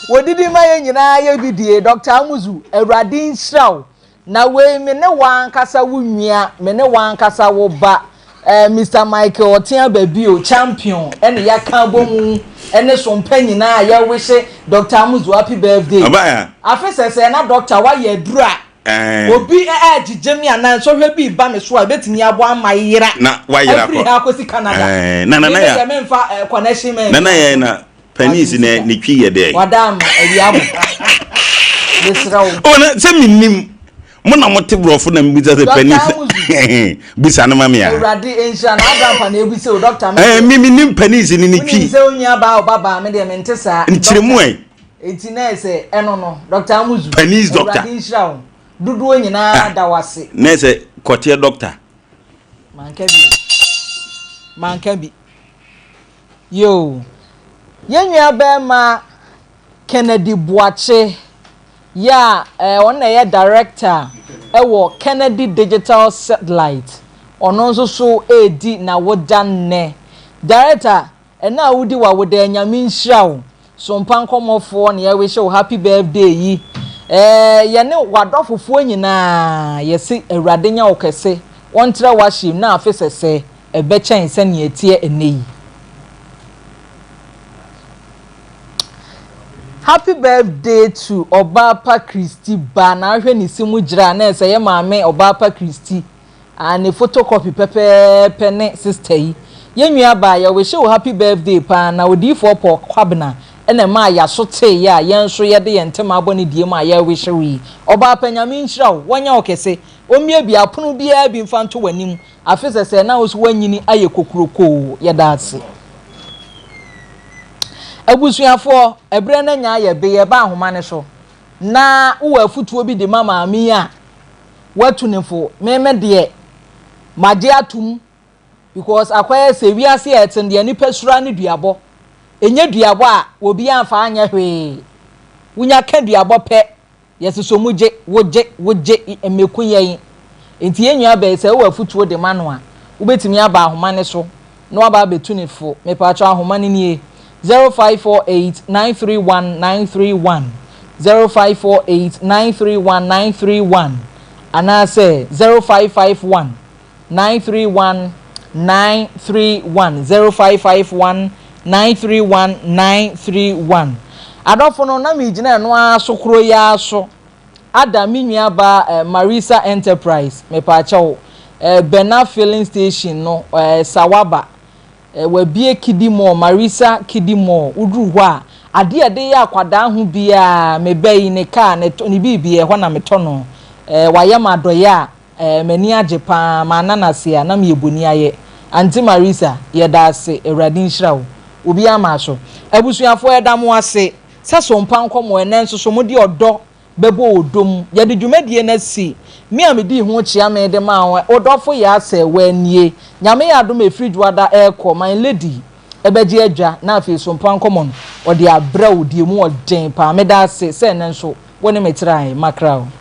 wɔdidi ma yɛn nyinaa yɛ bi die dɔkta Amuzu awurade nhyira wo na wei me ne w'ankasa wo nua me ne w'ankasa wo ba eh, Mister Michael Ɔtea Babio champion ɛne yɛaka abɔ mu ɛne sompa nyinaa yɛwehye dɔkta Amuzu happy birthday. Afe sɛsɛɛ na dɔkta wayɛ aduru a Obi regyegye me anaa nsɔhwɛ bi reba me so a, ebetumi aboa ama mayera Na wayera afiri kɔ. ha akɔsi Canada. Ɛɛ, na nana Me ya. deɛ memfa eh, connection man. Nana yɛ na panis na ne twi yɛ dɛ. Wada ama awia mo. Mesrɛ wo. O na sɛ menim mo na mote borɔfo na mebisa sɛ Dr. panis Amuzu. bisa no ma me a. Awurade nhyira na Adrampa na ebisa o doctor me. Ɛɛ me menim panis ne ne twi. Wonim sɛ onua baa ɔba baa me deɛ mente saa. Nkyerɛmu ɛ. Enti na ɛsɛ ɛno no, Doctor Amuzu. Panis doctor. Awurade nhyira wo. Dodoɔ nyinaa ah, da wo ase. Na ɛsɛ kɔteɛ doctor. Manka bi. Manka bi. Yoo. Yɛn nua bɛrima Kennedy Boakye yɛ a eh, ɔno na ɛyɛ director ɛwɔ Kennedy Digital Satellite. Ɔno nso so ɛredi n'awoda nnɛ. Director, Ɛna a wodi w'awoda yi Nyame nhyira wo. Sompa nkɔmɔfoɔ na yɛwehye wo happy birthday yi eh yɛne w'adɔfofoɔ nyinaa yɛse Awurade nyɛ wo kɛse ɔntrɛ w'ahyem na afe sɛsɛ ɛbɛkyɛn sɛnea ɛteɛ ɛnɛ yi. Happy birthday to Ɔbaapa Christy ba na ahwɛ ne si mu gyira na ɛsɛ yɛ maame Ɔbaapa Christy. Ah ne photocopy pɛpɛɛpɛ ne sister yi. Yɛn nua baa yɛ wishe wo happy birthday paa na odiyifoɔ Paul Kwabena na ɛmaa yaso tee yɛ a yɛn nso yɛde yɛn ntɛm abɔ ne die mu a yɛ wishe wo yi. Ɔbaa pa Nyame nhyira wo, wɔnyɛ wo kɛse, ɔmmiebie apono biara bi mfa nto w'anim afe sɛsɛɛ na wo nso woanyini ayɛ kokurokoo. Yɛda ase. Abusuafoɔ, ɛberɛ no anya ayɛ be yɛba ahoma no so na wowɔ afutuo bi de ma maame yi a, watu ne fo me me deɛ magye atum because akɔyɛ sɛ wiase a ɛte no deɛ nipa sura ne duabɔ ɛnyɛ duabɔ a obi anfa anyɛ hwee wonya ka duabɔ pɛ yɛsosɔ mu gye wogye wogye mmeku yɛn nti yɛn nua bɛyɛ sɛ wowɔ afutuo de ma no a wobɛtumi aba ahoma ne so na waba abɛtu ne fo. Mepakyɛw ahoma no nie, 0548 931 931, 0548 931 931, anaasɛ 0551. 931 931, 0551 931 931. Adɔfo no, na megyina ɛno ara so koro yi ara so ada me nuabaa eh, Marisa Enterprise, mepaakyɛw, eh, Bena Filling Station no, eh, Sawaba, eh, wabie Kidi Mall, Marisa Kidi Mall, woduru hɔ a, adeɛ a ɛde yɛ akwadaa ho biara, me ba yi, ne kaa, ne, ne biribi, ɛhɔ na metɔ no, eh, wayɛ ma adɔeɛ a, Eh m'ani agye paa manna no ase a na meyɛ boni ayɛ Auntie Marisa yɛda ase Awurade nhyira wo Obiara maa so Abusuafoɔ yɛda mo ase sɛ so mpa nkɔmɔ ɛnɛ nso so mode ɔdɔ bɛbɔ ɔdɔ mu yɛde dwumadie no asi me a medii ho kyea me de maa wo ɔdɔfo yaa sɛ woanie Nyame yɛ adom a ɛfiri dwoada ɛrekɔ my lady ɛbɛgye adwa na afei so mpa nkɔmɔ no ɔde abrɛ wo deɛ mu ɔden paa meda ase sɛ ɛnɛ nso wo ne me trae makra o.